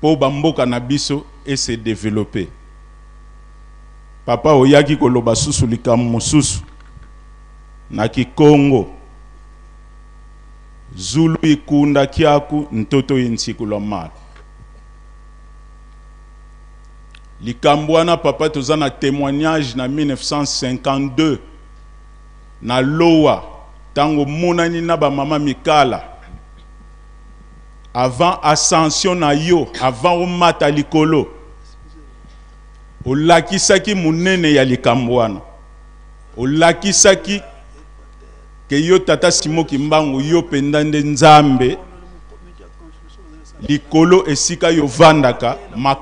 po bamboka na biso e se développer. Papa oyaki koloba susu likambo mosusu na Kikongo, Zulu ikunda kiaku ntoto insikulwa mala. Likambo wana papa toza na témoignage na 1952 na Lowa, tango monani na ba mama Mikala, avant ascension na yo, avant omata likolo, olakisaki munene ya likambo wana, olakisaki Ke yo tata Simon Kimbangu yo mpenza nde Nzambe likolo esika yo vandaka ma,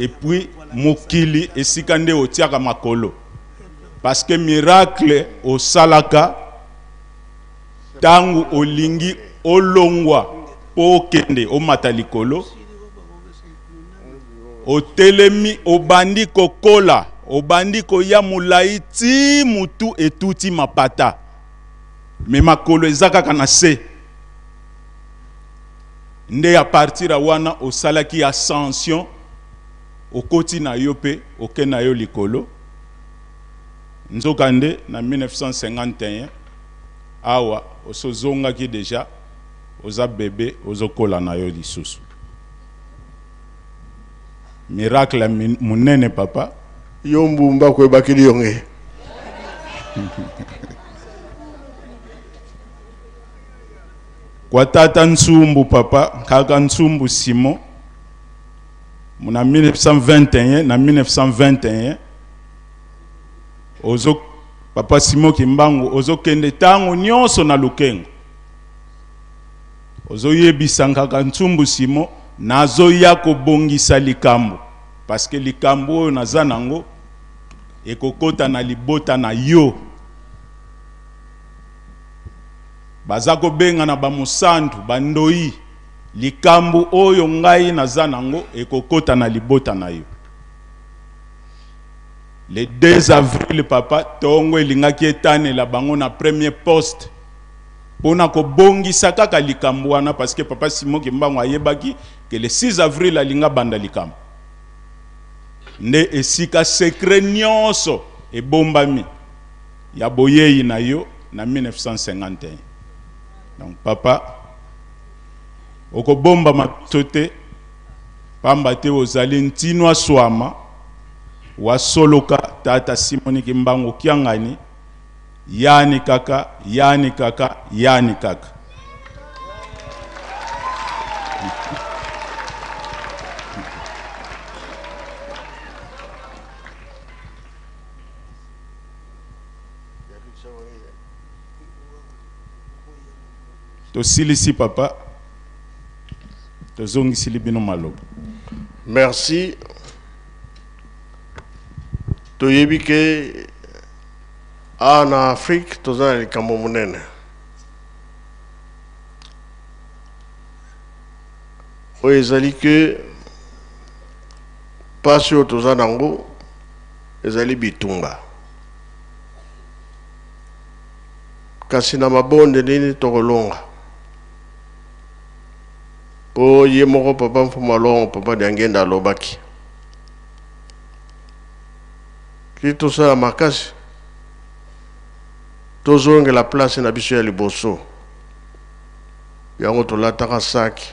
et puis mokili esika nde otiaka makolo, parce que miracle osalaka tangu olingi olongwa po okende omata likolo, otelemi obandi kokola, obandi koya molai ti mutu etuti mapata, me makolo eza kaka na se. Nde a partir ya wana osalaki ascension, okoti na yo pe oke na yo likolo. Nzokande na 1951 awa osozongaki deja, oza bebe, ozokola na yo lisusu. Miracle ya munene papa. Yo mbumba koyebakili yo nge. Kwa tata Nsumbu papa, kaka Nsumbu Simon na 1921, na 1921 ozo papa Simon Kimbangu ozokende tango nyonso na Lukengo, ozoyebisa kaka Nsumbu Simon nazoya kobongisa likambo, parce que likambo oyo naza nango ekokota na libota na yo. Baza kobenga na ba mosantu ba ndoi, likambo oyo ngai naza nango ekokota na libota na yo. Le 2 avril papa, tongo elingaki etanela bango na premier poste pona kobongisa kaka likambo wana, parce que papa Simon Kimbangu ayebaki que le 6 avril alinga banda likambo. Nde esika secret nyonso ebombami ya boyeyi na yo na 1951. Donc papa, okobomba mato te, pamba te ozali ntinwa swama wasoloka tata Simon Kimbangu Kiangani, yani kaka, yani kaka, yani kaka. Tosilisi papa, tozongisili bino maloba. Merci. Toyebi ke awa na Afrique toza na likambo monene. Oyo ezali ke pasi oyo toza nango ezali bitumba. Kasi na mabonde nini tokolonga? Po ye moko papa Mfumu Alongo, papa Diangenda alobaki ki tosala makasi tozongela place na biso ya liboso. Yango tolataka saki,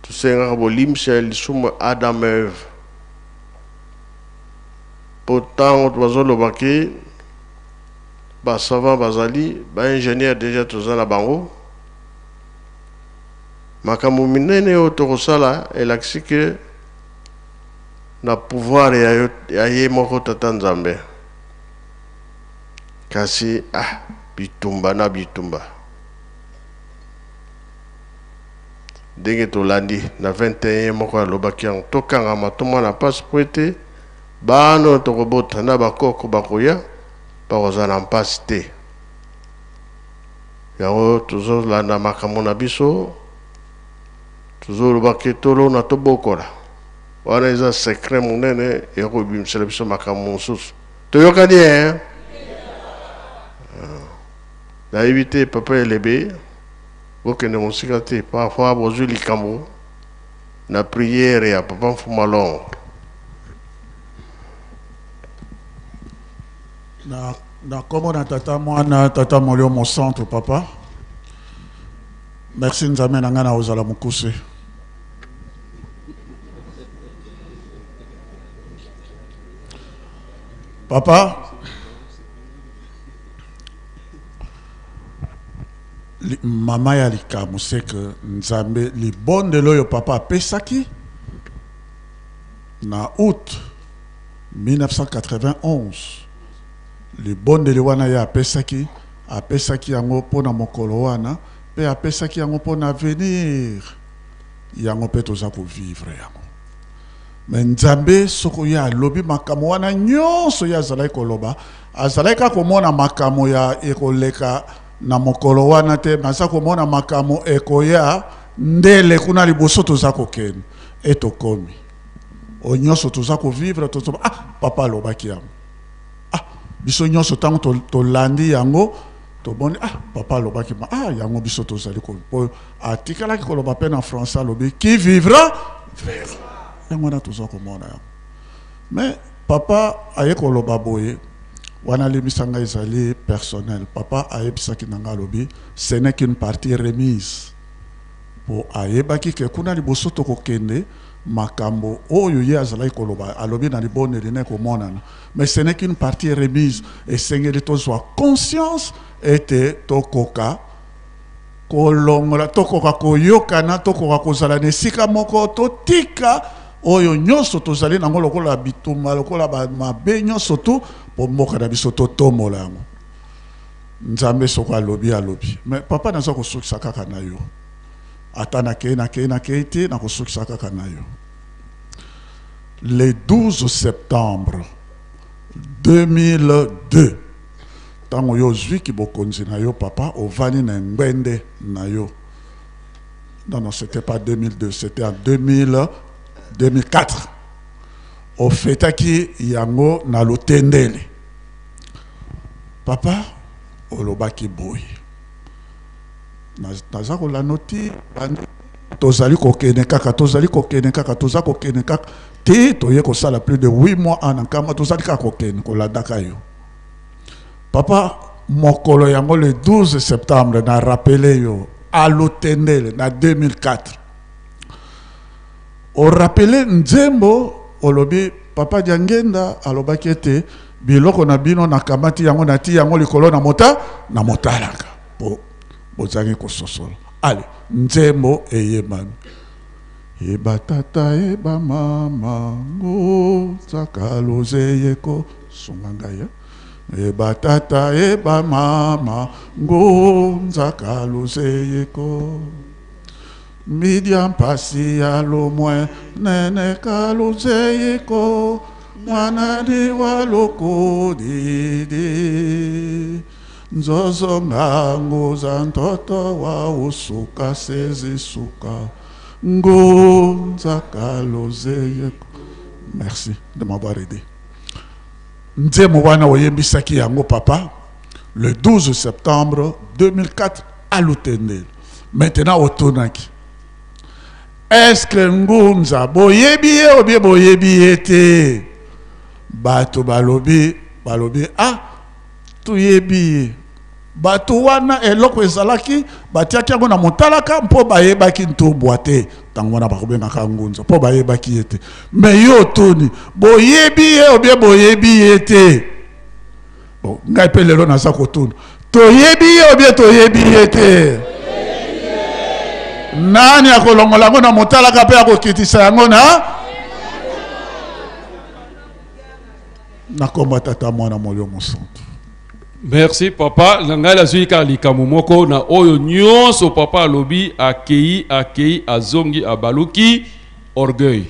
tosengaka bolimbisi ya lisumu Adam Eve, po tango bazoloba ke ba savant bazali, ba ingénieur déjà toza na bango, makambo minene oyo tokosala elakisi ke na pouvoir ya yo, ya ye moko tata Nzambe. Kasi bitumba na bitumba ndenge tolandi na 21 ye moko alobaki yango, tokangama tomona mpasi po ete bana oyo tokobota na bakoko bakoya bakozala na mpasi te. Yango tozolanda makambo na biso, tozoloba ke tolona tobokola, wana eza secret monene ya kobimisela biso makambo mosusu. Toyokani hein? Nayebi te papa Elebe, bokende mosika te, parfois bozwi likambo na prière ya papa Mfumu Alongo. Na, na kombo na tata mwana tata molio mosantu papa. Merci Nzambe na ngai na ozala mokuse. Papa, mama ya likambo c'est que Nzambe libondelo oyo papa apesaki na août 1991, libondeli wana ye apesaki Apesaki yango mpo na mokolo wana mpe apesaki yango mpo na avenir. Yango mpe toza kovivre yango. Me Nzambe soko ye alobi makambo wana nyonso ye azalaki koloba, azalaki kaka komona makambo ya ekoleka na mokolo wana te, me aza komona makambo ekoya ndele kuna liboso toza kokende. E tokomi oyo nyonso toza kovivre, tozoba ah, papa alobaki yango. Ah, biso nyonso ntango tolandi yango tomoni ah, papa alobaki ma ah, yango biso tozali ko po atikalaki koloba mpe na français alobi qui vivra verra. Yango wana toza komona yango. Mais papa aye koloba boye wana alimbisa ngai ezali personnel. Papa ayebisaki na ngai alobi ce n'est qu'une partie remise. Po ayebaki ke kuna liboso tokokende makambo oyo ye azalaki koloba alobi na libondeli na ekomonana. Mais ce n'est qu'une partie remise. Esengeli tozwa conscience ete tokoka kolongola, tokoka koyokana, tokoka kozala na esika moko, totika oyo nyonso tozali nango lokola bitumba, lokola ba mabe nyonso tu, po mboka na biso totombola yango. Nzambe soko alobi, alobi. Mais papa naza kosukisa kaka na yo. Ata nakei, nakei, nakei te, nakosukisa kaka na yo. Le 12 septembre 2002, ntango yo ozwi kibokonzi na yo papa, ovandi na ngbende na yo. Non, non, c'était pas 2002, c'était en 2004. Ofetaki yango na Lutendele. Papa, olobaki boye. Naza kolanda oti bandi tozali kokende kaka, tozali kokende kaka, toza kokende kaka te, toye kosala plus de 8 mois en Nkamba, tozali kaka kokende kolandaka yo. Papa, mokolo yango le 12 septembre na rappelé yo à Lutendele na 2004. O rappelé nzembo olobi papa Diangenda alobaki ete biloko na bino nakamati yango nati yango likolo na mota na motalaka po bozangi kososola. Ale nzembo eyebami. Eba tata eba mama ngo sakaloze yeko sunga ngai. Eba tata eba mama ngo nzakaloze yeko. Midia mpasi ya lomwe nene kaluze yeko mwana ni wa loko didi. Nzozo ngangu za ntoto wa usuka sezisuka ngunza kaloze yeko. Merci de m'avoir aidé. Nzembo wana oyembisaki yango papa le 12 septembre 2004 à Lutendele. Maintenant otunaki, est-ce que ngunza boyebi ye ou bien boyebi ye te? Bato balobi, balobi ah toyebi ye. Bato wana eloko ezalaki batiaki yango na motalaka mpo bayebaki ntombwa te. Ntango wana bakobengaka ngunza mpo bayebaki ye te. Mais yo otuni boyebi ye ou bien boyebi ye te? Bon, ngai mpe lelo naza kotuna, toyebi ye ou bien toyebi ye te? Nani akolongola yango na motalaka mpe akokitisa yango na na kombo Tata, Mwana, Molimo Mosantu. Merci papa, na ngai nazwi kaka likambo moko na oyo nyonso papa alobi, akei, akei, azongi, abaluki, orgueil.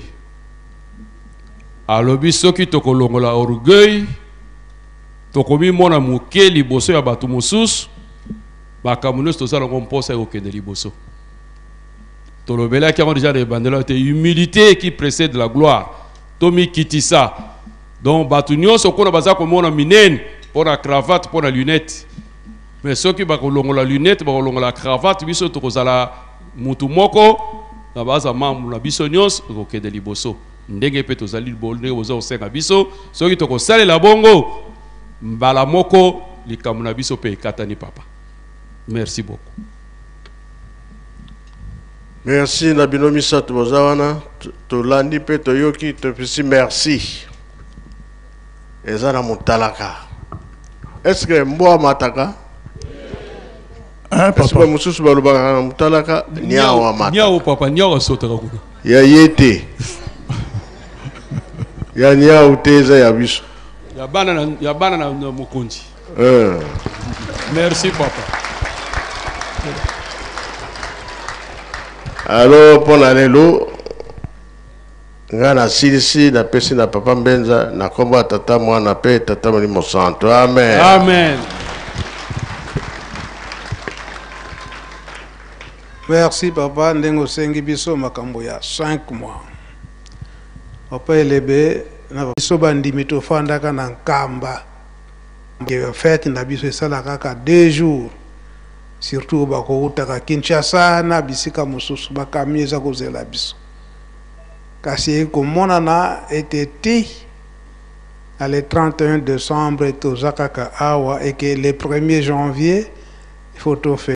Alobi soki tokolongola orgueil, tokomimona moke liboso ya bato mosusu, makambo nyonso tozala yango mposa ya kokende liboso. Tolobelaki yango deja na ebandelo te, humilité qui précède la gloire. Tomikitisa. Donc bato nyonso kuna baza komona minene mpo na cravate, mpo na lunette. Mais soki bakolongola lunette, bakolongola cravate, biso tokozala mutu moko na baza mambu na biso nyonso tokokende liboso. Ndenge mpe tozali ndenge boza kosenga biso, soki tokosalela bongo mbala moko likambo na biso mpe ekatani papa. Merci beaucoup. Merci na bino misato boza wana, tolandi mpe toyoki, topesi merci. Eza na motalaka. Est-ce que mbwa mataka? Hein, Kasi papa? ba mosusu balobaka na motalaka, niawa mataka. Niawo papa, niawo asotaka kuna. Ya ye te. Ya niawo te eza ya biso. Ya bana na, ya bana na, na mokonzi. Eh. Merci papa. Alors mpo na lelo ngai nasilisi, napesi na papa Mbenza na nkombo ya Tata, Mwana mpe Tata Molimo Santo. Amen. Amen. Merci papa ndenge osengi biso makambo ya 5 mois. Papa Elebe na biso bandimi tofandaka na Nkamba. Fete na biso esalaka kaka 2 jours. Surtout bakoutaka Kinshasa na bisika mosusu, bakami eza kozela biso. Kasi ekomonana ete ti na le 31 décembre toza kaka awa et que le 1er janvier il faut tofe.